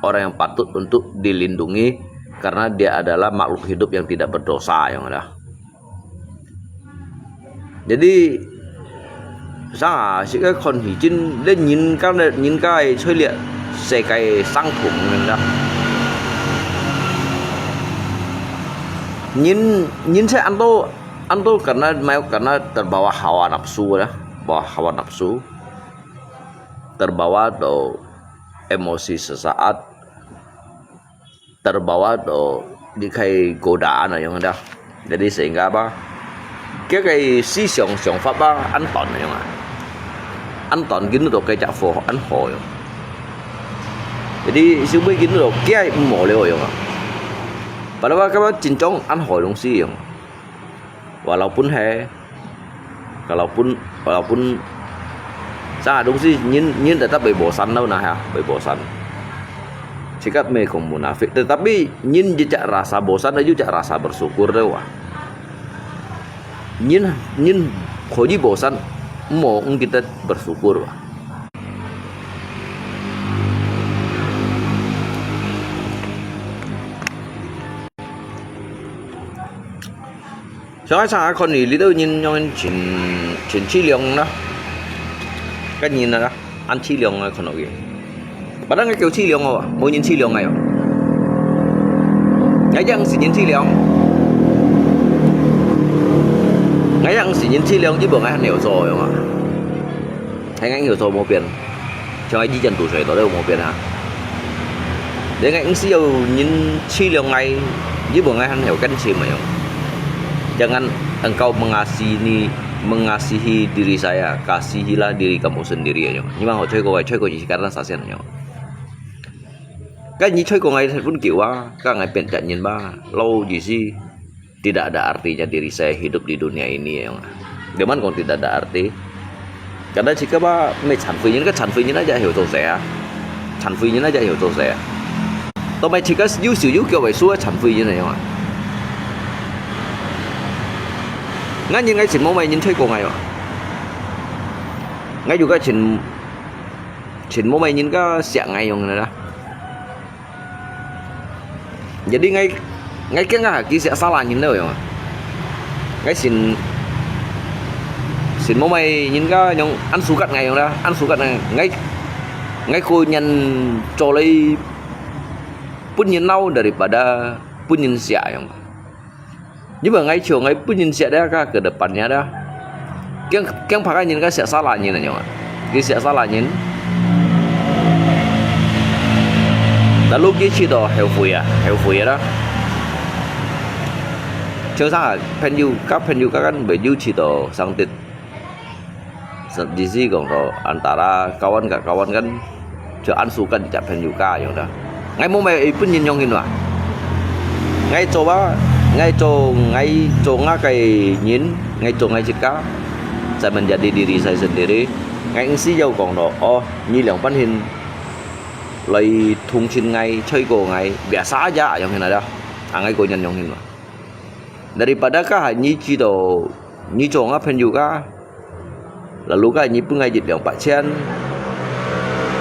Orang yang patut untuk dilindungi karena dia adalah makhluk hidup yang tidak berdosa, yong da. Jadi, sa, si kah khon hi jin, le nyin kah, le nyin kah choi liak, sai kah sang thung, yong da. Nyin, nyin sai an to, an to karena, mau karena terbawa hawa nafsu da, bawa hawa nafsu. Terbawa to emosi sesaat, terbawa to di khai godaan yong da. Jadi sehingga apa? Kah khai si siang, siang fa ba an ton yong ah. An ton kin to kah cak pho an ho yong. Jadi si mui kin to kah mo liao yong ah. Padahal kah ba jin jong an ho dungsi yong. Walaupun hai, kalaupun, walaupun sa dungsi nyin, nyin tetap bai bosan lo na ha, bai bosan. Sikap mèo kong munafik, tetapi nyin jejak rasa bosan, jejak rasa bersyukur de wa. Nyin, nyin 可以bosan，莫毋記得bersyukur吧。像𠊎常常看你，你兜人樣真，真淒涼啦，个人啊，恁淒涼啊，看到佢。 Padahal𠊎叫淒涼哦，無人淒涼𠊎哦。𠊎也毋係人淒涼，𠊎也毋係人淒涼，只不過𠊎還有做樣啊。還𠊎有做無變，像𠊎以前讀書都有無變啊。Jadi𠊎毋係要人淒涼𠊎，只不過𠊎還有感情嘛樣。Jangan engkau mengasihi, mengasihi diri saya, kasihilah diri kamu sendiri樣。你問我吹過，吹過一些kata sasen樣。 Kan你吹過𠊎分久啊，kan𠊎變隻人吧，老意思，tidak ada artinya diri saya hidup di dunia ini樣啊。Dia man講tidak ada arti。Kata cika ba，咩殘廢人，个殘廢人aja曉做事啊，殘廢人aja曉做事啊。都咩cika有手有腳个，所謂殘廢人樣啊。𠊎人𠊎全無咩人吹過𠊎啊，𠊎有个全，全無咩人个惜𠊎樣啦。 Jadi ngai, ngai kiang ah kisah salah nyin lo yong. Ngai sin, sin mo mai nyin ka nyong an sukat ngai yong da, an sukat ngai, ngai, ngai ko nyan cho lei pun nyin nau daripada pun nyin sia yong. Nyi ba ngai cho ngai pun nyin sia da ka ke depan nya da. Kiang, kiang pakai nyin ka sia salah nyin nyong. Ki sia salah nyin. Lalu ki chi to heo fui ya, heo fui ya da. Cheng sang a, pen yu ka, pen yu ka kan be yu chi to sang tit. Sa-, di si kong to antara kawan ka kawan kan, cho an su kan chak pen yu ka yong da. Ngai mo mai i pun nyin yong hin wa. Ngai cho ba, ngai cho, ngai cho nga kai nyin, ngai cho ngai chit ka. Sa menjadi diri saya sendiri. Ngai ngsi yau kong to, oh, nyi liang pan hin. Lai thung chin ngai, choi ko ngai, biasa aja yong hin ada. Angai ko nyan yong hin wa. Daripada ka ha nyi chi to, nyi cho nga pen yu ka. Lalu ka nyi pun ngai jit liang pak chen.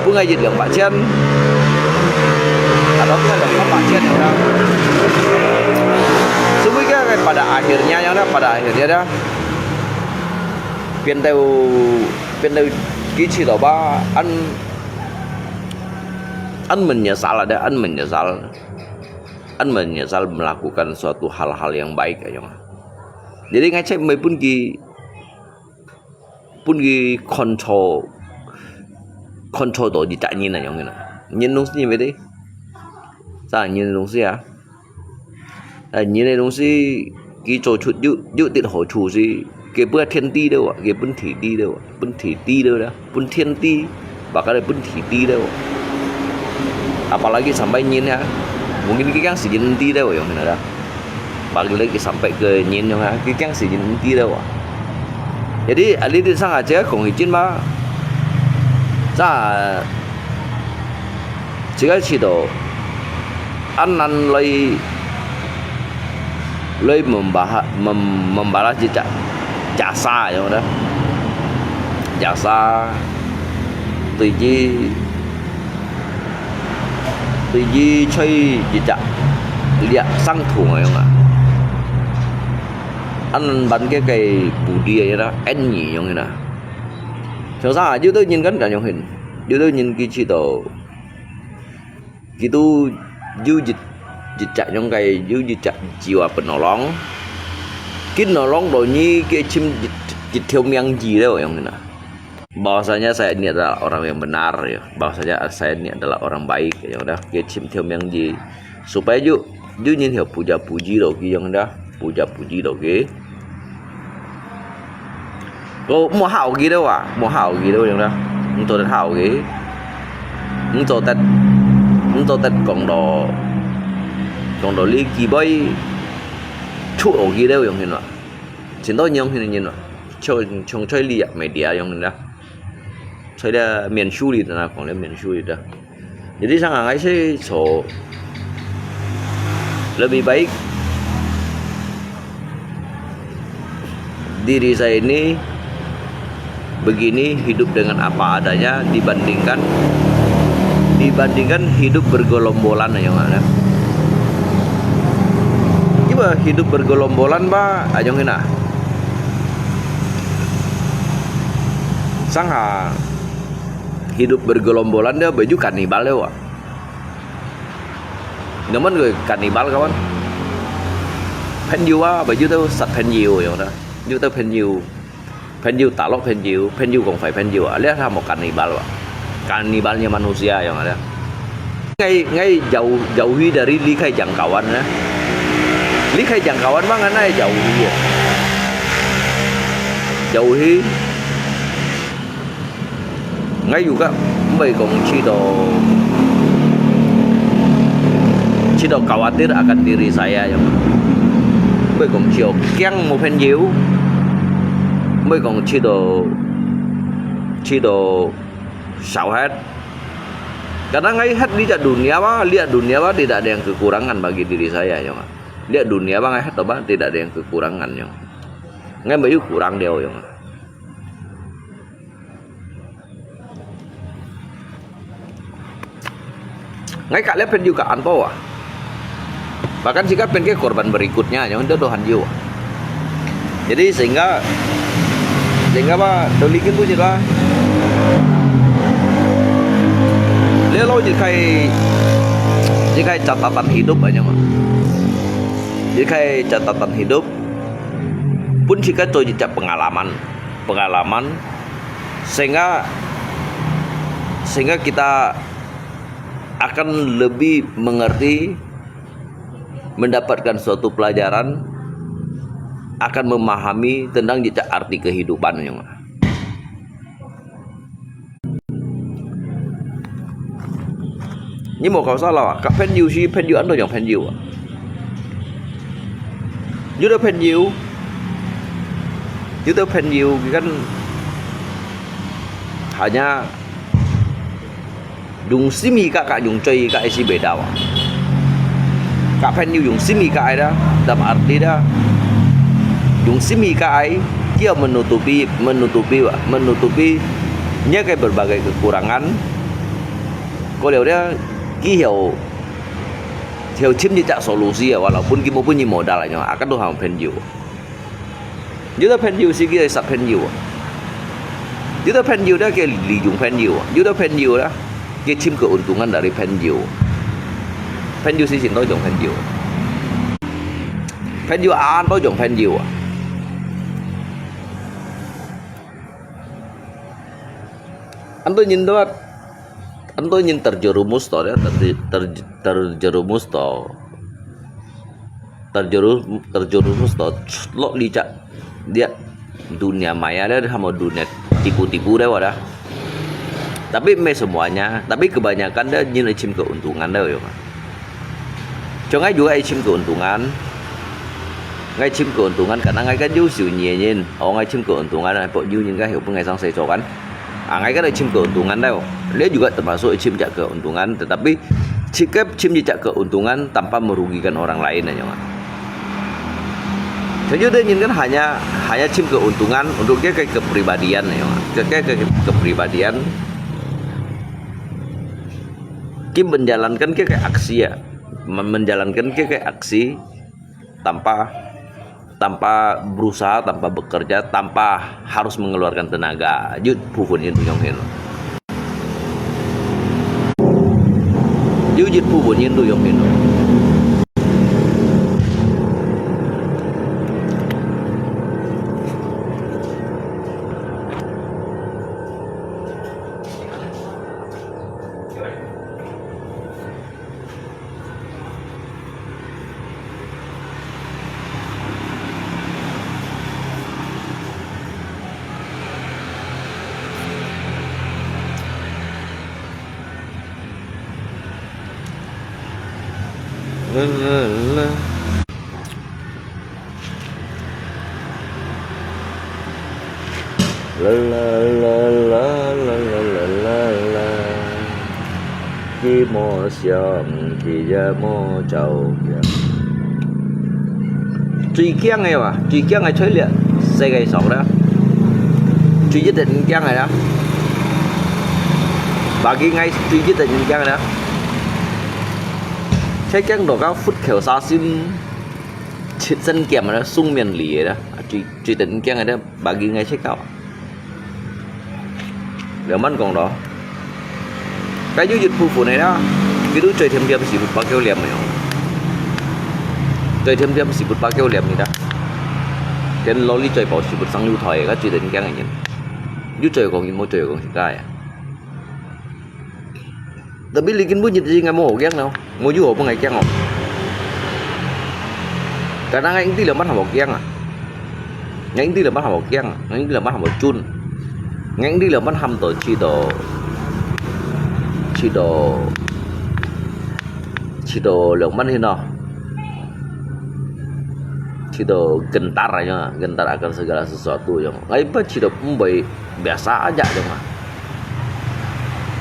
Pun ngai jit liang pak chen. Ada pun ngai liang pak chen yong da. Semua ka pada akhirnya yong da, pada akhirnya da. Pian tau, pian tau ki chi to ba, an, an menyesal ada, an menyesal. An menyesal melakukan suatu hal-hal yang baik ayong. Jadi ngai cek mai pun ki, pun ki control, control to di tak nyin ayong kena. Nyin dong si mai deh. Sa nyin dong si ya. Nyin dong si ki cho chut yu, yu tit ho chu si. Ki pun tien ti deh wa, ki pun ti ti deh wa, pun ti ti deh da. Pun tien ti, ba ka le pun ti ti deh wa. Apalagi sampai nyin ya. Mungkin ki kiang si nyin ti deh wa yong hin ada. Ba ka le ki sampai ke nyin yong ya, ki kiang si nyin ti deh wa. Jadi, ali di sang aja kong ijin ma. Sa, jika chi to, an nan lai, lai membaha-, mem-, membalas jejak jasa yong da. Jasa, tui ji, tui ji choi jejak liak sang thung yong a. An ban ke kai budi ya da, en nyi yong hin a. Chong sa, yu to nyin kan kan yong hin. Yu to nyin ki chi to. Ki to yu jit, jit chak yong kai, yu jit chak jiwa penolong. Kin nolong to nyi ke chim jit, jit thiau miang ji leo yong hin a. Bahwasanya saya ini adalah orang yang benar ya. Bahwasanya saya ini adalah orang baik ya. Udah, ke chim thiau miang ji. Supaya ju, ju nyin hiau puja puji lo ki yong da. Puja puji lo ki. Ko mo hao ki lo wa, mo hao ki lo yong da. Nto da hao ki. Nto da, nto da kong do, kong do li ki boy. Chu o ki lo yong hin wa. Chin to yong hin nyin wa. Chong, chong choi li ya media yong hin da. Choi da mian shu li da na kong le mian shu li da. Jadi sang ngai se cho lebih baik diri saya ini Begini hidup dengan apa adanya dibandingkan dibandingkan hidup bergelombolan, ayong ana. Kiba hidup bergelombolan ba, ayong ina. Sangha hidup bergelombolan dia baju kanibal dia wa. Naman ko kanibal kawan. Penyu wa baju tu sat penyu, ayong ana. Ju tu penyu. 朋友打落朋友，朋友講壞朋友啊，這係無cannibal啊？Cannibal-nya manusia yang ada. Ngai, ngai jauh, jauhi dari 離開 jangkauan ya. 離開 jangkauan mah ngan ai jauhi ya. Jauhi. Ngai juga 毋會講去到去到 khawatir akan diri saya yang 毋會講去到驚無朋友，毋會講去到去到少忒。Karena ngai hati 這隻 dunia ba, 這隻 dunia ba tidak ada yang kekurangan bagi diri saya yang. 這隻 dunia ba ngai hati ba tidak ada yang kekurangan yang. Ngai 無有 kurang 了 yang. Ngai kak lihat pen juga anpo ah. Bahkan sika pen ke korban berikutnya yang itu Tuhan juga. Jadi sehingga sehingga ba dolikin tu je ba. Lelo je kai je kai catatan hidup aja mah. Je kai catatan hidup pun sika tu je pengalaman pengalaman sehingga sehingga kita akan lebih mengerti, mendapatkan suatu pelajaran, akan memahami tentang jejak arti kehidupan yang. Ni mau kau salah, kak 朋友係朋友，安到樣朋友啊？有的朋友，有的朋友佢 kan hanya 用心意 ka ka 用嘴 ka ai si beda wa. Kak 朋友 用心意 ka ai da, dalam arti da. 用心意 ka ai, kia menutupi, menutupi wa, menutupi nya kai berbagai kekurangan. Ko liau dia, ki hiau hiau chim jejak solusi ya, walaupun ki mau pun ni modal aja, akan tu hang 朋友。 有的朋友係佢係殺朋友啊，有的朋友咧佢利用朋友啊，有的朋友咧佢尋 keuntungan dari 朋友。朋友係盡多種朋友，朋友安多種朋友啊。安多人都，安多人 terjerumus to, ter, ter, terjerumus to. Terjeru-, terjerumus to, lok licak dia dunia maya dia sama dunia tipu-tipu dia wadah. Tapi 毋係 semuanya, tapi kebanyakan dia nyin ai chim keuntungan dia yo. Cuma juga ai chim keuntungan, ngai chim keuntungan karena ngai kan 優秀 nyin, oh ngai chim keuntungan, pok nyin kan hiu pun ngai sang sai kan. Ah, ngai kan ai chim keuntungan dia. Dia juga termasuk ai chim jak keuntungan, tetapi Chikap chim jejak keuntungan tanpa merugikan orang lain aja. Jadi dia nyin kan hanya hanya chim keuntungan untuk dia ke kepribadian aja. Ke, ke, ke, kepribadian. Ki menjalankan ke, ke aksi ya. Men-, menjalankan ke, ke aksi tanpa tanpa berusaha, tanpa bekerja, tanpa harus mengeluarkan tenaga. Jut 部分人都用 hino. Jut 部分人都用 hino.最驚个哇，最驚个在這世界上啦，最一得人驚个啦，bagi𠊎最一得人驚个啦。在驚到个佛口沙心，七身劍个啦，雙面利个啦，最最得人驚个啦，bagi𠊎切口。兩萬講咯。 該有一部分个啦，佢都最甜甜是佛八九念个哦。最甜甜是佛八九念个啦。跟羅哩最寶是佛生六胎个，該最得人驚个人。有最講人，無最講實在啊。Tapi你根本就應該無好驚咯，無有好分𠊎驚哦。Karena𠊎應知兩萬好驚啊。 𠊎應知兩萬好驚，𠊎應知兩萬好準，𠊎應知兩萬喊到去到去到去到兩萬去喏，去到gentar aja，gentar akan segala sesuatu yang，𠊎一般去到毋會biasa aja yang啊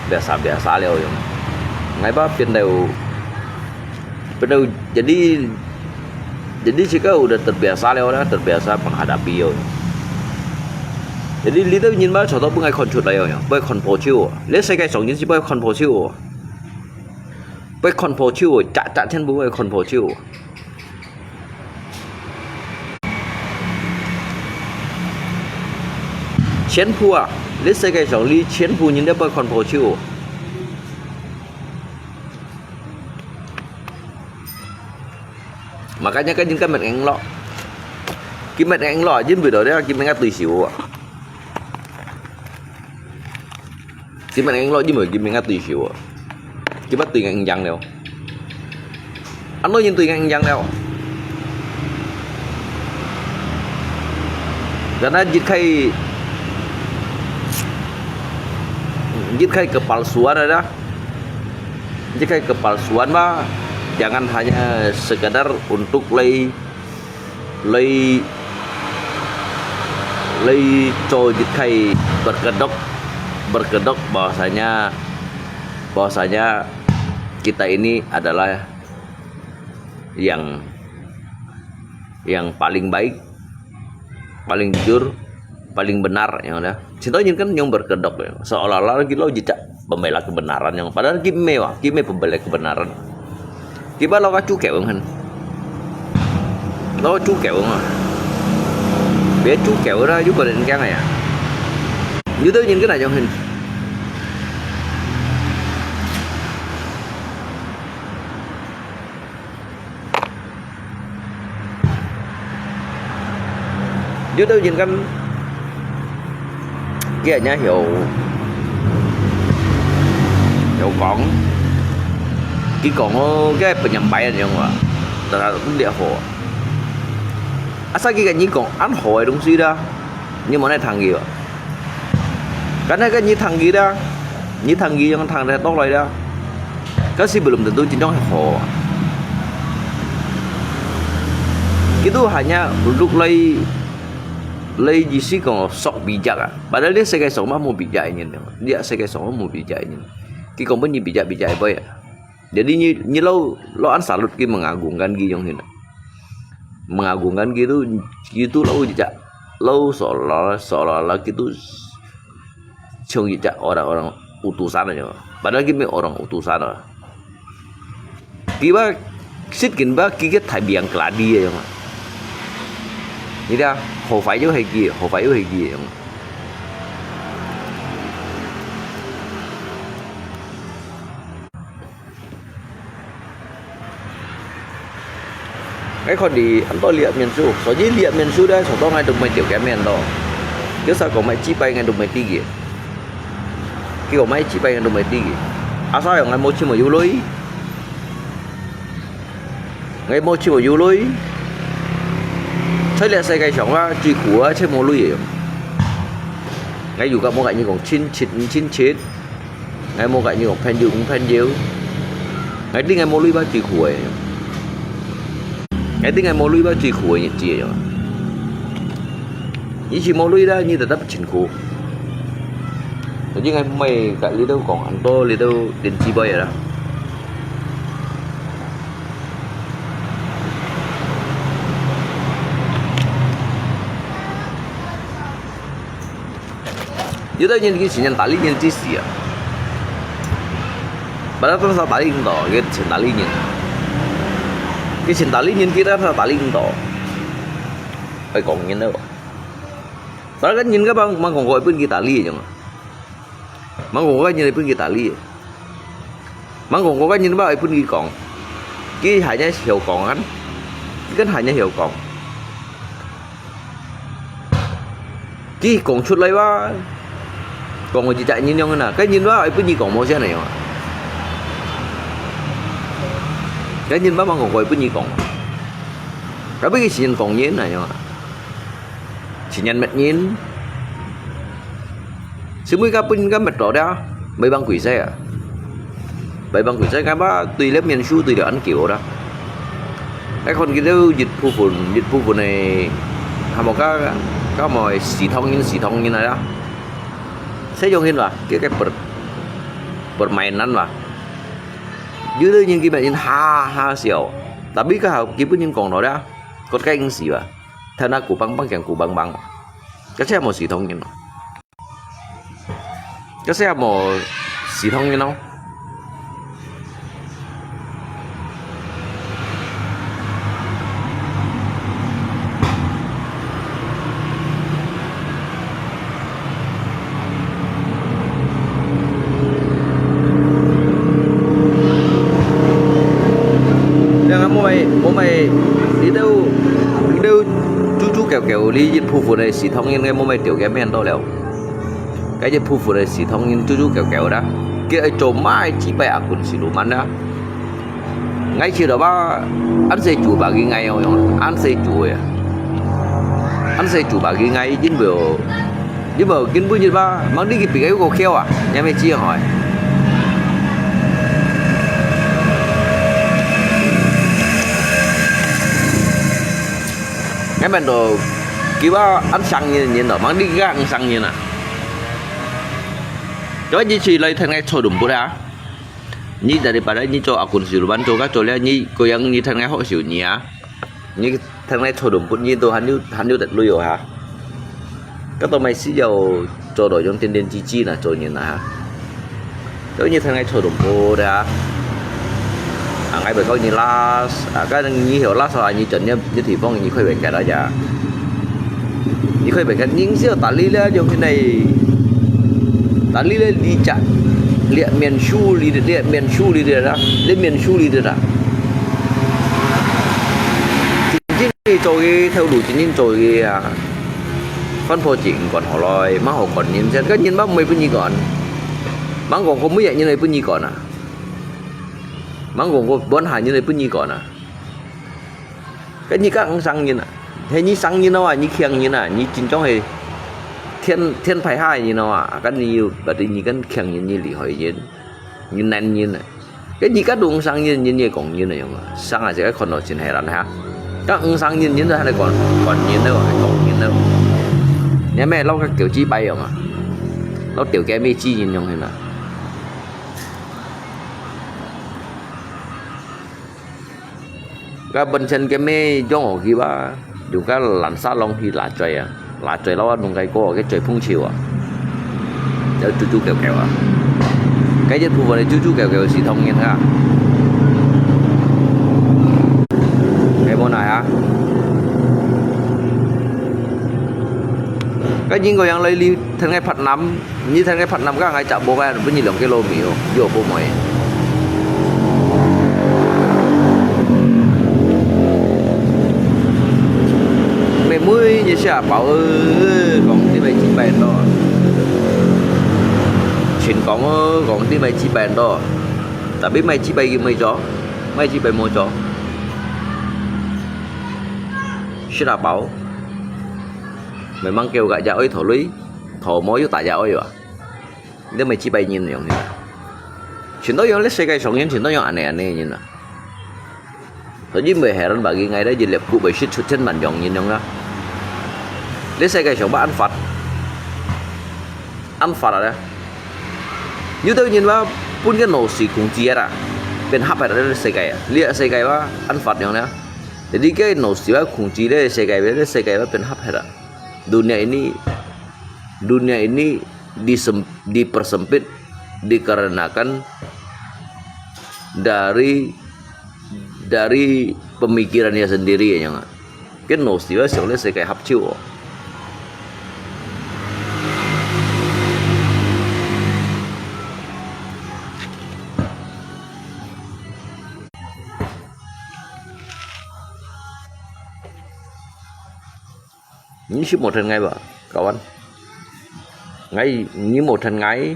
，biasa biasa了yang，𠊎一般變到變到jadi Jadi，自家udah terbiasa了啦，terbiasa menghadapi了。Jadi，這兜人嘛，全都分𠊎看出來了，分𠊎看破手哦。這世界上人係分𠊎看破手哦，分𠊎看破手哦，隻隻全部分𠊎看破手哦。全部啊，這世界上裡全部人都分𠊎看破手哦。 Makanya kan人家met ngeng lo. Ki met ngeng lo, jin bui do dia, ki met ngat tui siu. Ki met ngeng lo, jin bui ki met ngat tui siu. Ki met tui ngeng yang leo. Ano jin tui ngeng yang leo. Karena jit khai, jit khai kepalsuan ada. Jika kepalsuan ba, jangan hanya sekadar untuk lei lei lei cho jit khai berkedok berkedok bahwasanya bahwasanya kita ini adalah yang yang paling baik, paling jujur, paling benar yang ada. Sinto nyin kan nyong berkedok ya. Seolah-olah lagi lo jejak pembela kebenaran yang padahal ki mei wa, ki mei pembela kebenaran. Kiba lo ka cuke wong han. Lo cuke wong ah. Be cuke wong ah, yu ko den kyang ya. Yu tau nyin kan nyong han. Yu tau nyin kan kia nya hiểu hiểu講，佢講哦，該penyampaian yang wa, terhadap dia ho. Asal kita ni kong an ho ai dong si dah, ni mana tang kita. Karena kan ni tang kita, ni tang kita yang tang dah tok lai dah. Kan si belum tentu jin dong ho. Itu hanya untuk lai lai isi kong sok bijak ah. Padahal dia sekai sok mah mau bijak ini. Dia sekai sok mah mau bijak ini. Ki kong pun ni bijak bijak boy ah. Jadi ni ni lo lo an salut ki mengagungkan ki yang hina. Mengagungkan gitu, gitu lo jejak lo seolah seolah gitu, cuma jejak orang-orang utusan aja. Padahal kita orang utusan lah. Kita sit kita kita thai biang keladi aja. Ini dah, hofai juga hegi, hofai juga hegi. Ai kho di anto liak mian su, so ji liak mian su dai so to ngai tu mai tiu kia mian to. Kisa ko mai chi pai ngai tu mai ti gi. Ki ko mai chi pai ngai tu mai ti gi. Asa yong ngai mo chi mo yu lui. Ngai mo chi mo yu lui. Chai liak sai kai siang wa chi khu wa chi mo lui yong. Ngai yu ka mo ka ni kong chin chit chin chit. Ngai mo ka ni kong phen yu phen yu. Ngai ti ngai mo lui ba chi khu ai. Ngai ti ngai mo lui ba chi khu ai ni chi ai yong. Ni chi mo lui da ni ta tap chin khu. Ni ngai mai ka li dau kong an to li dau din chi boy da. 有兜人佢承認大陸人之死啊，把他當成大陸人到，佢承大陸人，佢承大陸人，佢當成大陸人到，愛講人了。Padahal kan人家bang bang講過分佢大陸人啊，bang講過人分佢大陸。 Mangkok-kok kan人話愛分佢講，佢還也曉講啊，佢kan還也曉講。佢講出來話，講个一隻人樣啊，kan人話愛分佢講無先來樣啊。Kan人話mangkok-kok愛分佢講，tapi佢先講人來樣啊，先人滅人。 Semua kapun kan betul dah. Bai bang kuisai ah. Bai bang kuisai kan ba tui le mian su tui le an kiu dah. Ai kon kita yit phu phun, yit phu phun ai. Hamo ka, ka mo si thong yin, si thong yin ai dah. Sai yong hin ba, kia kai per, permainan ba. Yu le yin ki ba yin ha ha siau. Tapi ka hau ki pun yin kong lo dah. Kot kai yin si ba. Thana ku bang bang kiang ku bang bang. Ka sai mo si thong yin. Ka sai mo si thong yin no. 你看，無買，無買，你兜，你兜，豬豬狗狗，你一部分个是當然个，無買條件面到了。該一部分个是當然豬豬狗狗啦，佢愛做買幾百啊，kun siluman啦。 Ngai去了吧，俺是煮吧个ngai哦，俺是煮个，俺是煮吧个ngai，因为，因为根本就吧，忙你个比个有个巧啊，你还没接好哎。俺们都，佢话俺生人人了，忙你个俺生人啊。Kau ni si lai than ngai choi dum put ha. Ni daripada ni cho akun siluman cho ka cho le ni koyang ni than ngai hok siu ni a. Ni than ngai cho dum put ni to han yu han yu tet lui yo ha. Ka to mai si yau cho do yong tien tien chi chi na cho ni na ha. Cho ni than ngai cho dum put da. A ngai bai kau ni las, a ka ni hio las a ni chon ni ni thi phong ni khoi bai ka da ja. 你可以别看，人是要打理了，就现在打理了，你家，你面书里的，你面书里的啦，你面书里的啦。真正做个头路，真正做个啊，反痞情管好来，蛮好管人，现在人蛮没分你管，蛮讲讲每日人来分你管啊，蛮讲讲本下人来分你管啊。 Kan你个生人啊，嘿，你生人哦啊，你强人啊，你真正是天天派下人哦啊，kan你有，berarti你kan强人，你厉害人，你男人啊。Kan你个都生人，人也讲人那样啊，生啊，这个看到真害人哈。Kan生人，人都还在管管人了，还讲人了。你还没老个狗鸡掰样啊，老条件没鸡人样的啦。 Ka bên trên cái mê jong ở kia ba, dù ka lan sa long hi lá trời à, lá trời lo nung cái cô cái trời phung chiều à, chở chú chú kẹo kẹo à, cái giật phù vào đây chú chú kẹo kẹo xì thông nhiên ha, cái món này hả, cái những cái yang lấy li thân ngay phật nắm. Nyi than ngai phat nam ka ngai chak bo ngai, bu nyi liang kilo mi o, yo bo moi. Mẹ muối nyi sia bảo ơi, kong ti mai chi bai to. Chin kong ơi, kong ti mai chi bai to. Tapi mai chi bai ki mai cho, mai chi bai mo cho. Sia bảo. Mẹ mang kêu gak ja ơi thổ lui, thổ mo yu ta ja ơi wa. Nde mai chi bai nyin yong ni. Chin to yong le se kai song nyin, chin to yong ane ane nyin na. To jin bai heran ba gi ngai da jin lep ku bai shit chut chen man yong nyin yong na. Le se kai song ba an fat. An fat a le. Yu tau nyin ba pun ke no si kung chi ra. Pen hap ra le se kai. Le se kai ba an fat yong na. Jadi ke no si ba kung chi le se kai le se kai ba pen hap ra. Dunia ini, dunia ini disem-, dipersempit dikarenakan dari, dari pemikirannya sendiri, ya nggak? Kan no siwa siang le se kai hap chiu. Ni si modern ngai ba, kawan? Ngai, ni modern ngai,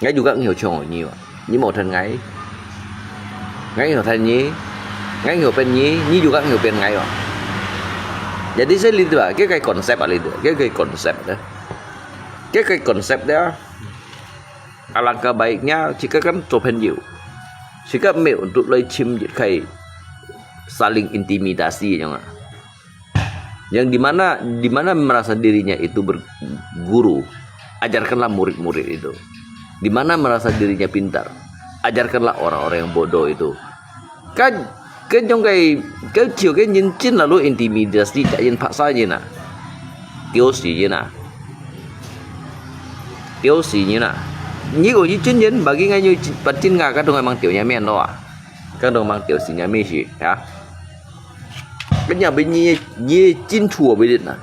ngai juga ngiu chong ni ba. Ni modern ngai, ngai ngiu than ni, ngai ngiu pen ni, ni juga ngiu pen ngai ba. Jadi saya lihat ba, kaya kaya konsep ba lihat, kaya kaya konsep dah. Kaya kaya konsep dah. Alangkah baiknya jika kan 做朋友, jika me untuk lai chim jit kai saling intimidasi yang, yang di mana, di mana merasa dirinya itu berguru, ajarkanlah murid-murid itu. Di mana merasa dirinya pintar, ajarkanlah orang-orang yang bodoh itu. Kan, kan jong kai, kan chiu kan nyin chin lalu intimidasi tak yin paksa yin ah. Kiu si yin ah. Kiu si yin ah. Ni ko yi chin yin bagi ngai nyu pachin nga ka dong mang tiu nya men lo ah. Ka dong mang tiu si nya mi si, ya. Kan nya bi ni, ni chin chua bi dit na.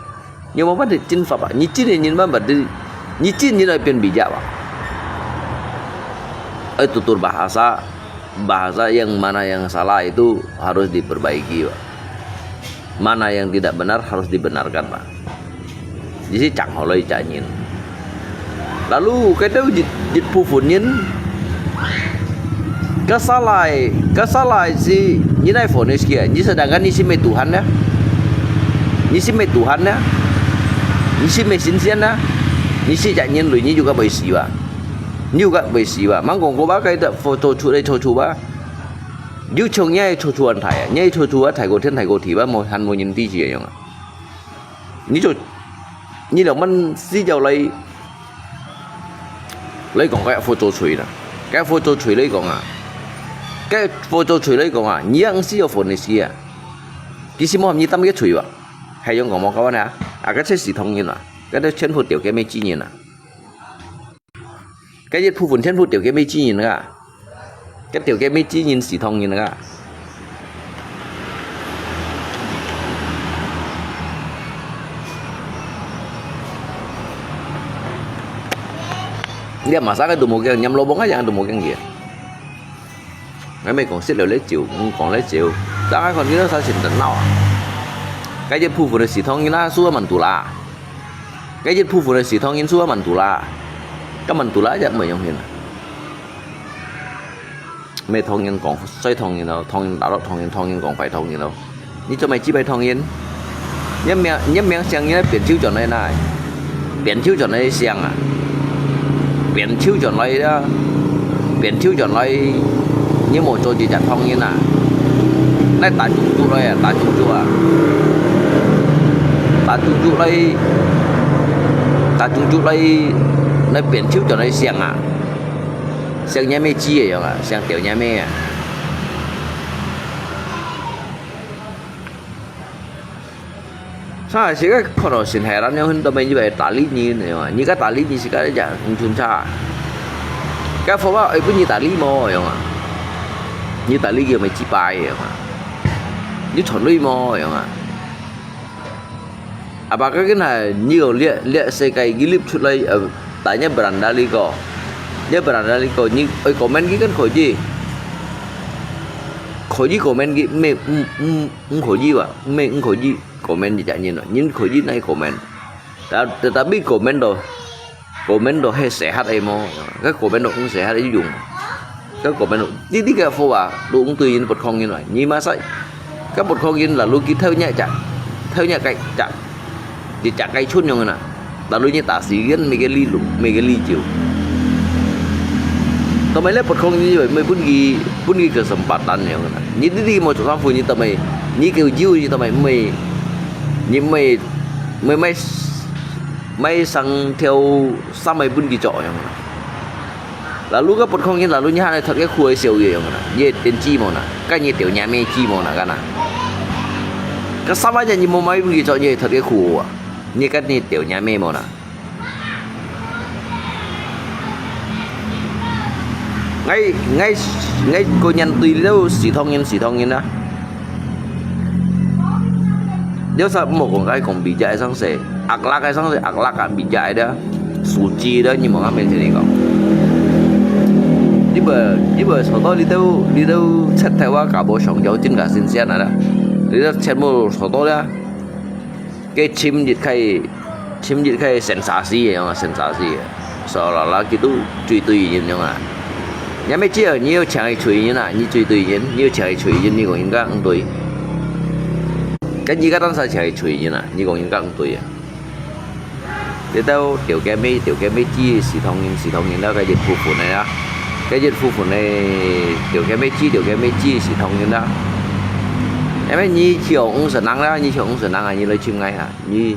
Ni mo ban dit chin fa ba. Ni chin yin man ba dit. Ni chin yin ai pian bi ja ba. Ai tutur bahasa bahasa yang mana yang salah itu harus diperbaiki, Pak. Mana yang tidak benar harus dibenarkan, Pak. Jadi 講好了一家人. Lalu kita jit, jit 部分人, kesalah, kesalah si ni nai fonis kia, ni sedangkan ni si me Tuhan ya, ni si me Tuhan ya, ni si me sinsian ya, ni si cak nyin lui ni juga boleh siwa. Ni juga boleh siwa. Mang kong ko ba kai tak foto chu dai cho chu ba. Liu chong nyai cho chu an thai, nyai cho chu a thai ko thien thai ko thi ba mo han mo nyin ti chi yong. Ni cho, ni lo man si jau lai, lai kong kai foto chui na. Kai foto chui lai kong a. Kai foto chui lai kong a. Ni ang si jau fonis kia. Kisi mo ham ni tam ke chui ba. Hai yong kong mo kawan a. A ka che si thong nyin a. Ka de chen fu tiau ke me chi nyin a. Cái giết phu phun thiên phú tiểu cái mấy chi nhìn ngà. Cái tiểu cái mấy chi nhìn xỉ thông nhìn ngà. Dia masa cái tụ một cái nhắm lô bông á, yang tụ một cái gì. Ngai mei kong sit liu lei ziu, ng kong lei ziu. Dang ngai kon ngi sa sin dan nau. Cái giết phu phun xỉ thông nhìn na, su man tu la. Cái giết phu phun xỉ thông nhìn su man tu la. Cái man tu la ya mei yong hin. Mei thông nhìn kong, sai thông nhìn lo, thông nhìn đảo lộc thông nhìn, thông nhìn kong phải thông nhìn lo. Ni cho mei chi bai thông nhìn. Nhất miệng, nhất miệng xiang nhìn là biển chiếu cho nơi này. Biển chiếu cho nơi xiang à. Biển chiếu cho nơi đó. Biển chiếu cho nơi. Ni mo cho chi chak thong yin a. Nai ta chung chu lai a, ta chung chu a. Ta chung chu lai. Ta chung chu lai. Nai pian chiu cho nai siang a. Siang nya me chi a yong a, siang tiao nya me a. Sa si ka khon lo sin hai ran yong hun to me ni bai ta li ni ne yong a. Ni ka ta li ni si ka ja hung chun cha. Ka fo ba ai bu ni ta li mo yong a. Ni ta li ge me chi pai yong a. Ni chon lui mo yong a. A ba ka kin ha ni yong lia lia se kai gi lip chut lai a. Ta nya branda li ko. Nya branda li ko ni ai comment gi kan kho ji. Kho ji comment gi me mm mm. Ng kho ji ba, me ng kho ji comment ji chak nyin lo, nyin kho ji nai comment. Ta, ta, ta bi comment do, comment do he sehat ai mo, ka comment do ng sehat ai yung. Ka comment do, di, di ka fo ba, do ng tui yin pot khong yin ba, nyi ma sai. Ka pot khong yin la lu ki thau nya chak, thau nya kai chak. Di chak kai chun yong na. Lalu nyi ta si gen me ke li lu, me ke li jiu. Tamai le pot khong nyi me pun ki, pun ki kesempatan yong na. Nyi di di mo chok sam fu nyi tamai, nyi ke jiu nyi tamai me, nyi me, me mai, mai sang theo sa mai pun ki chok yong na. Lalu ka pot khong nyi lalu nyi han thot ke khu ai siau ye yong na. Nyi ten chi mo na. Ka nyi teo nya me chi mo na ka na. Ka sa mai nyi mo mai pun ki chok nyi thot ke khu a. Nyi ka nyi teo nya me mo na. 哎，𠊎，𠊎个人對這兜西藏人，西藏人啊，了啥莫講，愛講比較个上勢，akhlak个上勢，akhlak个比較个，素質个，你莫个面前來講。你莫，你莫坐到這兜，這兜石頭啊，搞無上交，真个新鮮啊啦。你這全部坐到了。 該尋日開，尋日開sensasi个樣啊，sensasi个。Seolah-olah佢兜最對人樣啊。你乜知啊，你有請佢吹人啊，你最對人，你有請佢吹人，你講人家毋對。該你个當時請佢吹人啊，你講人家毋對啊。這兜條件尾，條件尾知，西藏人，西藏人啦，該一部分个啊。該一部分个條件尾知，條件尾知，西藏人啦。因為你去五十人啦，你去五十人啊，你來尋𠊎啊。 你，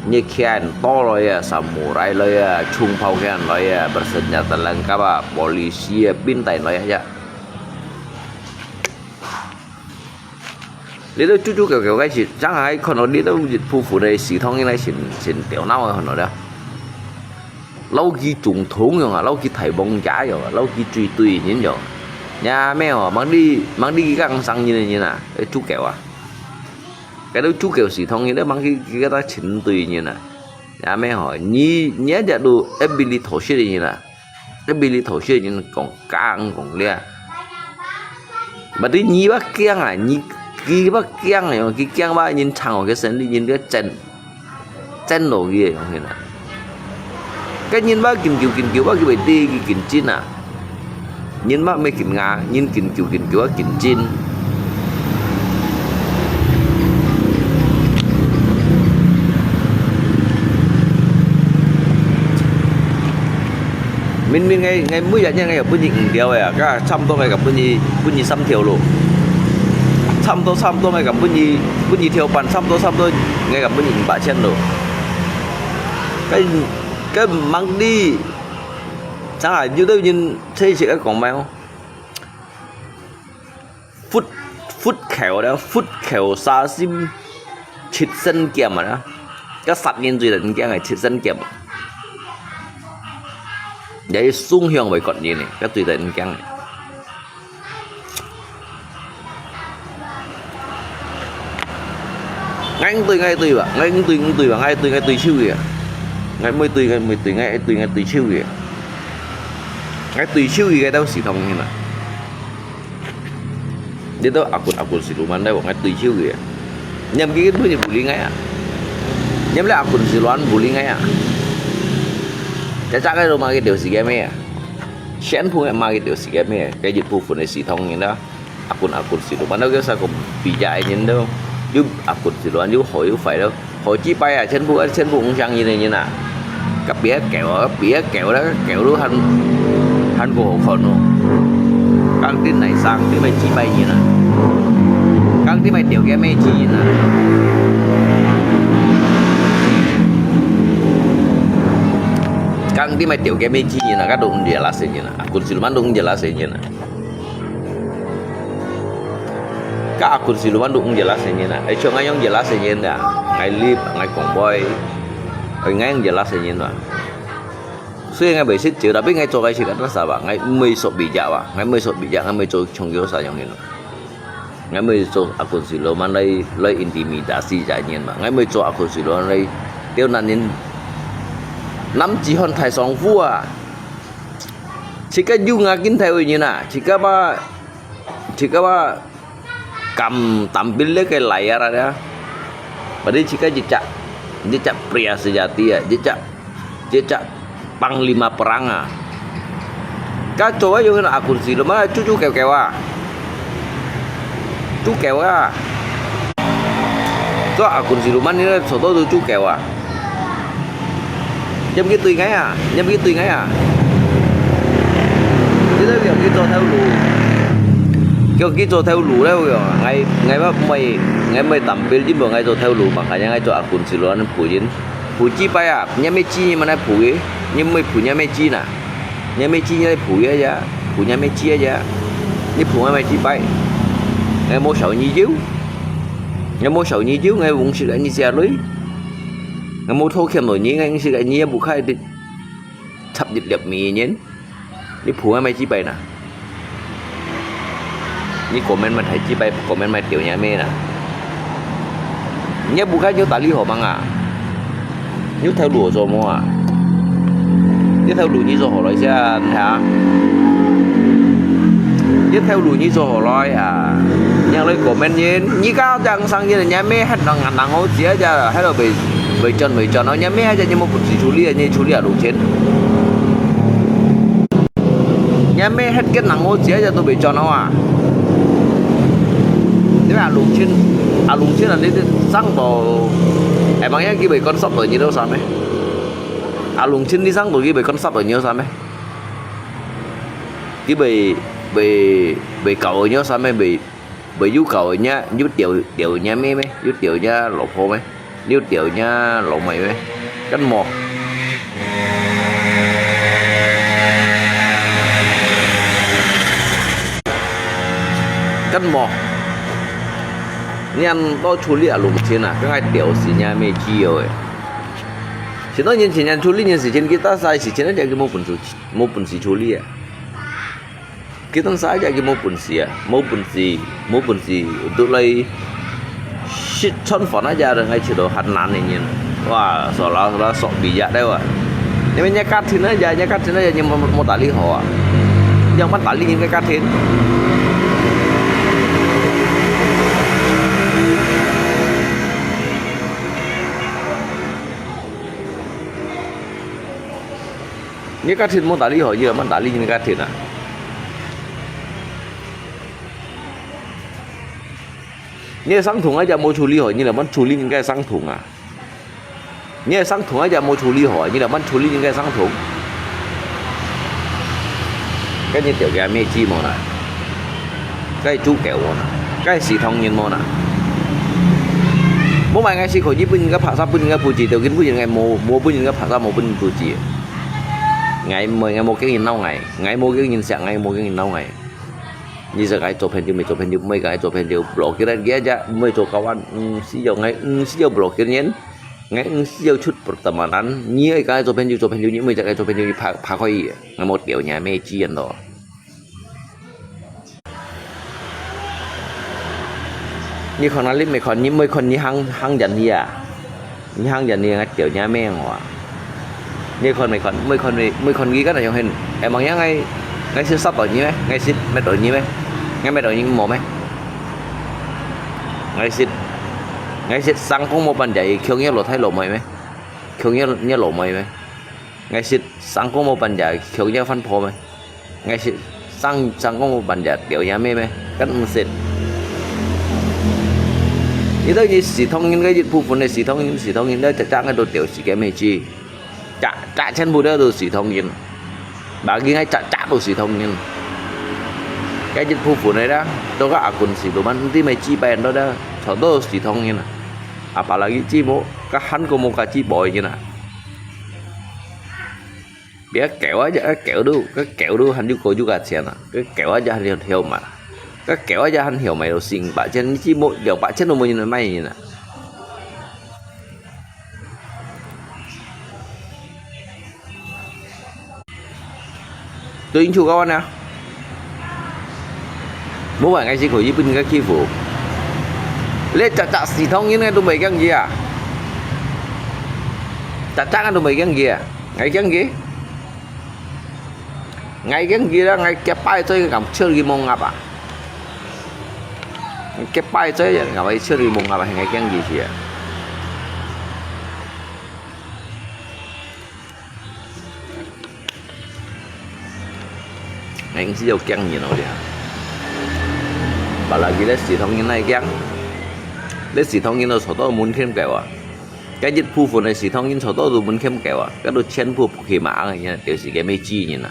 你看到來啊，samurai來啊，銃炮看來啊，bersenjata lengkap啊，polisi啊，兵隊來啊，這兜豬豬狗狗个係，正還看到這兜一部分个西藏人來先，先鬥鬧啊，看到了。摎佢總統樣啊，摎佢大王爺樣啊，摎佢最對人樣。也咩哦，吂你，吂你講生人个人啊，豬狗啊。 該兜豬狗西藏人，你吂去，去佮佢尋對人啊。也咩吼，你，你這兜愛分你討食个人啊，愛分你討食个人講假講咧。Berarti你會驚啊，你，佢會驚啊，佢驚話人撐哦，佢生理人个真，真落去个樣形啊。該人會緊救緊救，會去會得佢緊進啊。 人嘛毋係緊硬，人緊救緊救啊緊進。明明𠊎，𠊎每一日𠊎有分你五條个啊，該差毋多𠊎敢分你，分你三條咯。差毋多，差毋多𠊎敢分你，分你條半，差毋多，差毋多𠊎敢分你五百千咯。該，該吂你，正下有兜人 這係个講咩哦？佛，佛教了，佛教殺生七星劍啊，該殺人最得人驚个七星劍。也係雙向為割人呢，該最得人驚个。 𠊎毋對，𠊎對吧？𠊎毋對，毋對吧？𠊎對，𠊎對手个。𠊎毋對，𠊎毋對，𠊎對，𠊎對，𠊎對手个。𠊎對手个，該兜西藏人啊。這兜阿君，阿君Siluman來，𠊎對手个。Nhâm佢本就bully𠊎啊。Nhâm了阿君Siluman bully𠊎啊。Cacak个都罵佢條屎个咩啊？全部个罵佢條屎个咩？該一部分个西藏人啦。 阿君，阿君Siluman，那個啥个比較个人咯，有阿君Siluman，有好有壞咯。好幾擺啊，全部，全部五香人个人啊，甲別个狗啊，別个狗啦，狗都還，還過好看咯。講真來生，你咪幾擺人啊？講你咪條件咩人啊？講你咪條件咩人啊？甲都毋係拉細人啊，阿君Siluman都毋係拉細人啊。 Ka akun siluman tu ngilas nyen na. Ai chong ayong ngilas nyen na. Ngai lip, ngai kongboy. Ai ngai ngilas nyen na. Sui ngai bai sit chiu, tapi ngai cho kai sit kata sa ba. Ngai mui sok bijak ba. Ngai mui sok bijak, ngai mui cho chong kyo sa yong hin. Ngai mui cho akun siluman lai, lai intimidasi ja nyen ba. Ngai mui cho akun siluman lai. Teo nan nyen. Nam ji hon thai song fu a. Chika yu nga kin thai ui nyen na. Chika ba Chika ba kam tampil le ke layar ada. Padi chika jejak, jejak pria sejati ya, jejak, jejak panglima perang a. Ka cho a yung akun siluman chu chu keu keu a. Chu keu a. Cho akun siluman ni cho to chu keu a. Nhâm kí tùy ngai à, nhâm kí tùy ngai à. Kí tùy kí cho theo lũ. Kí kí cho theo lũ đấy, ngai, ngai bác mày, ngai mày tắm pil jin bo ngai cho theo lũ, mà ngai ngai cho akun siluman phu jin. Phu chi pai à, nhâm mê chi mà nai phu kí, nhâm mê phu nhâm mê chi nà. Nhâm mê chi nhâm phu ya ya, phu nhâm mê chi ya ya. Nhâm phu ngai mày chi pai. Ngai mô sầu nhi jiu. Ngai mô sầu nhi jiu, ngai vung sik nhi sia lui. Ngai mô thô khiam nô nyi, ngai sik nyi bu khai dit. Chap dit liap mi nyen. Ni phu ngai mai chi pai na. 你comment乜大雞巴，comment乜屌你阿姆啦！你又不該有打理好忙啊？有頭路做麼啊？你頭路你做好來先哈？你頭路你做好來啊？你來comment人，你家正生意，你阿姆還能能好食啊？還落被被賺被賺哦！你阿姆還只你無不自處理，你處理啊六千。 你阿姆還个人，我姐姐都未轉好啊！你阿龍親，阿龍親啊，你生到，哎，望樣佢會講十二年到三咩？阿龍親，你生到佢會講十二年到三咩？佢會會會搞你三咩？會 會有搞人家，有屌，屌人家妹咩？有屌人家老婆咩？有屌人家老妹咩？跟無？跟無？你人多處理啊，弄錢啊，跟還屌死人家妹基友誒！現在年輕人處理人事情，佢打啥事情，人家佢無本事，無本事處理啊！ 佢當時也佢無本事啊，無本事，無本事，都來食餐飯啊，也，𠊎覺得還難个人。哇，所啦所啦，sok比呀，對吧？因為人家家庭啊，也，人家家庭啊，也，你無，無打理好啊，仰般打理人家家庭？ 你家庭無打理好，你仰般打理你家庭啊？你个生痛啊，也無處理好，你仰般處理你个生痛啊？你个生痛啊，也無處理好，你仰般處理你个生痛？該你條件咩知無啦？ 該豬狗無啦，該係唐人無啦。無買，𠊎係可以分人家拍攝，分人家布置，條件分人家無，無分人家拍攝，無分人布置。𠊎毋會，𠊎無驚人鬧𠊎，𠊎無驚人惜，𠊎無驚人鬧𠊎。你識𠊎做朋友，毋係做朋友，毋係𠊎做朋友，block佢啦，佢只毋係做kawan，毋需要𠊎，毋需要block佢人，𠊎毋需要出pertemanan。你愛𠊎做朋友，做朋友，你毋係𠊎做朋友，你拍，拍開佢，𠊎無條件咩知人咯。 你看啊，你毋係看，你毋係看，你行，行遠去啊？你行遠去，𠊎條人命哇！你看毋係看，毋係看，毋係看佢个樣形，哎，望樣𠊎，𠊎識殺到你咩？𠊎識滅到你咩？𠊎滅到你無咩？𠊎識，𠊎識生公無半日，強弱老弟老妹咩？強弱，弱老妹咩？𠊎識生公無半日，強弱番婆咩？ 𠊎識生，生公無半日，條人命咩？跟毋識。你到你係唐人个一部分个係唐人，係唐人个，隻隻个都條時間咩知？隻隻全部都都係唐人，bagi𠊎隻隻都係唐人。該一部分个啦，到个阿君係都蠻毋知咩幾百人到啦，全都係唐人啊。Apalagi知無？該還過無該幾百人啊！ 別个狗啊，隻狗都，該狗都還有個有價錢啊，該狗啊，隻還有條嘛，該狗啊，隻還條買到四五百千，你知無？兩百千都無人買人啊！對，你就講啊！ 無話，𠊎係可以分人家欺負。你隻隻係唐人个都毋會驚佢啊！隻隻个都毋會驚佢啊！𠊎驚佢？𠊎驚佢啦！𠊎幾擺做敢笑佢無鴨啊！𠊎幾擺做敢笑佢無鴨啊！𠊎驚佢去啊！ 𠊎硬係有驚人哦，這下。Apalagi你係唐人哪驚？你係唐人都坐到門前狗啊！該一部分个係唐人坐到都門前狗啊！該都全部不起碼个人，就是个咩知人啊！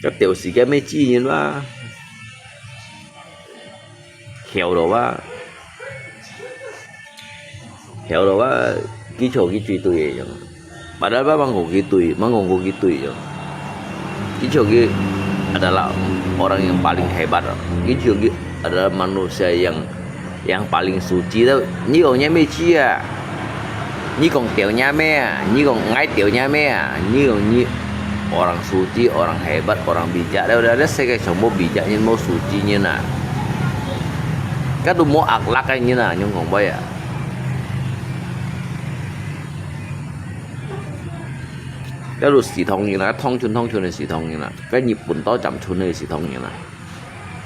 該條時間咩知人哇？曉得哇？曉得哇？佢坐佢最對个樣。Padahal吧，吂講佢對，吂講過佢對樣。佢坐佢adalah orang yang paling hebat。佢坐佢adalah manusia yang yang paling suci tu，你講你咩知啊？你講吊若咩啊？你講𠊎吊若咩啊？你講你orang suci、orang hebat、orang bijak，對不對？這世界上無bijak人，無suci人啊。該都無akhlak个人啊，你講咩啊？該都食堂人啊，堂村堂村个食堂人啊，該日本刀站村个食堂人啊。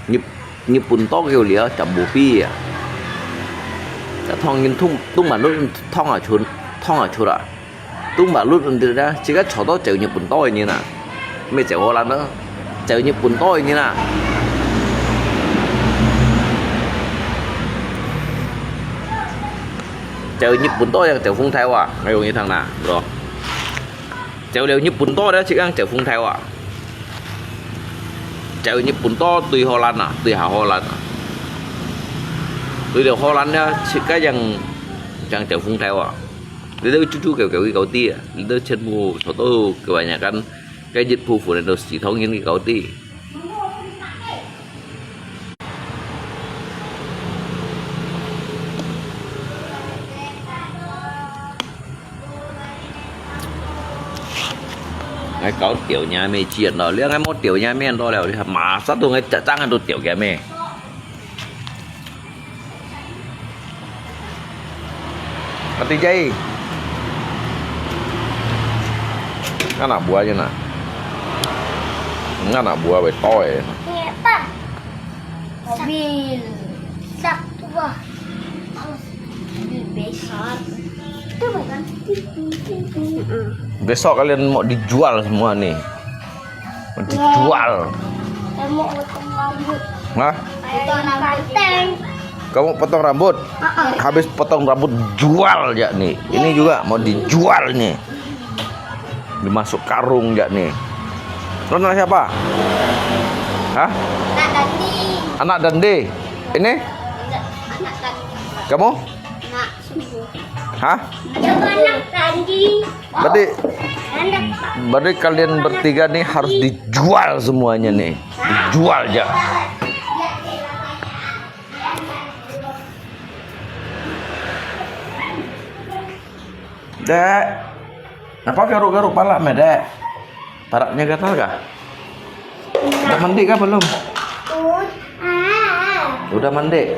日，日本刀个了，就無比啊。這唐人通，通馬路通啊出，通啊出啦。通馬路毋得啦，自家坐到走日本刀个人啊，毋係走荷蘭啊，走日本刀个人啊。走日本刀个走風頭啊，還容易聽啦，bro。走了日本刀个，自家走風頭啊。 走日本刀對荷蘭啊，對下荷蘭啊。對了荷蘭呢，自家正，正走風頭啊。你兜豬豬狗狗个高地啊，你兜全部坐到kebanyakan該日本人都食堂人个高地。 𠊎搞吊若咩錢咯，你𠊎無吊若咩咯了，你馬上都𠊎爭爭都吊若咩。啊，D J，anak buah je nak，anak buah betul eh. Mobil. Sak tua. Mobil besar. Itu bukan. Besok kalian mau dijual semua nih. Mau dijual. Saya mau potong rambut. Hah? Potong rambut. Kamu potong rambut? Habis potong rambut, jual je nih. Ini juga mau dijual nih. Dimasuk karung je nih. Lo anak siapa? Hah? Anak Dandi. Anak Dandi. Ini? Anak Dandi. Kamu? Anak Susu. Hah? Itu anak Dandi. Berarti, anak, berarti kalian bertiga nih harus dijual semuanya nih. Dijual je. Dek, kenapa garuk-garuk palak me, Dek? Palaknya gatal kah? Udah mandi kah belum? Udah. Udah mandi?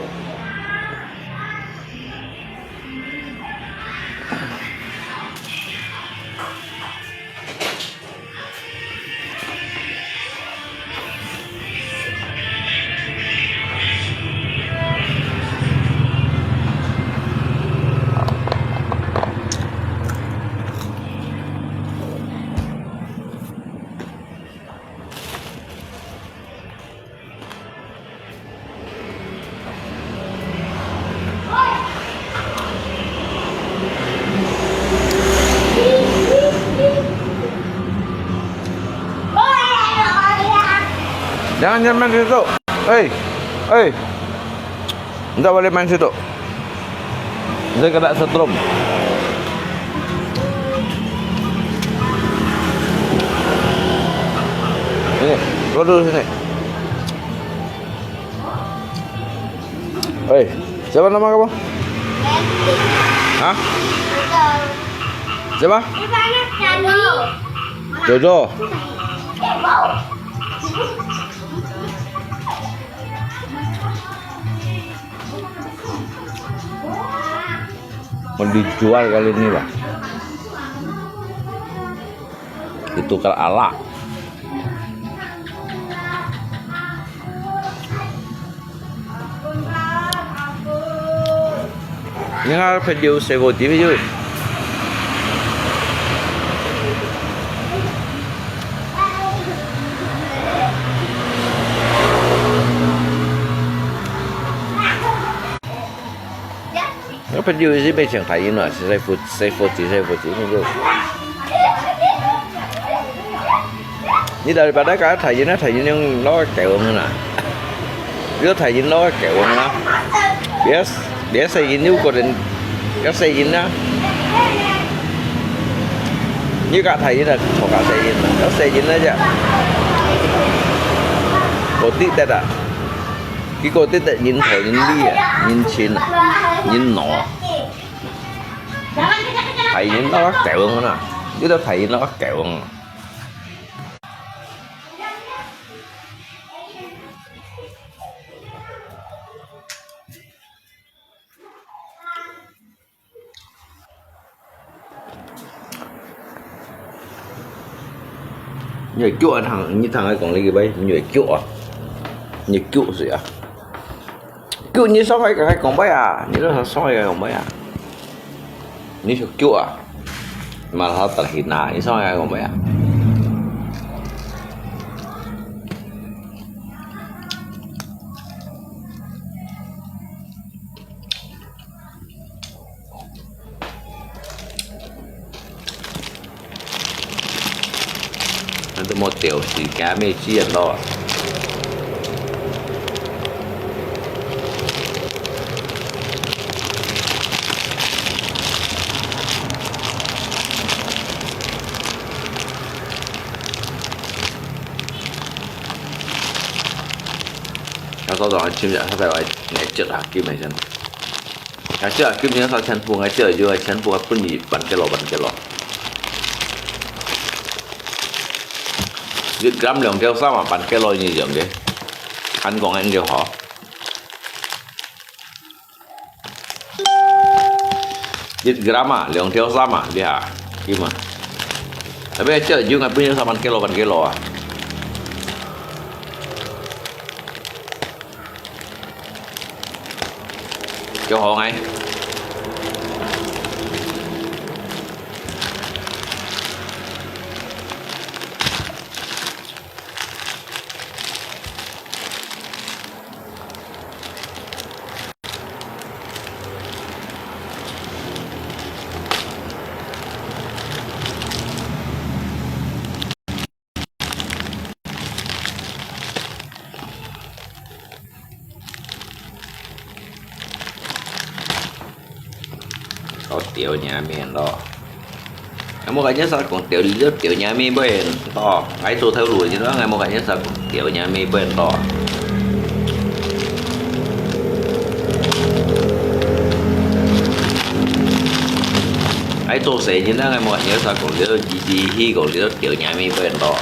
Jangan, jangan main situ. Hei, hei. Minta balik main situ. Saya kena setrum. Sini, keluar dulu sini. Hei, siapa nama kamu? Hah? Siapa? Jojo. Mau dijual kali ini, Pak. Ditukar alak. Ini kan video saya buat di video. Ini video ini macam Thai ini lah, saya buat, saya buat, saya buat ini tu. Ni daripada kau Thai ini, Thai ini yang lo kewang na. Yo Thai ini lo kewang na. Bias, bias saya ini ukuran, kau saya ini na. Ni kau Thai ini, kau kau saya ini, kau saya ini aja. Kau tidak ada. Ki kau tidak nyin Thai ini dia, nyin Chin, nyin no. 大人老狗啊，你都大人老狗啊。 你个腳啊，聽，你聽𠊎講你个咩？你个腳啊，你个腳是啊？腳你上海个還講咩啊？你都上海个講咩啊？你條腳啊？嘛好得hin啊！你上海个講咩啊？ 𠊎都無掉時間，咩時間咯？𠊎早上還尋日，佢帶𠊎來接下，今日先。 𠊎這下今年三千步，𠊎這有个千步，分你半kilo，半kilo。一gram兩條衫啊，半kilo你用个，還講恁樣好。一gram啊，兩條衫啊，你啊，今啊。Tapi這有个分你三半kilo，半kilo啊。 Kêu hổ ngay. Có tiểu nhà mình lo. Ngai mô gah nyo sa kong tiểu, tiểu nhà mình bên to. Ngai tô thao lu nyo, ngai mô gah nyo sa kong tiểu nhà mình bên to. Ngai tô se nyo, ngai mô gah nyo sa kong tiểu, di di hi kong tiểu, tiểu nhà mình bên to.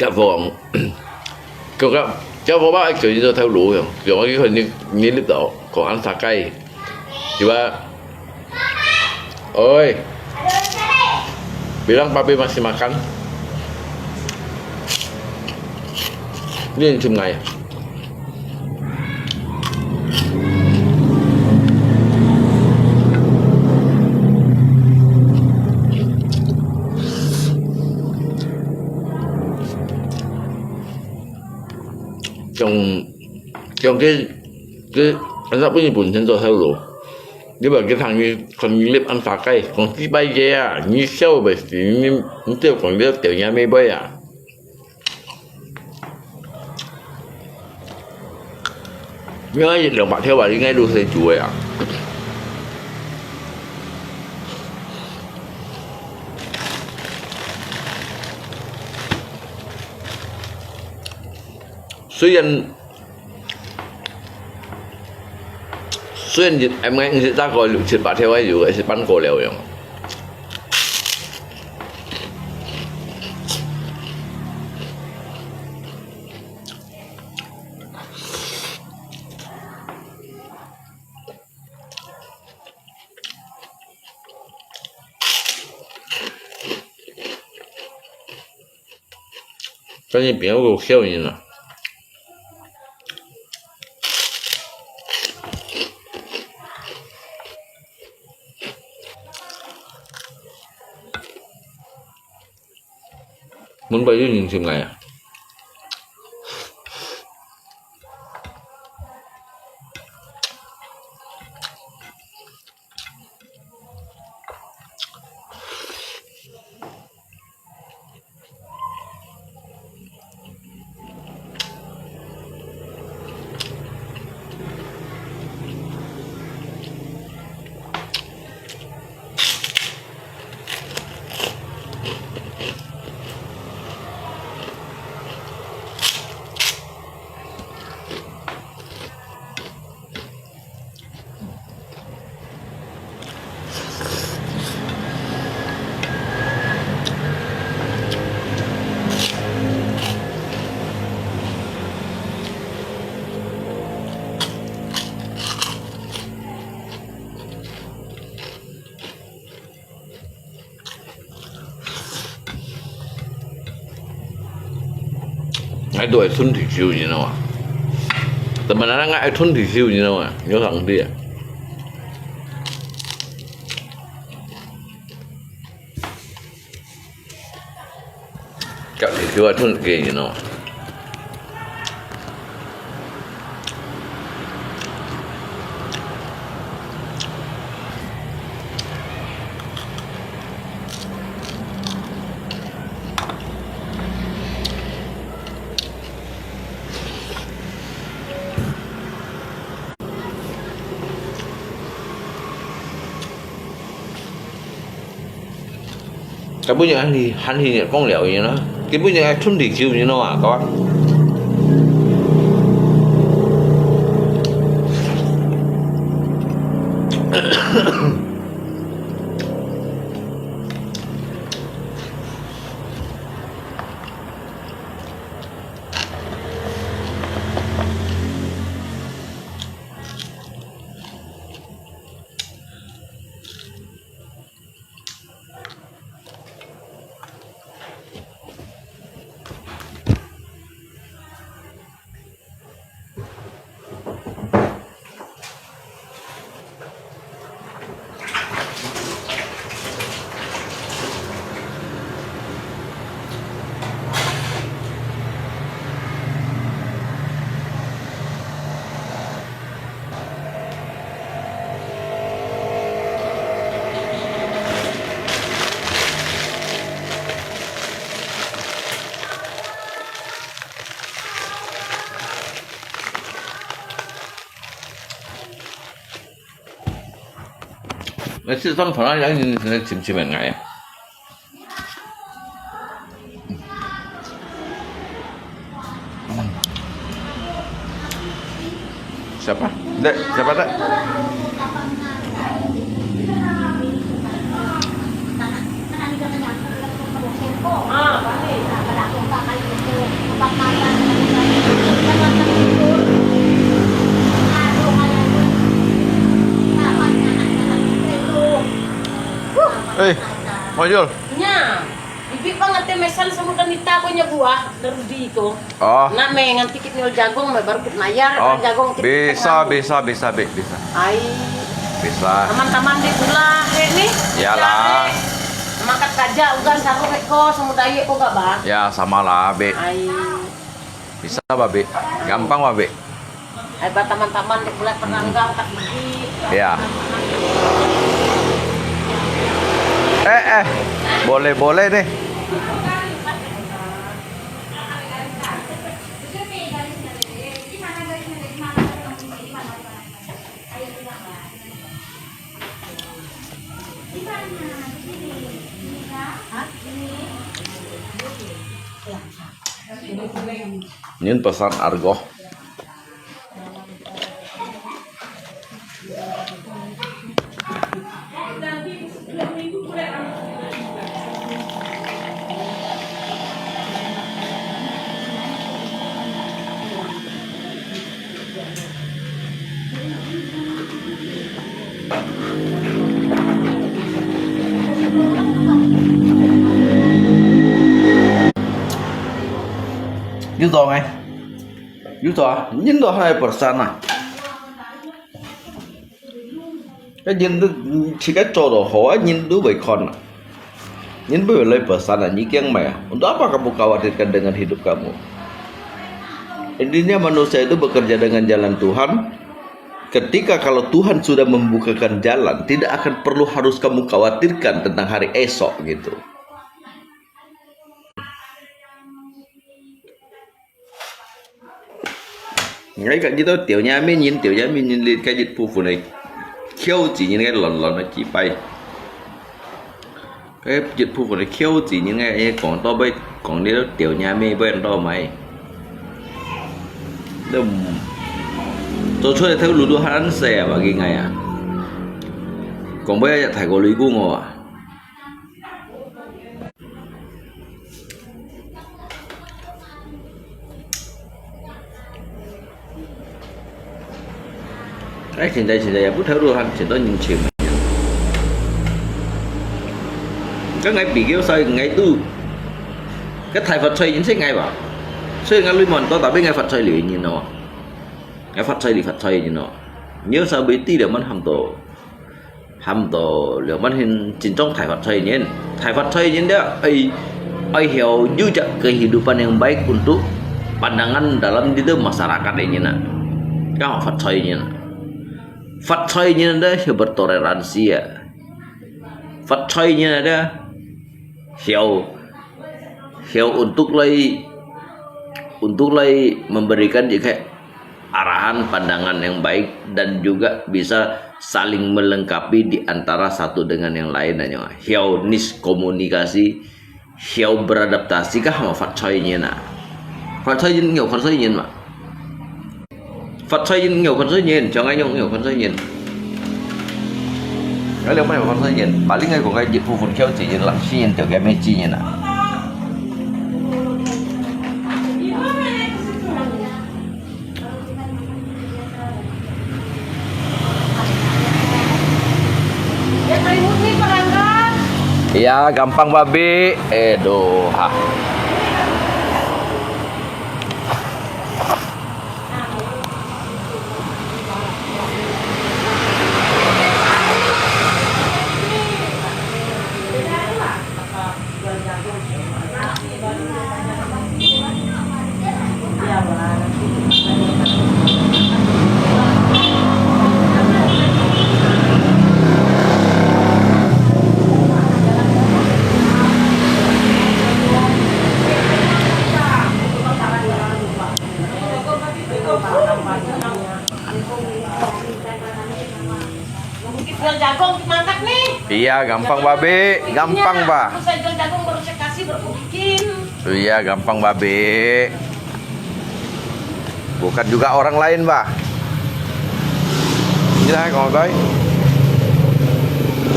Jafar，佢講，Jafar bang，哎，佢就頭路樣，佢話佢看你，你呢度，講安啥个，佢話，Oi, bilang papi masih makan. Ini yang cemai. 像，像佢，佢，安到本身本身做頭路，你話佢同你，同你立安法个，講幾百个啊，你笑袂死，你，你就講你掉人家妹妹啊。 應該兩百條吧，應該都係煮个啊。雖然，雖然一，M N是大概六七百條个有个，係半個了樣。 但是邊有个笑人啊。 門背有人進來啊。 𠊎都愛吞退休，你知道嗎？怎麼啦？𠊎愛吞退休，你知道嗎？有上帝啊！ 夾退休啊，吞个人哦。 佢本人還係，還係講了个啦，佢本人還吞地球，你知道嗎？佢話。 該四川可能人人尋尋个𠊎啊。Siapa? Dek, siapa, Dek? Eh, Majul. Nya, bibi pang ate mesan samudra nita ko nya buah, derdi ko. Oh. Name ngan tikit nyol jagong, me baru kit nayar, oh, jagong tikit bisa, tengah. Bisa, bisa, Bi, bisa. Ai. Bisa. Taman-taman di pula, eh, ni. Iyalah. Makat kaja, ugan saru, eh, ko, samudra, eh, ko, gak, Ba? Ya, sama lah, Bi. Ai. Bisa, Ba, Bi. Gampang, Ba, Bi. Ai, ba, taman-taman, di pula, peranggang, tak biji. Ya. Eh, eh. Boleh, boleh, deh. Nyin pesan argo. Yuk to ngai. Yuk to a, nyin to hai persan a. Cái nhìn tôi chỉ cái chỗ đó hổ á, nhìn tôi vậy con à. Nhìn tôi lấy pesan à, như kiang mày à. Untuk apa kamu khawatirkan dengan hidup kamu? Intinya manusia itu bekerja dengan jalan Tuhan. Ketika kalau Tuhan sudah membukakan jalan, tidak akan perlu harus kamu khawatirkan tentang hari esok gitu. Ngai ka jito tiau nya min yin, tiau nya min yin li ka jit pu fu nei. Khiau chi yin ngai lon lon na chi pai. Ka jit pu fu nei khiau chi yin ngai e kong to bai kong ni lo tiau nya min bai to mai. Dum. To choi thau lu du han se a ba ki ngai a. Kong bai ya thai ko lui ku ngo a. Ai, 現在，現在也不投入，還現在年輕人。跟𠊎比較，所以𠊎都，該大發財人係𠊎吧。所以𠊎鐳滿多，tapi𠊎發財了人咯。𠊎發財了，發財人咯。你要稍微低了，蠻喊到。 喊到了，mana hin真正大發財人。大發財人dia，愛，愛曉有隻kehidupan yang baik untuk pandangan dalam itu masyarakat ini nak. Kau 發財人。發財人 ada yang bertoleransi ya. 發財人 ada 曉，曉 untuk 來，untuk 來 memberikan juga arahan pandangan yang baik dan juga bisa saling melengkapi di antara satu dengan yang lain nanya. Hiau nis komunikasi, hiau beradaptasi kah sama 發財人啊。發財人有發財人嘛？發財人有發財人，像𠊎有有發財人。 Ngai liang mai hong sai nyen, paling ngai kong ngai jit phu phun khiau ci nyen lah, si nyen teu kia me ci nyen ah. Ya, gampang babi. Eh, doh, ha. Iya, gampang babi, gampang ba. Iya, gampang babi. Bukan juga orang lain ba. Ini lah kong bai.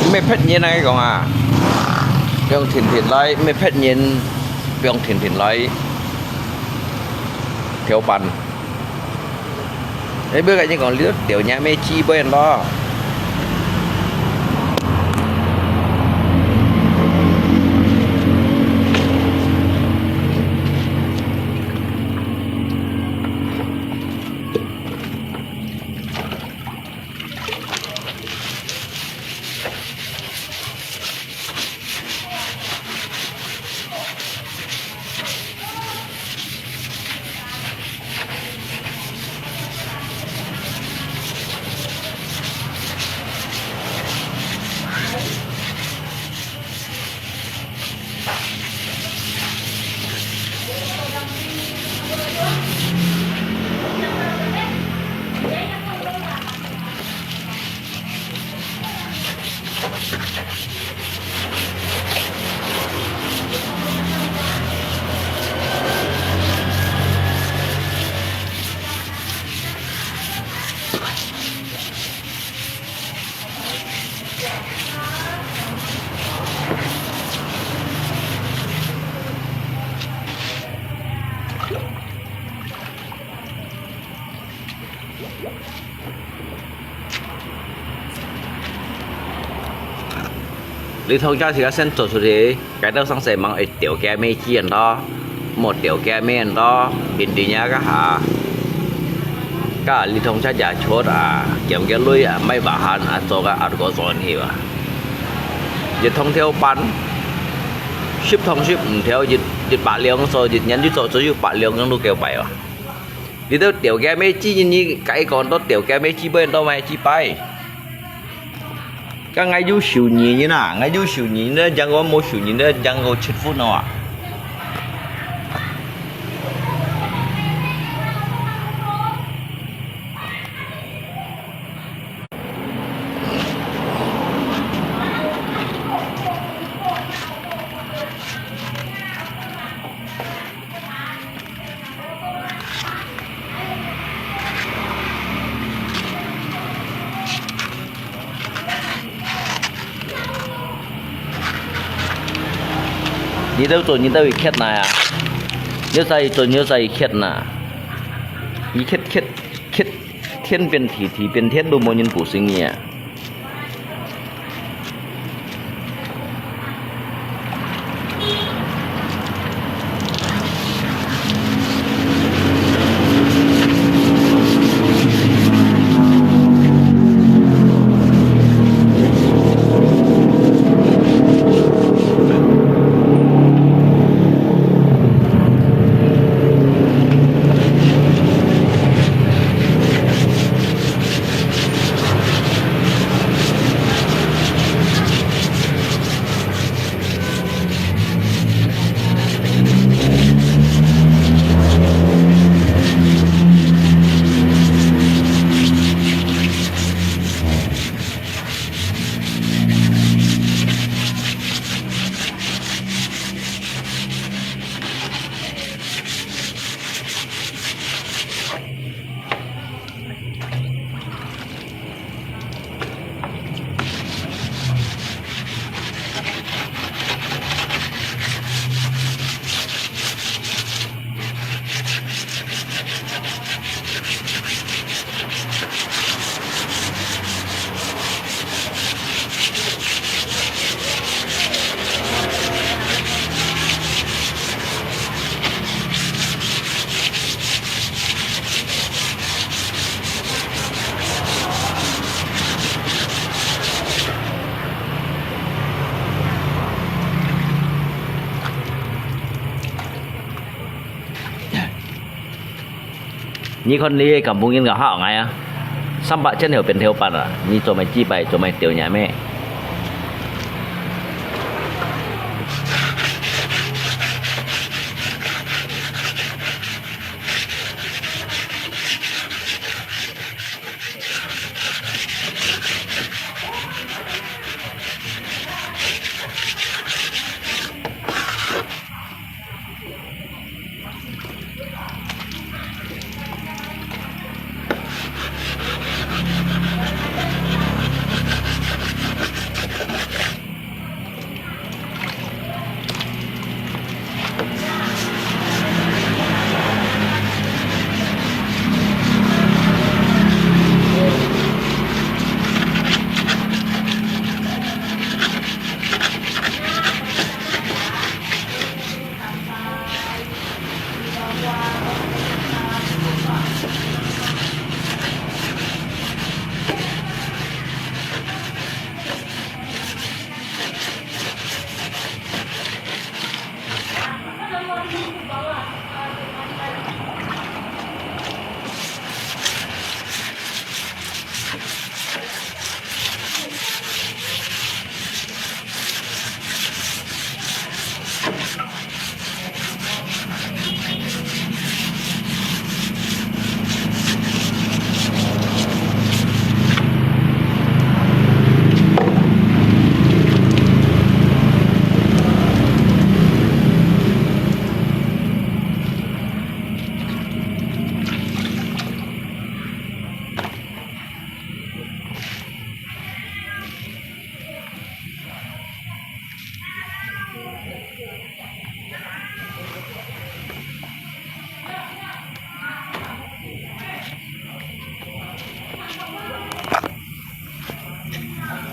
Mê phết nyen ai kong à. Piong thin thin lai, mê phết nyen piong thin thin lai. 頭班。你不要跟人講，你都掉人家咩基本咯。 你通常自家先做出去，該兜上細吂會掉个咩子人咯，莫掉个咩人咯，面對人家下。該你通常也出啊，減个鐳啊，買把hand啊，做个啊，個做去啊。一通頭班，十通十五條，一，一百兩做，一年你做只有百兩，用到幾擺啊？ 你都掉个咩子人，你該講都掉个咩子本都買幾擺？該𠊎有收入人啊，𠊎有收入人咧，像我無收入人咧，像我七分哦啊。你兜做，你兜會缺哪啊？有啥會做，有啥會缺哪？你缺，缺，缺，天變地，地變天，都無人顧惜你啊！ 你看你个甘榜人个好𠊎啊，三百千條變頭八啊，你做麼个幾擺，做麼个掉人咩？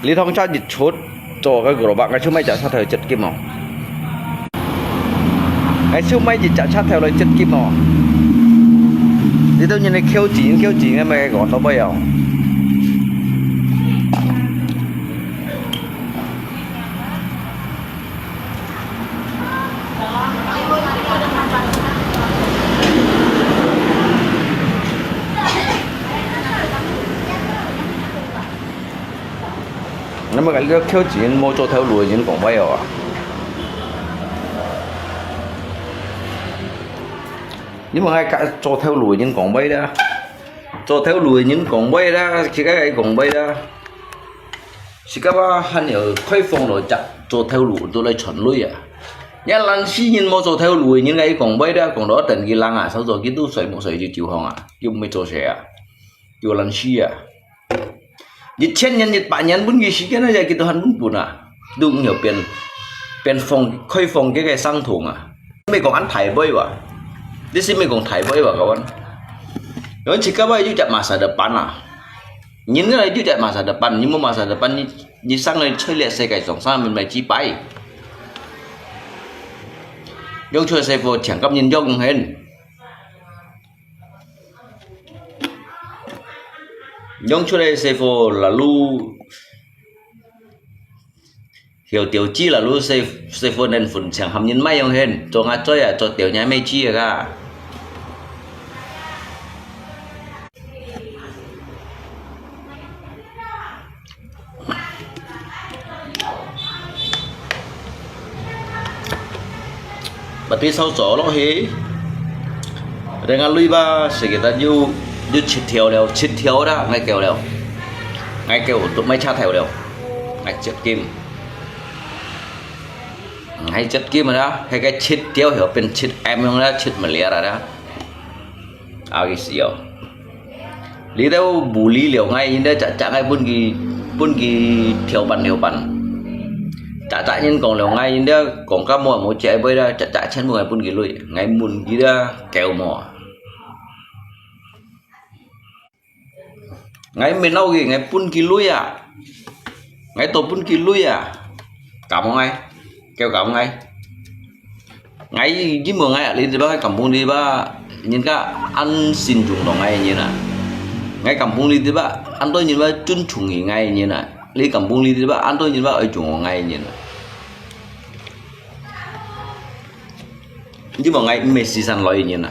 你通常日出做个gerobak，𠊎就買隻石頭來接近哦。𠊎就買一隻石頭來接近哦。你兜人个口舌，口舌个咩个到尾哦。 那麼，這口舌無做頭路个人講話哦啊？你問𠊎个做頭路个人講話啦，做頭路个人講話啦，自家个講話啦。 自家話還有開放來接做頭路都來賺鐳啊。人懶尸人無做頭路个人，𠊎講話啦，講到等佢冷啊，少做佢都睡目睡就走項啊，又毋會做事啊，又懶尸啊。一千年、一百年分佢時間啊，佢都還毋分啊，都毋曉變，變放，開放佢个生態啊。 毋係講恁大杯哇，你係毋係講大杯哇，kawan？因為自家話有隻masa depan啊，人个有隻masa depan，你無masa depan，你，你生來在這世界上，生來毋係幾擺？用出來師傅，請甲人用很。用出來師傅，lalu曉釣魚啦，你細，細份人份長，喊人買樣hen，做阿嘴啊，做釣魚買魚啊。Berarti sau做落去，等下鐳吧，sekitar又，又七條了，七條啦，𠊎夠了，𠊎夠，都買車頭了。 𠊎接近。𠊎接近啦，該个七條曉變七M樣啦，七miliar啦。啊，意思哦。你兜無理了，𠊎應該隻隻𠊎分佢，分佢條半條半。隻隻人講了，𠊎應該講甲無無接尾啦，隻隻全部𠊎分佢鐳，𠊎問佢啦，夠無？ 𠊎毋係鬧佢，𠊎分佢鐳啊！𠊎都分佢鐳啊！敢𠊎？夠敢𠊎？𠊎因為𠊎你知吧，kampung你知吧，人家恁尊重到𠊎个人啊！𠊎kampung你知吧，恁多人吧尊重佢𠊎个人啊！你kampung你知吧，恁多人吧愛重我𠊎个人啊！你知無，𠊎毋係四川來个人啊！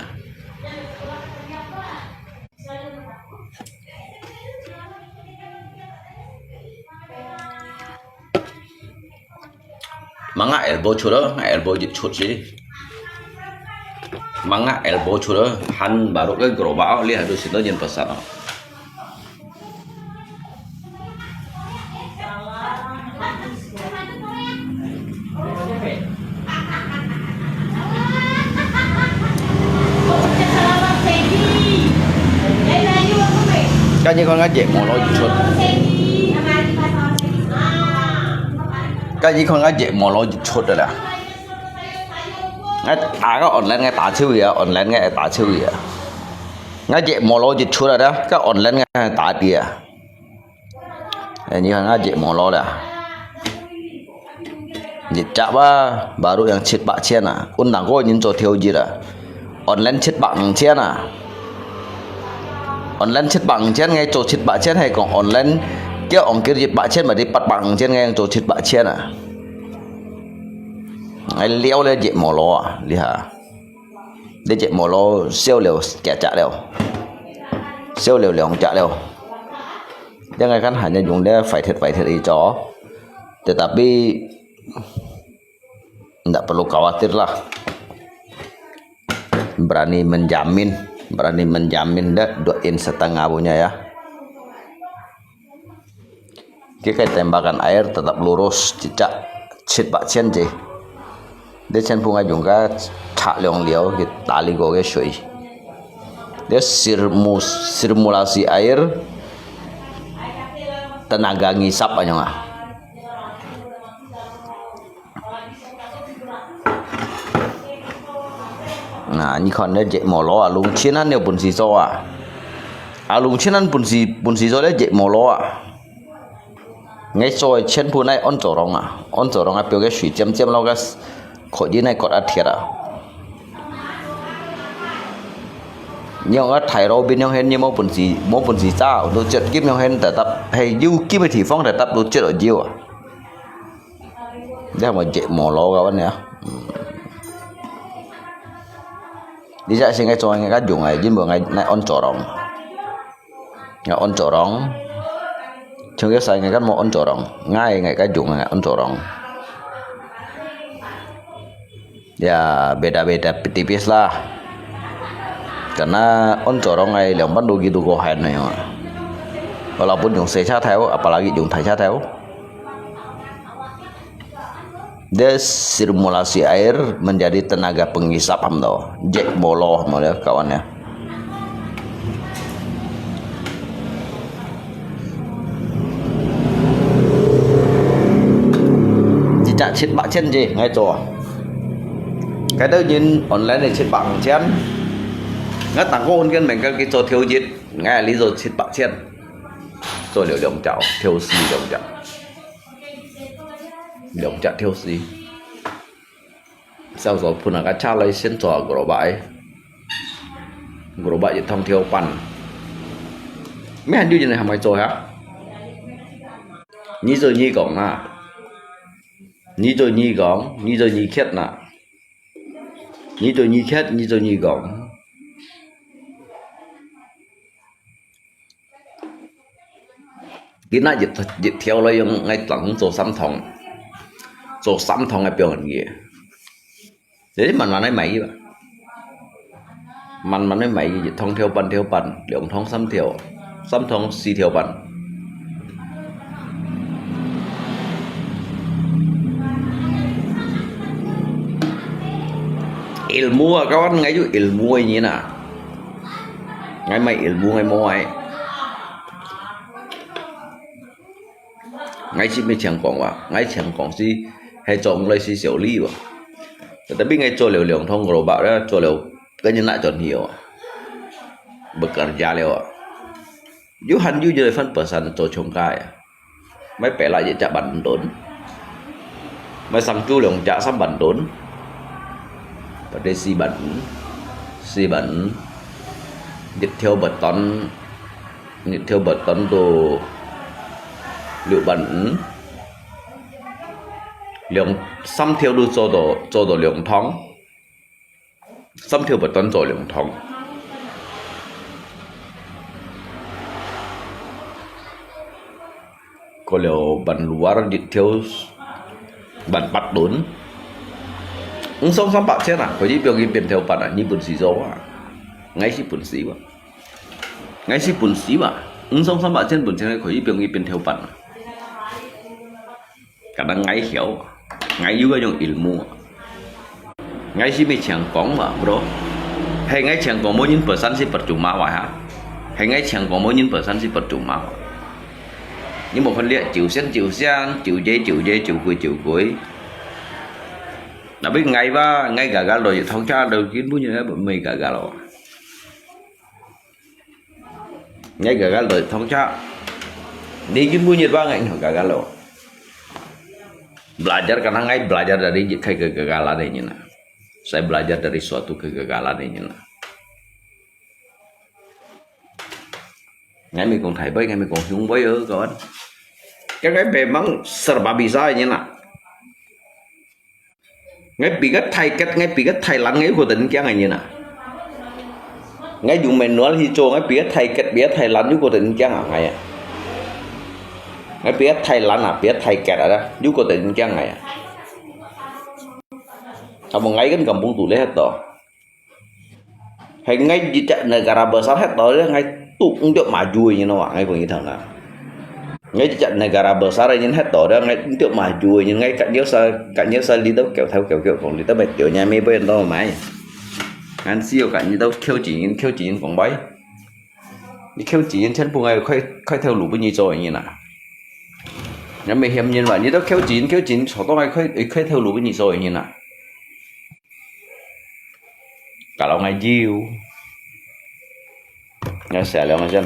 Manga elbow chut lo, nga elbow jit chut si. Manga elbow chut lo, han baru ke gerobak o, lihat tu situ jin pesan o. 該你看𠊎節目咯，一出。該你看𠊎節目咯，一出个啦。𠊎打个online，𠊎打手个啊，online个打手个啊。𠊎節目咯，一出个啦，該online个打个啊。 哎，你看啊，節目咯啦。一隻啊，baru yang七百千啊，undang ko人做頭一啊。Online七百五千啊。Online七百五千，𠊎做七百千，係講online，叫ongkir一百千，berarti八百五千，𠊎做七百千啊。𠊎了了節目咯啊，你看。 這節目咯，燒了幾隻了，燒了兩隻了。因為kan hanya用這壞忒壞忒去做，tetapi ndak perlu khawatir lah. Berani menjamin, berani menjamin dah dua in setengah punya ya. Kaya kaya tembakan air tetap lurus, cicak, cit bak cien cih. Dia cien bunga jungka, cak liong liau, kita ligo ke shui. Dia sirmu-, sirkulasi air, tenaga ngisap anyong ah. Nah, 你看這節目咯啊，弄清咱了本事做啊。啊，弄清咱本事，本事做這節目咯啊。𠊎做个全部乃安做orang啊，安做orang啊，表个水尖尖咯，个口音乃割啊鐵啊。你用个大路邊樣，你無本事，無本事揸，都接金樣，tetap係有金个地方，tetap都接到有啊。你係無接無路个，我呢？你只係𠊎做，𠊎用个，因為𠊎乃安做orang。 Nga on corong. Chung ke sai ngai kan mo on corong. Ngai ngai ka jung ngai on corong. Ya, beda-beda tipis lah. Karena on corong ai liang ban du gitu ko han na yong. Walaupun yung secha theo, apalagi yung thai cha theo. Dia sirkulasi air menjadi tenaga pengisap ham to. Jack Bolo ham to kawan ya. Chỉ trả chín bạc千chứ, ngay cho. Cái đó nhìn online này chín bạc千. Ngay tặng cô hôn cái mình cái cho thiếu dịch, ngay lý do chín bạc千. Cho liều liều chảo, thiếu xì liều chảo. Liều chảo thiếu xì. Sau đó phun ka cha lai sien cho gerobak ai. Gerobak ye thong thiêu pan. Mẹ han du jin ham mai cho ha. Ni cho ni gong na. Ni cho ni gong, ni cho ni khiet na. Ni cho ni khiet, ni cho ni gong. Kina jit jit thiau lo yung ngai tlang cho sam thong. Cho sam thong ai piong ye. Jadi man man ai mai ba. Man man ai mai jit thong thiau pan thiau pan, liang thong sam thiau. Sam thong si thiau pan. Ilmu ah kawan ngai yu ilmu ai ni na. Ngai mai ilmu ngai mo ai. Ngai si mi chiang kong wa, ngai chiang kong si hai chong lai si siau li wa. Tapi ngai cho liau liang thong gerobak da, cho liau ka ni na chon hiu. Bekerja liau wa. Yu han yu jai fan pesan cho chong kai. Mai pela ye chak ban don. Mai sang chu liang chak sam ban don. Pate si ban. Si ban. Jit thiau beton. Jit thiau beton tu liu ban. Liang sam thiau tu cho do cho do liang thong. Sam thiau beton cho liang thong. Ko liau ban luar jit thiau ban pat don. Ung song sam bak chen ah, ko ji piong yi pian thiau pat ah, ni pun si zo ah. Ngai si pun si wa. Ngai si pun si wa. Ung song sam bak chen pun chen ko ji piong yi pian thiau pat ah. Kadang ngai hiau, ngai yu ka yung ilmu. Ngai si mi chiang kong wa, bro. Hai ngai chiang kong mo nyin pesan si percuma wa ha. Hai ngai chiang kong mo nyin pesan si percuma wa. Ni mo khan lia chiu sian chiu sian, chiu je chiu je, chiu kui chiu kui. Tapi ngai ba, ngai gagal do thong cha do kin bu nyin ba mei gagal wa. Ngai gagal do thong cha. Di kin bu nyin ba ngai ngai gagal lo. Belajar karena ngai belajar dari kegagalan ini na. Saya belajar dari suatu kegagalan ini na. Ngai mi kong thai bai, ngai mi kong hiung bai ơ kawan. Cái ngai memang serba bisa ini na. Ngai pi ka thai ket, ngai pi ka thai lan ngai ko den kiang ngai na. Ngai yung manual hi cho, ngai pi ka thai ket, pi ka thai lan yu ko den kiang ngai. Ngai pi ka thai lan a, pi ka thai ket a, yu ko den kiang ngai. Amo ngai kan kampung tu le to. Hai ngai jejak negara besar hai to le ngai tu untuk maju ini no, ngai pun itu na. Ngai jejak negara besar ini hai to le ngai untuk maju ini ngai kat yo sa kat yo sa li to kêu theo kêu kêu kong li to bai kêu nya me bai to mai. Ngan si yo kat ni to kêu jin kêu jin kong bai. Ni kêu jin chen pu ngai khai khai theo lu bu ni zo ini na. Ngai me hiam ni wa ni to kêu jin kêu jin so to ngai khai khai theo lu bu ni zo ini na. Kalau ngai jiu. Ngai sia liang ngai chen.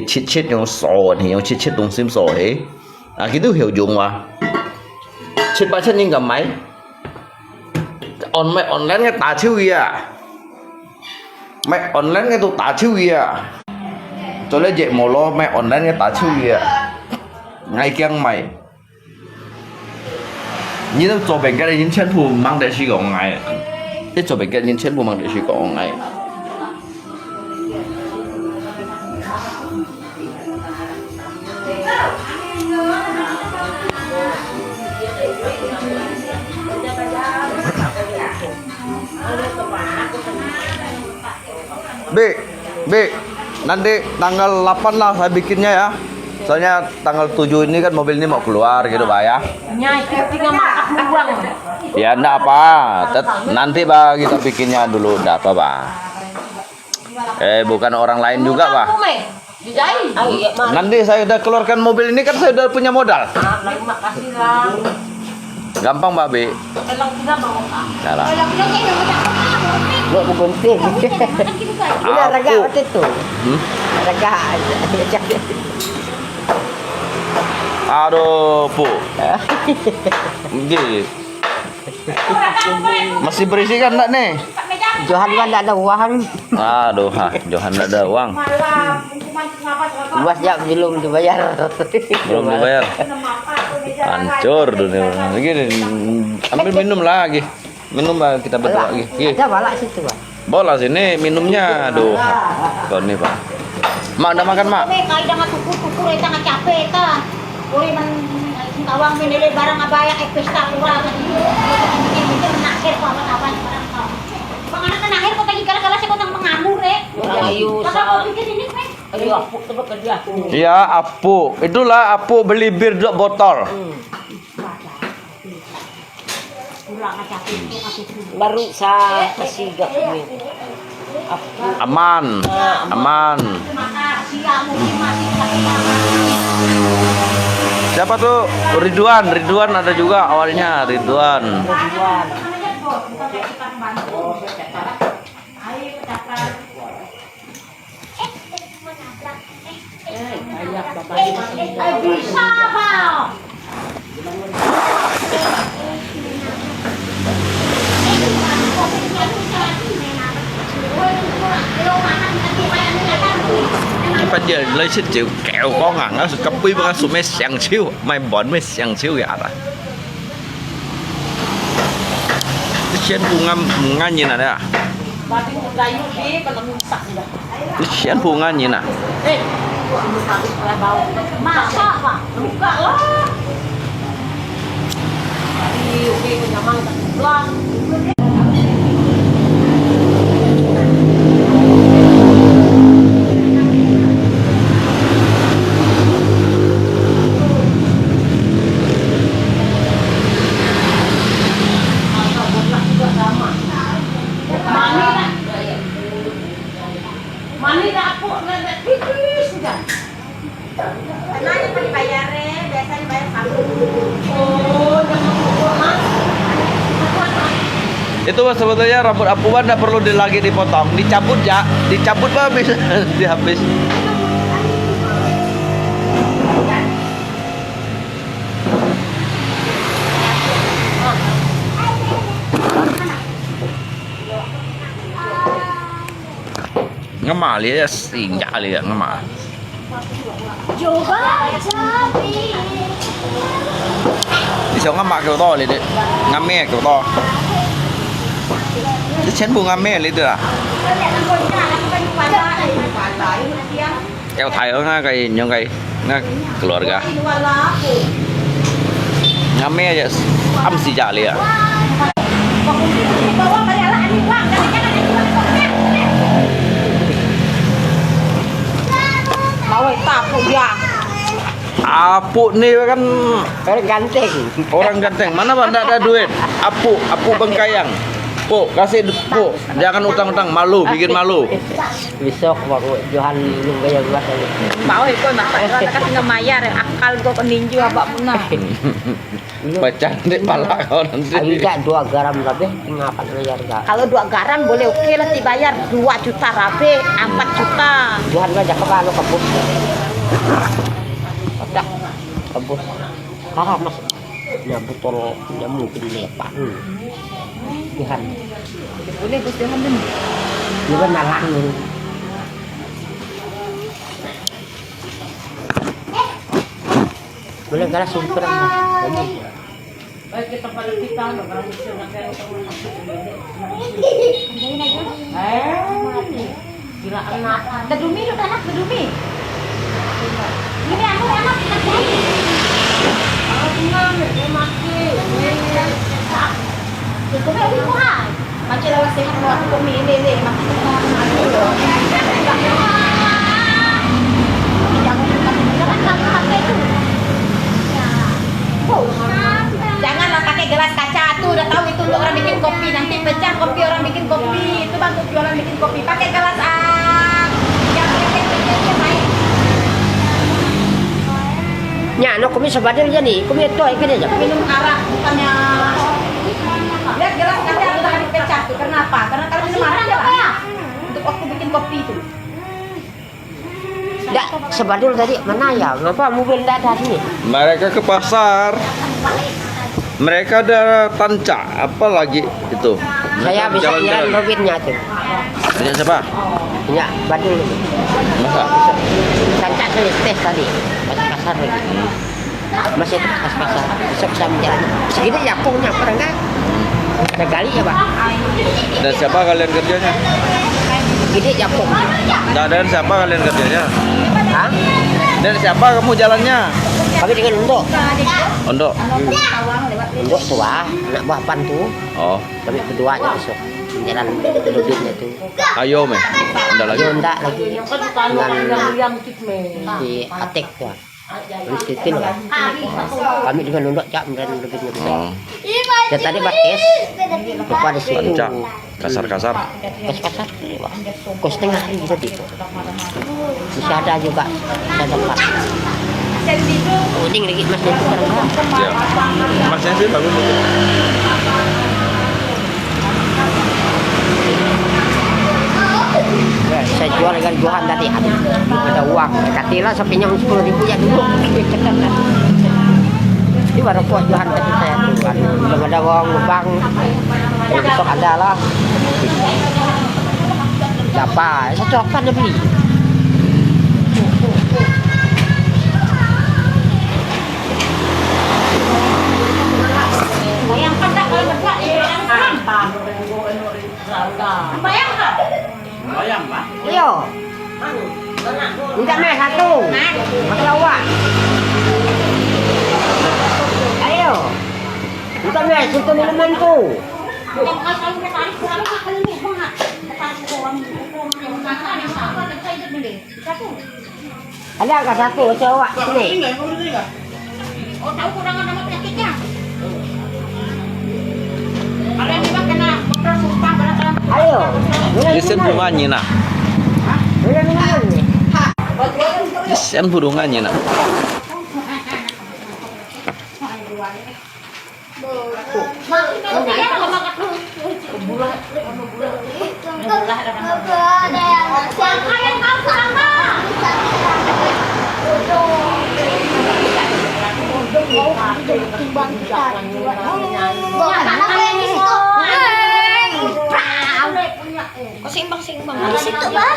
係切切用掃，係用切切東西掃係。啊，佢都曉用哇。七八千人敢買？On-，買online个打手个啊，買online个都打手个啊。做了節目咯，買online个打手个啊，𠊎驚買。你都做別个人全部忙得死講𠊎，你做別个人全部忙得死講𠊎。Bi, Bi, nanti tanggal delapan lah saya bikinnya ya. Soalnya tanggal tujuh ini kan mobil ini mau keluar gitu, Pak ya. Nya, itu tinggal makan uang. Ya, ndak apa. Tet-, nanti, Pak, kita bikinnya dulu, ndak apa, Pak. Eh, bukan orang lain juga, Pak. Aku, Mei. Dijahit. Oh, iya, Mak. Nanti saya udah keluarkan mobil ini kan saya udah punya modal. Ah, lain makasih lah. Gampang, Pak, Bi. Dalam kita mau, Kak. Dalam. Kalau kita kayak yang macam apa, Kak? Lo, aku gunting. Ini raga Aku. Waktu tu. Hmm? Raga aja. Aduh, Pu. Nggih. Masih berisi kan ndak nih? Johan kan ndak ada uang. Aduh, ha, Johan ndak ada uang. Luas ya belum dibayar. Belum dibayar. Hancur dunia orang. Lagi ni, ambil minum lagi. Minum lah kita berdua lagi. Ada balak situ, Bang. Bawa lah sini minumnya. Aduh. Kau ni, Pak. Mak, udah makan, Mak? Kami kai dengan tukur-tukur, eh, tengah capek, ta. Oi, man, tawang menele barang abaya, eh, pesta kurang. Mikir-mikir, menakhir kok, apa-apa, barang kok. Bang, anak menakhir kok, tadi gara-gara saya kotang pengamur, eh. Ayo, Kakak sa- mau pikir ini, eh. Ayo, Apuk, coba kerja. Iya, Apuk. Itulah Apuk beli bir dua botol. Hmm. Baru sa kasiga kami. Aman, aman. Siapa tuh? Ridwan, Ridwan ada juga awalnya, Ridwan. Ipan dia lai sit jiu kêu có ngàn á, cặp pi bang sụp mê siang chiu, mai bon mê siang chiu ya ta. Sian bunga bunga nhìn à. Di sian bunga nhìn à. Masak, Pak. Buka lah. Tadi, oke, kenyang, tak buka. Mani dapur na, na, tipis saja. Tenang, yang dibayar, eh, biasanya bayar satu. Oh, jangan lupa, Mas. Itu sebetulnya rambut Apuan ndak perlu di, lagi dipotong, dicabut ya, dicabut bah habis, dihabis. Ngama li ya, sinja li ya, ngama. Coba cabai. Di siang ngama kiu to li di, ngame kiu to. Di siang bu ngame li di ah. Kiu thai nga kai nyong kai. Nga keluarga. Ngame aja am si jali ya. Bawai tak ya. Apuk ni kan orang ganteng. Orang ganteng. Mana bang tak ada duit? Apuk, apuk bengkayang. Puk, kasih puk. Jangan utang-utang, malu, bikin malu. Besok baru Johan minum gaya luas tadi. Mau ikut nak tak kasi ngemayar, akal kau keninju apa pun nah. Pecah dek pala kau nanti. Ada dua garam lebih, ngapa mayar gak? Kalau dua garam boleh oke lah dibayar dua juta rabe, empat juta. Johan aja ke balu kebus. Udah, kebus. Haram mas. Nya botol, nya mungkin lepak. Hmm. Johan. Boleh bos Johan tu. Johan nalang ni. Boleh galah sumper. Gila anak. Kedumi tu anak kedumi. Ini aku anak anak. Aku ngambil dia mati. Kedumi aku kuat. Aja lah sehat, aku kok milih. Janganlah pakai gelas kaca tuh, udah tahu itu untuk orang bikin kopi, nanti pecah kopi orang bikin kopi, itu bagus jualan bikin kopi, pakai gelas ah, yang kecil-kecil baik. Nya, no, kami sebadil je ni, kami itu ikut aja. Minum arak, bukannya. Lihat gelas kaca udah dipecah tuh, karena apa? Karena kalau minum arak dia banyak. Untuk waktu bikin kopi itu. Ndak, sebadul tadi mana ya? Ngapa mobil ndak ada sini? Mereka ke pasar. Mereka ada tancak, apa lagi itu? Saya bisa jalan-jalan. Robinnya tuh. Punya siapa? Punya badul. Masa? Tancak tuh tes tadi. Pas pasar lagi. Masih pas-pasan, besok saya menjalan. Segini ya, pungnya apa enggak? Saya gali ya, Pak. Dan siapa kalian kerjanya? Gede ya, pung. Nah, dan siapa kalian kerjanya? Hah? Dan siapa kamu jalannya? Kami dengan Undok. Undok. Undok tua, anak buah Pan tu. Oh. Kami berdua aja besok. Jalan duduknya tu. Ayo, meh. Ndak lagi. Ayo, ndak lagi. Dengan si Atik tu. Terus itu loh. Kami dengan Undok cak, kemudian lebih ngetok. Oh. Ya, tadi pas tes, lupa di situ. Tancak. Kasar-kasar. Pas kasar, kos tengah hari tadi. Masih ada juga, saya dapat. Kuning lagi, Mas, itu sekarang. Ya. Masnya sih bagus itu. Ya, saya jual dengan Johan tadi, ada, ada uang. Katilah, saya pinjam sepuluh ribu ya dulu. Ini baru kuat Johan tadi saya tuh, kan. Belum ada uang, lubang. Besok ada lah. Siapa? Satu apa dia beli? Bayangkan tak kalau berdua, eh, bayangkan. Bayangkan. Iyo. Minta meh satu. Pakai awak. Ayo. Minta meh satu minuman tu. Ada angkat satu, saya awak sini. Oh, tahu kurang ada penyakitnya. Kalau memang kena motor sumpah, berapa? Ayo. Ni sen bunga ni nak. Boleh minum ni. Ni sen bunga ni nak. Kau seimbang, seimbang. Di situ, Bah.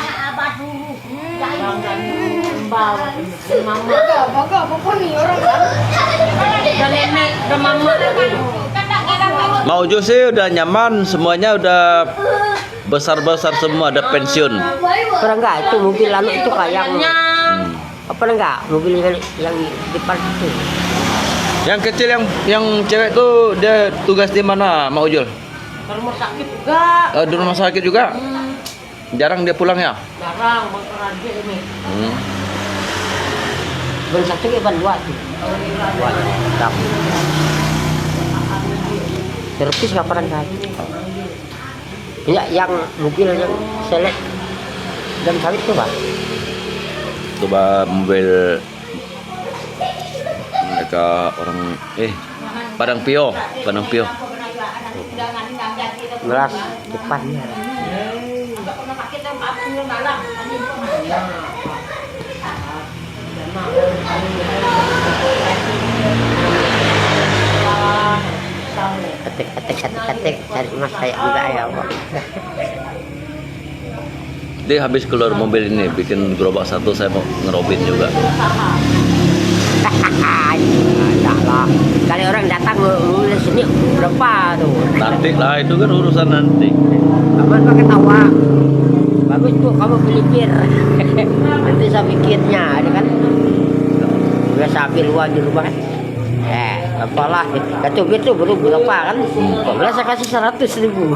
Mak Ujo sih udah nyaman, semuanya udah besar-besar semua, udah pensiun. Pernah nggak itu mobil anu itu kayak yang, hmm, apa enggak mobil yang, yang di depan itu? Yang kecil, yang, yang cewek tuh, dia tugas di mana, Mak Ujul? Ke rumah sakit juga. Oh, di rumah sakit juga? Hmm. Jarang dia pulang ya? Jarang, bang kerja ini. Hmm. Bang satu ke bang dua tu. Dua. Dap. Servis kapan kan? Ya, yang mobil yang selek dan sawit tu, Pak. Coba mobil mereka orang, eh, Padang Pio, Padang Pio. Gelas depannya. Ketik, ketik, ketik, ketik, cari emas kayak juga ya, Pak. Dia habis keluar mobil ini, bikin gerobak satu, saya mau ngerobin juga. Ada lah. Kali orang datang mau, mau beli sini, berapa tu? Nanti lah, itu kan urusan nanti. Kamu pakai tawa. Bagus tuh, kamu beli bir. Nanti saya pikirnya, ada kan? Udah sambil luar di rumah kan? Eh. Apalah, satu bit tu baru berapa kan? Kok malah saya kasih seratus ribu.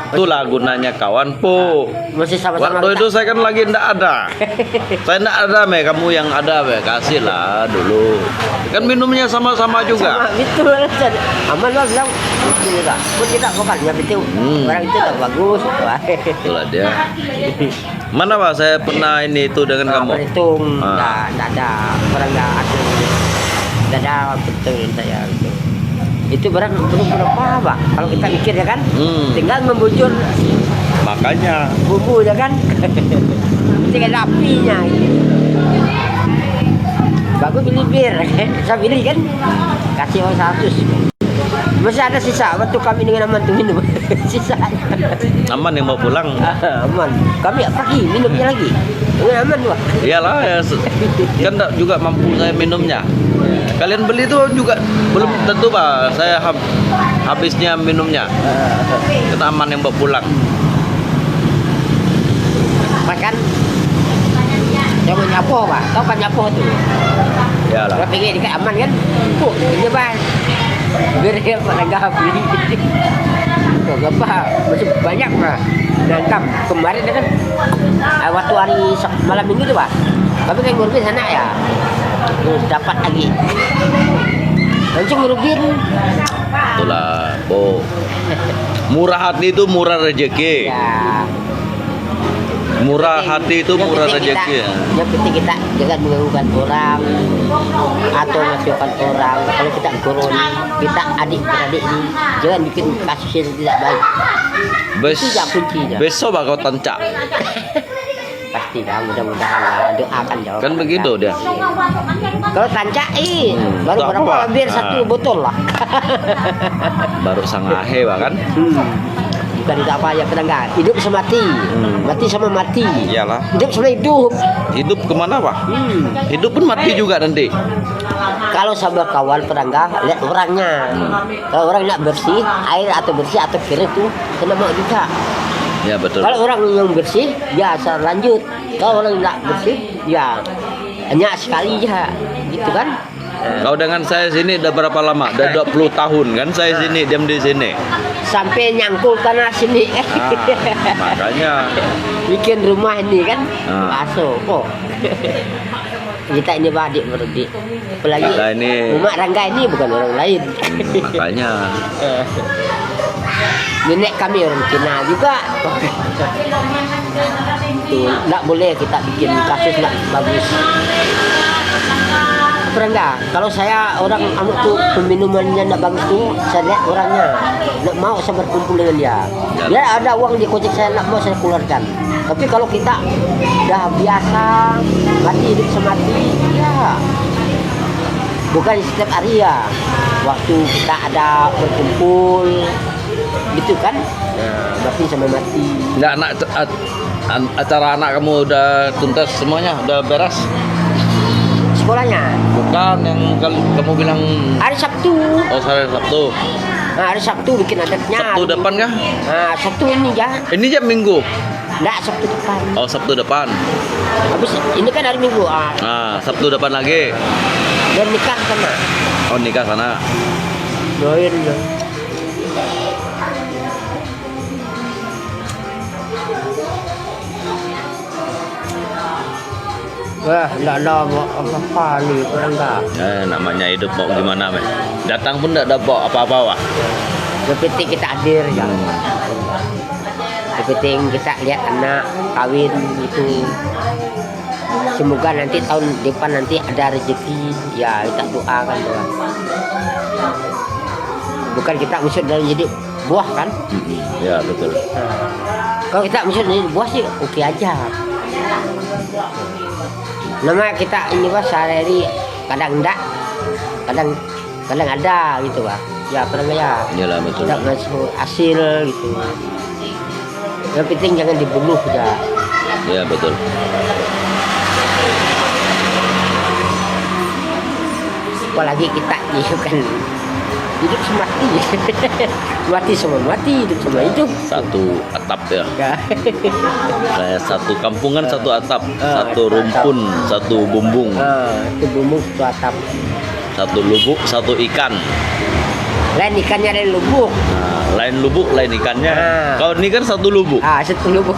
Itulah gunanya kawan, Po. Masih sama-sama Waktu kita. Itu saya kan lagi ndak ada. Saya ndak ada, meh. Kamu yang ada, meh. Kasihlah dulu. Kan minumnya sama-sama juga. Sama, betul. Aman lah bilang, betul juga. Pun kita makannya betul. Hmm. Orang itu tak bagus. Wah. Itulah dia. Mana, Pak? Saya pernah ini itu dengan Nah, kamu. Berhitung, Ah. nggak, nggak ada. Orang nggak ada. Nggak ada betul saya itu. Itu barang belum berapa, Pak. Kalau kita mikir ya kan, Hmm. Tinggal membujur Makanya. Bumbu ya kan. Tinggal apinya. Bagus beli bir. Saya beli kan. Kasih uang seratus. Masih ada sisa waktu kami dengan Aman tu minum. Sisa. Aman yang bawa pulang. Aman. Kami pagi minumnya lagi. Dengan Aman tu. Iyalah, ya, se- kan tak juga mampu saya minumnya. Kalian beli tu juga belum tentu, Pak. Saya hab- habisnya minumnya. Kena Aman yang bawa pulang. Makan. Jangan nyapo, Pak. Tahu kan nyapo tu? Iyalah. Kalau pergi dekat Aman kan? Empuk je, Pak. Beri apa, harga beli. Kok apa? Masih banyak, Pak. Datang kemarin kan. Ah, waktu hari Sab- malam minggu tu, Pak. Kami kan ngurupin sana ya. Terus dapat lagi. Langsung ngurupin. Itulah, Bu. Murah hati itu murah rezeki. Ya. Murah hati itu murah Yang penting kita- rezeki, ya. Yang penting kita jangan mengganggukan orang atau mengecewakan orang. Kalau kita gurun, kita adik-beradik ini jangan bikin kasus yang tidak baik. Bes- Itu je kuncinya. Besok bakal tancak. Pastilah, mudah-mudahan lah, doakan je. Kan begitu dia. Kalau tancak, eh, Hmm, baru tak berapa apa-apa. Bir satu Ah. botol lah. Baru sangahe, Pak, kan? Hmm. Bukan tak apa ya, kadang kan. Hidup sama mati. Hmm. Mati sama mati. Iyalah. Hidup sama hidup. Hidup kemana, Pak? Hmm. Hidup pun mati juga nanti. Kalau sama kawan perangga, lihat orangnya. Kalau orang nak bersih, air atau bersih atau kering tu kena mau juga. Ya, betul. Kalau orang yang bersih, ya asal lanjut. Kalau orang nak bersih, ya hanya sekali je. Gitu kan? Kau dengan saya sini dah berapa lama? Dah dua puluh tahun kan saya sini, diam di sini. Sampai nyangkul tanah sini. Ah, makanya. Bikin rumah ini kan. Ah. Aso kok. Kita ini badik beradik. Apalagi Kita ini- Umat Ranggai ini bukan orang lain. Hmm, makanya. Nenek kami orang Cina juga. Tu, tak boleh kita bikin kasus tak bagus. Perangga, kalau saya orang anu tu, peminumannya tak bagus tu, saya lihat orangnya, tak mau saya berkumpul dengan dia. Dia ada uang di kocek saya, tak mau saya keluarkan. Tapi kalau kita dah biasa, mati hidup semati, ya. Bukan setiap hari ya. Waktu kita ada berkumpul, gitu kan. Nah, mati sama mati. Nggak, anak, at- an- acara anak kamu udah tuntas semuanya, udah beres? Sekolahnya. Bukan yang kal- kamu bilang. Hari Sabtu. Oh, hari Sabtu. Nah, hari Sabtu bikin adatnya. Sabtu depan kah? Nah, Sabtu ini ya. Ini jam Minggu. Nggak, Sabtu depan. Oh, Sabtu depan. Habis ini kan hari Minggu. Ah, Ah, Sabtu depan lagi. dan nikah sana. Oh, nikah sana. Doain ya. Wah, nggak ada apa-apa ni, perangga. Eh, namanya hidup mau gimana, meh? Datang pun nggak ada bawa apa-apa, wah. Yang penting kita hadir ya. Yang penting kita lihat anak kawin itu. Semoga nanti tahun depan nanti ada rezeki. Ya, kita doakan doa. Bukan kita maksud dalam jadi buah kan? Ya, betul. Nah, kalau kita maksud jadi buah sih oke aja. Nama kita ini, Pak, sehari-hari kadang ndak, kadang kadang ada gitu, Pak. Ya, kadang ya. Iyalah, betul. Tidak masuk hasil gitu. Yang penting jangan dibunuh ya. Ya, betul. Apalagi kita ini kan hidup semati. Mati sama mati, hidup sama hidup. Satu atap ya. Ya. Kayak satu kampungan satu atap, Ah, satu satu atap. Rumpun satu bumbung. Ah, itu bumbung satu atap. Satu lubuk, satu ikan. Lain ikannya, lain lubuk. Nah, lain lubuk, lain ikannya. Ah. Kalau ini kan satu lubuk. Ah, satu lubuk.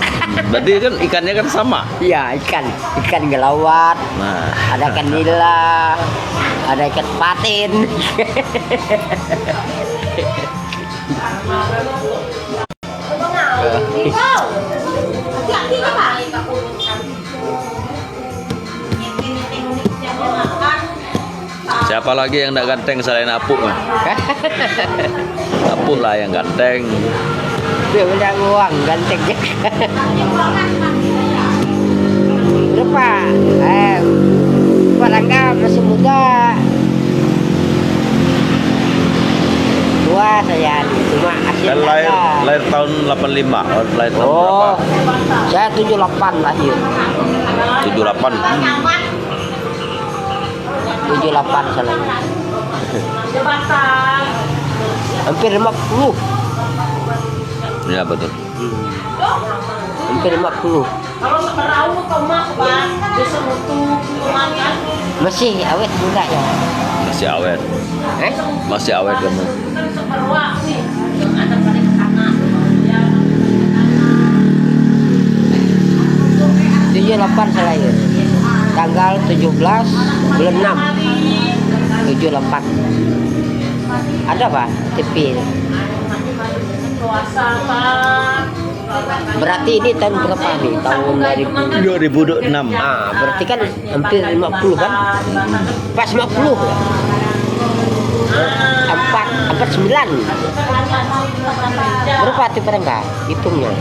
Berarti kan ikannya kan sama. Iya, ikan. Ikan gelawat. Nah. Ada ikan nila. Ada ikan patin. Siapa lagi yang ndak ganteng selain Apuk? Apuk lah yang ganteng. Dia punya uang ganteng je. Berapa? Eh, Pak Rangga masih muda. Tua saya, cuma akhir Kan lahir, lahir tahun delapan lima, oh, lahir tahun berapa? Oh, saya tujuh delapan lahir. Tujuh delapan. Tujuh delapan salah. Hampir lima puluh. Ya, betul. Hampir lima puluh. Masih awet juga ya? Masih awet. Eh? Masih awet kamu. Tujuh delapan saya lahir. Tanggal tujuh belas bulan enam. Tujuh delapan. Ada, Pak, T P? Berarti ini tahun berapa nih? Tahun dua ribu. Dua ribu enam. Ah, berarti kan hampir lima puluh kan? Pas lima puluh. Empat, empat sembilan. Berapa tuh, pada nggak? Hitungnya.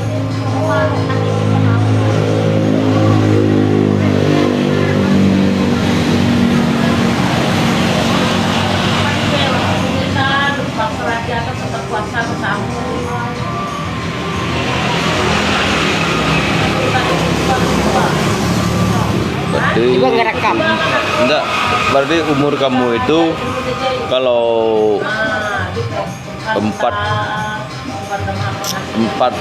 Berarti Coba ngerekam. Enggak, berarti umur kamu itu kalau empat, empat,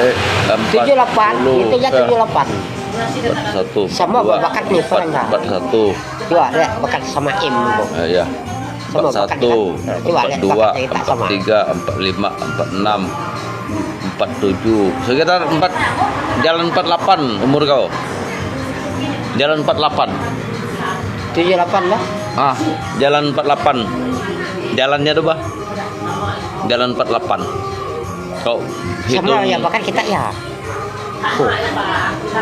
eh, empat Tujuh delapan, puluh, itu ya eh, tujuh delapan. Empat satu, Sama empat dua, bakat nih, empat, pernah nggak? Empat satu. Coba lihat bakat sama M kok. Eh, ya. Sama empat satu, kan? Nah, coba empat dua, lihat bakatnya kita empat sama. Tiga, empat lima, empat enam, empat tujuh. Sekitar empat, jalan empat delapan umur kau. Jalan empat delapan. Tujuh delapan, Bah? Ah, jalan empat delapan. Jalannya tuh, Bah. Jalan empat delapan. Kau Sama hitung. Ya, bahkan kita ya. Tuh.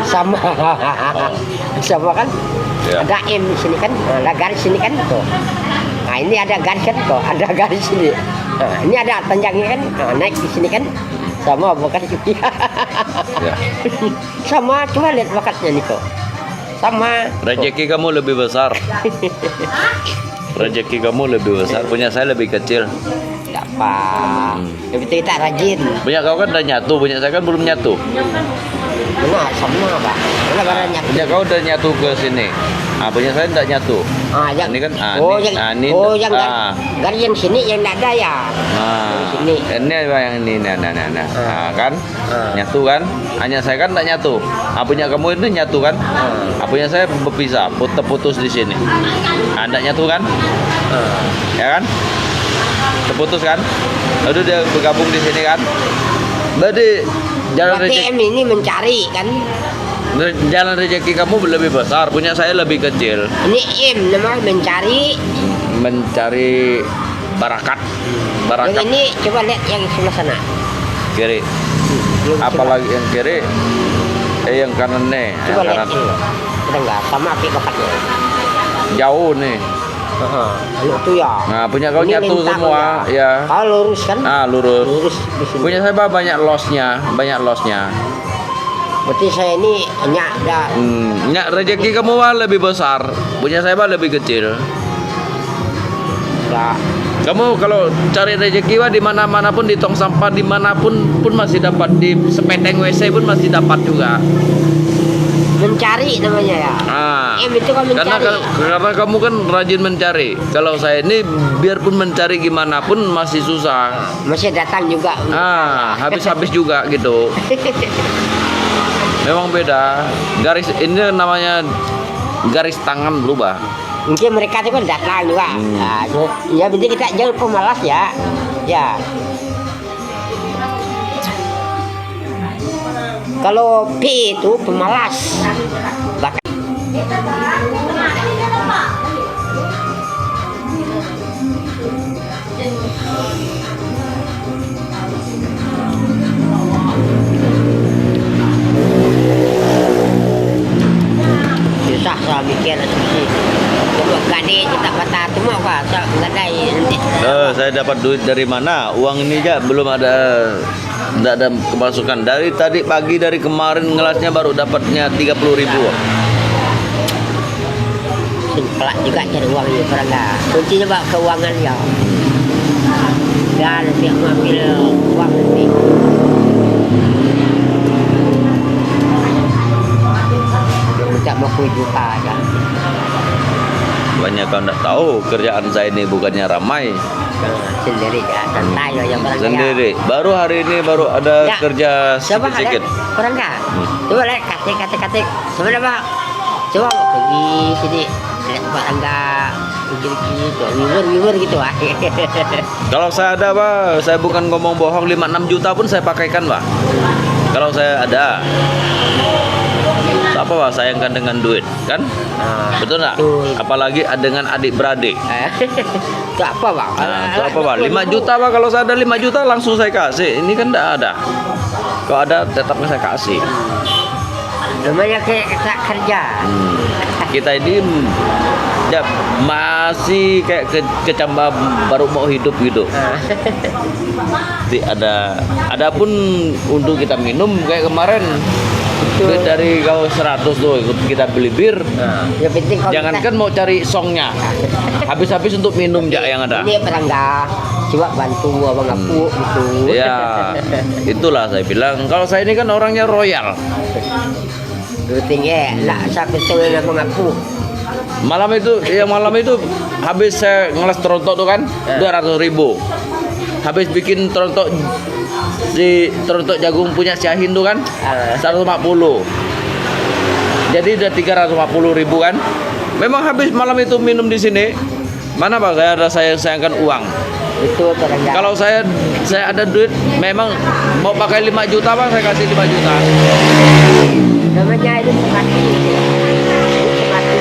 Sama. Oh. Sama kan? Ya. Ada M di sini kan? Ada garis sini kan? Tuh. Nah, ini ada garis kan? Tuh, ada garis sini. Nah, ini ada panjangnya kan? Nah, naik di sini kan? Sama bukan? Ya. Sama, coba lihat bakatnya nih kok. Sama. Rezeki kamu lebih besar. Rezeki kamu lebih besar, punya saya lebih kecil. Tidak apa. Hmm. Tapi kita rajin. Punya kau kan udah nyatu, punya saya kan belum nyatu. Benar, sama, Pak. Mana barang nyatu? Punya kau udah nyatu ke sini. Ah, punya saya ndak nyatu. Ah, yang, Ini kan, ah, oh, ini, yang, ah, ini, oh, yang gar-, ah. Garis yang sini yang ndak ada ya? Ah. Yang sini. Ini apa yang ini? Nah, nah, nah, nah. Ah. Ah, kan? Ah. Nyatu kan? Hanya saya kan ndak nyatu. Ah, punya kamu ini nyatu kan? Ah. Ah, punya saya berpisah, put-, terputus di sini. Ah, ndak nyatu kan? Ah. Ya kan? Terputus kan? Lalu dia bergabung di sini kan? Berarti jalan Berarti rezeki M ini mencari kan? Re-, jalan rezeki kamu lebih besar, punya saya lebih kecil. Ini M namanya mencari. Mencari barakat. Barakat. Yang ini coba lihat yang sebelah sana. Kiri. Hmm, yang Apalagi yang kiri? Eh, yang kanan nih, Coba yang lihat kanan. Ini. Ada nggak? Sama api bakatnya. Jauh nih. Heeh, anu tuh ya. Nah, punya kau Ini nyatu lintang semua, ya. Ya. Kalau lurus kan? Ah, lurus. Lurus di sini. Punya saya banyak loss-nya, banyak loss-nya. Berarti saya ini nyak dah. Hmm, nyak rezeki kamu mah lebih besar. Punya saya mah lebih kecil. Dah. Kamu kalau cari rezeki mah di mana-mana pun, di tong sampah, di mana pun, pun masih dapat, di sepeteng W C pun masih dapat juga. Mencari namanya ya. Ah. M itu kan Karena mencari. Ka-, karena kamu kan rajin mencari. Kalau saya ini biarpun mencari gimana pun masih susah. Masih datang juga. Ah, habis-habis juga gitu. Memang beda. Garis ini namanya garis tangan berubah. Mungkin mereka tu kan datang juga. Hmm. Ah, so, ya, penting kita jangan pemalas, ya. Ya. Kalau P itu pemalas. Bak- Susah sa mikir lah, susi. Coba gade kita patah tu mah, apa? Sa gadai nanti. Eh, saya dapat duit dari mana? Uang ini aja belum ada, ndak ada kemasukan. Dari tadi pagi, dari kemarin ngelasnya baru dapatnya tiga puluh ribu. Pelak juga cari uang ni, Perangga. Kuncinya bak keuangan ya. Dan nanti aku ambil uang nanti. Dia minta lima puluh juta aja. Banyak kau ndak tahu, kerjaan saya ini bukannya ramai. Sendiri ya, santai ya, yang Perangga. Sendiri. Baru hari ini baru ada kerja sedikit-sedikit. Perangga. Hmm. Coba lihat, katik, katik, katik. Coba, coba. Coba mau pergi sini, lihat Perangga, pergi-pergi, tuh, viewer, viewer gitu, ah. Kalau saya ada, Pak, saya bukan ngomong bohong, lima enam juta pun saya pakaikan, Pak. Kalau saya ada. Apa, Pak, sayangkan dengan duit, kan? Ah, betul nggak? Betul. Apalagi dengan adik-beradik. Eh, itu apa, Pak? Nah, itu apa, Pak? Lima juta, Pak. Kalau saya ada lima juta, langsung saya kasih. Ini kan nggak ada. Kalau ada, tetap saya kasih. Namanya kayak kita kerja. Hmm. Kita ini, mm, ya, masih kayak ke-, kecambah baru mau hidup gitu. Ah. Nanti ada, adapun untuk kita minum kayak kemarin, betul, duit dari kau seratus tuh, ikut kita beli bir. Nah, yang penting kalau jangankan kita mau cari songnya, habis-habis untuk minum ja yang ada. Ini Perangga, coba bantu abang Apuk gitu. Ya, itulah saya bilang. Kalau saya ini kan orangnya royal. Rutin ya, nak siapa tu yang abang Apuk? Malam itu, yang malam itu habis saya ngelas terontok tu kan, dua ratus ribu. Habis bikin terontok, si terontok jagung punya si Ahin tu kan, seratus lima puluh. Jadi udah tiga ratus lima puluh ribu kan. Memang habis malam itu minum di sini. Mana, Pak, saya ada, saya sayangkan uang. Itu terengah. Kalau saya, saya ada duit, memang mau pakai lima juta, Pak, saya kasih lima juta. Namanya hidup mati. Hidup mati.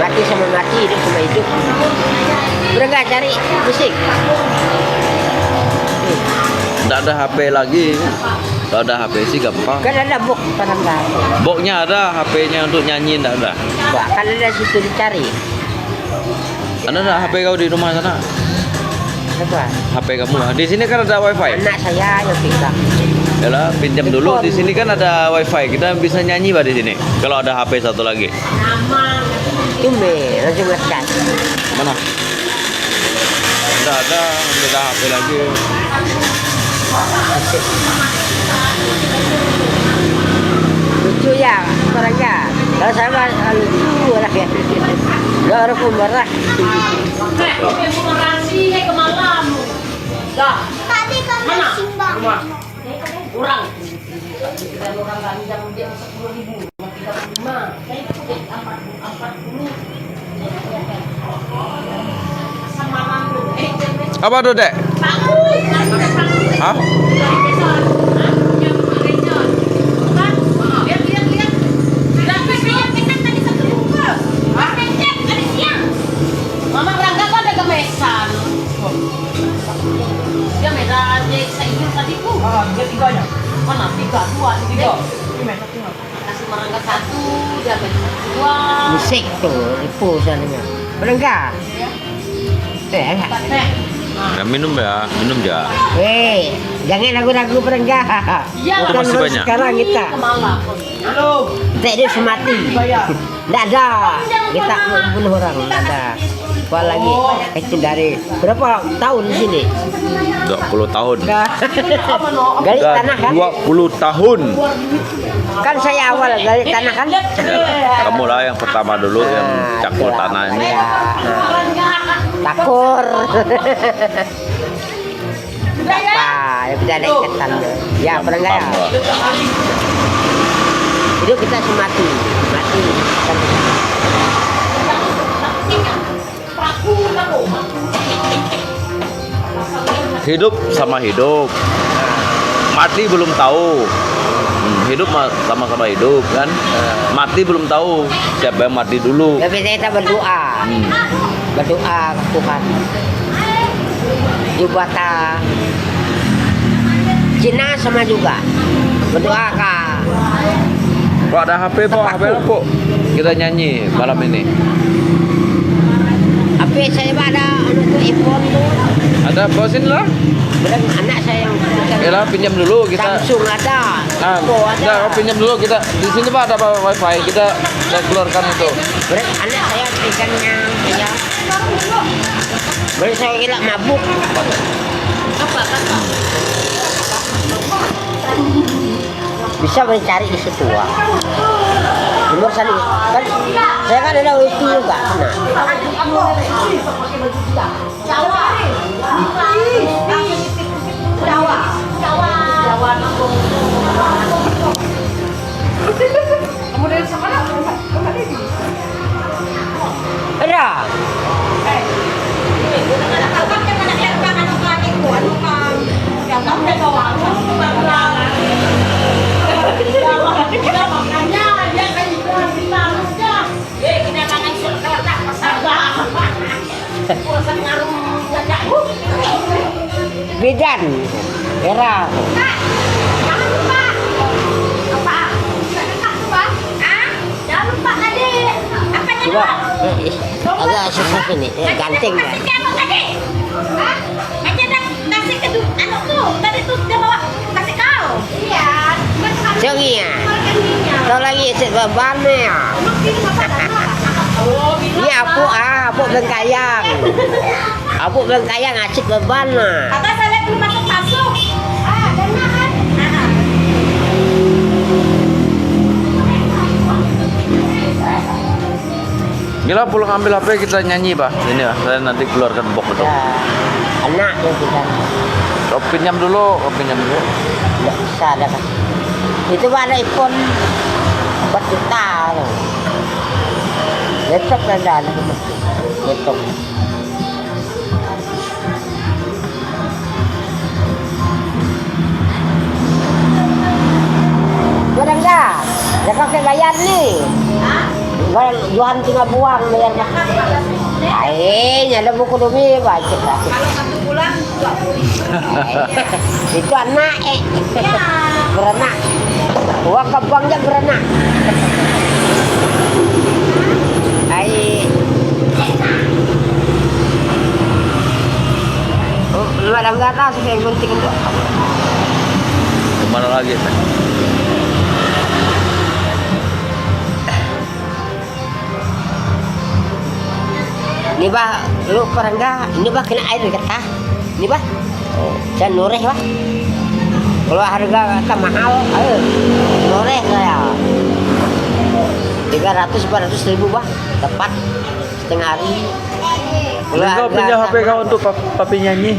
Mati sama mati, hidup sama hidup. Udah nggak cari musik. Nggak ada H P lagi. Kalau ada H P sih gampang. Kan ada box, Perangga. Boxnya ada, H P-nya untuk nyanyi nggak ada. Wah, kan ada situ dicari. Ada nggak H P kau di rumah sana? Apa? H P kamu. Di sini kan ada wifi. Anak saya yang pegang. Yalah, pinjam dulu. Di sini kan ada wifi. Kita bisa nyanyi, Pak, di sini. Kalau ada H P satu lagi. Tumben, langsung ngegas. Mana? Nggak ada, nggak ada H P lagi. Lucu ya, Perangga. Kalau saya mah, ah, lucu lah. Nggak ada pemerah. Dah. Tadi kami simbang. Kurang. Apa tu, Dek? Hah? Mama berangkat kok ada kemesan. Dia merah, dia saya ingat tadi tu. Ah, dia tiganya. Mana tiga, dua, tiga. Ini merah, tiga. Kasih merangkak satu, dia ambil dua. Musik tu, ibu sana. Perangga. Eh, ya, minum ya, minum ya. Eh, jangan ragu-ragu, Perangga. Iya. Bukan masih baru banyak. Sekarang kita. Kemala. Halo. Tak ada semati. Bayar. Ndak ada. Kita membunuh orang, ndak ada. Apalagi kecil dari berapa tahun di sini? Dua puluh tahun. Dah. Gali tanah kan? Dua puluh tahun. Kan saya awal gali tanah kan? Ya, kamu lah yang pertama dulu yang cangkul tanah ini. Ya. Takur. Apa? Ya, kita ada ikatan. Ya, Perangga. Hidup kita semati. Mati. Hidup sama hidup. Mati belum tahu. Hmm, hidup ma-, sama-sama hidup, kan? Mati belum tahu siapa yang mati dulu. Lebih kita berdoa. Hmm. Berdoa ke Tuhan. Juga ta Cina sama juga. Berdoa ke Pak, ada H P, Pak, H P aku. Pak, kita nyanyi malam ini. H P saya, Pak, ada anu tu, iPhone tu. Ada, bawa sini lah. Belum, anak saya yang Yalah, pinjam dulu kita. Samsung ada, Ah, Oppo ada. Dah, pinjam dulu kita. Di sini, Pak, ada wifi. Kita, saya keluarkan itu. Belum, anak saya pegangnya, ya. Belum, saya kira mabuk. Bisa mencari di situ, ah. Nomor satu, kan, saya kan ada wifi juga, nah. Ada. Bidan. Era. Pak, jangan lupa. Apa? Jangan lupa. Ah? Jangan lupa tadi. Apanya, Pak? Coba. Eh, eh, agak susah ini. Eh, ganteng, kan? Kasih dia apa tadi? Hah? Aja dah kasih ke du-, anu tu. Tadi tu dia bawa kasih kau. Iya. Cuma Cong Iya. Tolong iya, cek beban ya. Ini apa, ah, apa bengkayang? Apa bengkayang, ah, cek beban lah. Kata saya belum masuk-masuk. Ah, dengar kan? Ah. Bila pulang ambil H P, kita nyanyi, Pak. Ini, Pak, saya nanti keluarkan box itu. Ya, anak yang kita. Kau pinjam dulu, kau pinjam dulu. Nggak bisa ada, Pak. Itu, Pak, ada iPhone empat juta tu. Laptop ada, ada. Laptop. Barang ya, dah pakai bayar ni. Barang Johan tinggal buang bayar. Ai, nyala buku demi baca. Kalau satu bulan, dua puluh ribu. Itu anak, eh. Ya. Beranak. Wak kabang ja beranak. Ai. Oh, malah nggak tahu sih yang penting itu. Kemana lagi, Pak? Ini, Pak, lu perangga, ini, Pak, kena air kata. Ini, Pak. Oh, jangan noreh, Pak. Kalau harga kata mahal, ayo, noreh saya. Tiga ratus, empat ratus ribu, Pak. Tepat setengah hari. Kalau Ini kau harga pinjam kata H P kau mahal, untuk pap-, papi nyanyi.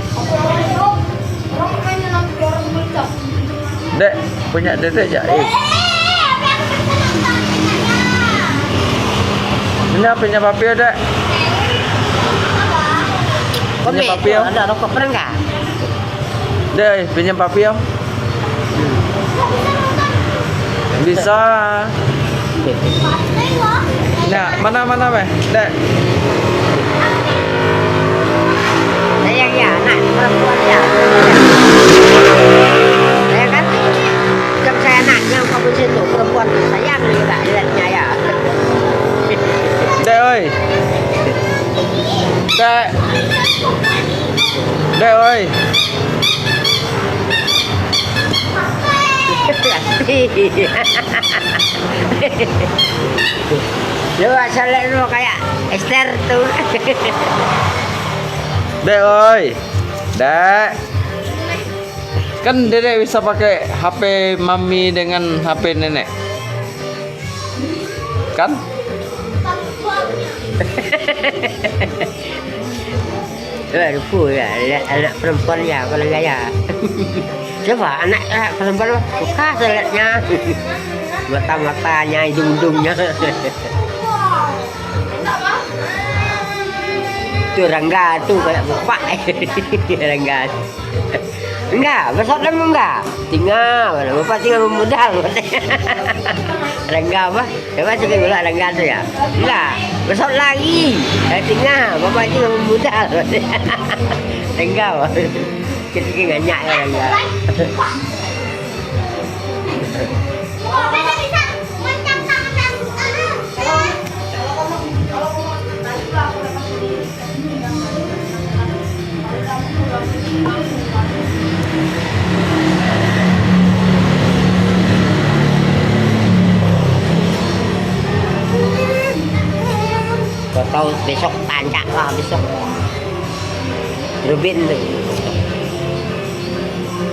Dek, punya dedek jak, eh. Punya, punya papi, Dek. Punya papi, oh. Ada rokok pernah nggak? Dek, punya papi, oh. Bisa. Nah, mana, mana, weh? Dek. Sayang ya, anak perempuan ya. Sayang kan? Macam saya anaknya, kau pun situ, perempuan tu sayang juga lihatnya ya. Dek, oi. Dek. Dek, oi. Lu asal lu kayak Esther tu. Dek, oi. Dek. Kan Dedek bisa pakai H P mami dengan H P Nenek. Kan? Eh, lupa ya, anak, anak perempuan ya, kalau gaya. Coba anak, anak perempuan suka selatnya. Mata-matanya, hidung-hidungnya. Rangga tu kayak bapak. Rangga. Enggak, besok dah enggak. Tinggal, bapak tinggal modal. Rangga apa? Siapa cakap pula Rangga tu ya? Enggak, besok lagi. Saya tinggal, bapak tinggal modal. Rangga. Kita tinggal nyak ya Rangga. Kau tahu besok tancak lah besok. Rubin tu.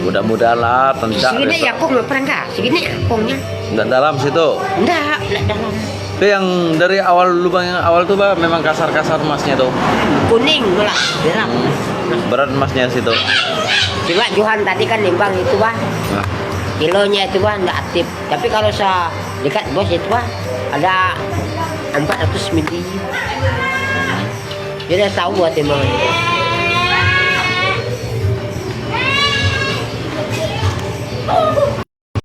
Mudah-mudahan lah tancak. Sini besok. Ya kong pernah enggak? Sini kongnya. Nggak dalam situ. Enggak, enggak dalam. Itu yang dari awal lubang yang awal tuh, Pak, memang kasar-kasar emasnya tuh. Kuning malah, merah. Berat emasnya situ. Coba Johan tadi kan nimbang itu, Pak. Nah. Kilonya itu, Pak, nggak aktif. Tapi kalau sa dekat bos itu, Pak, ada empat ratus mili. Dia dah tahu buat timbang.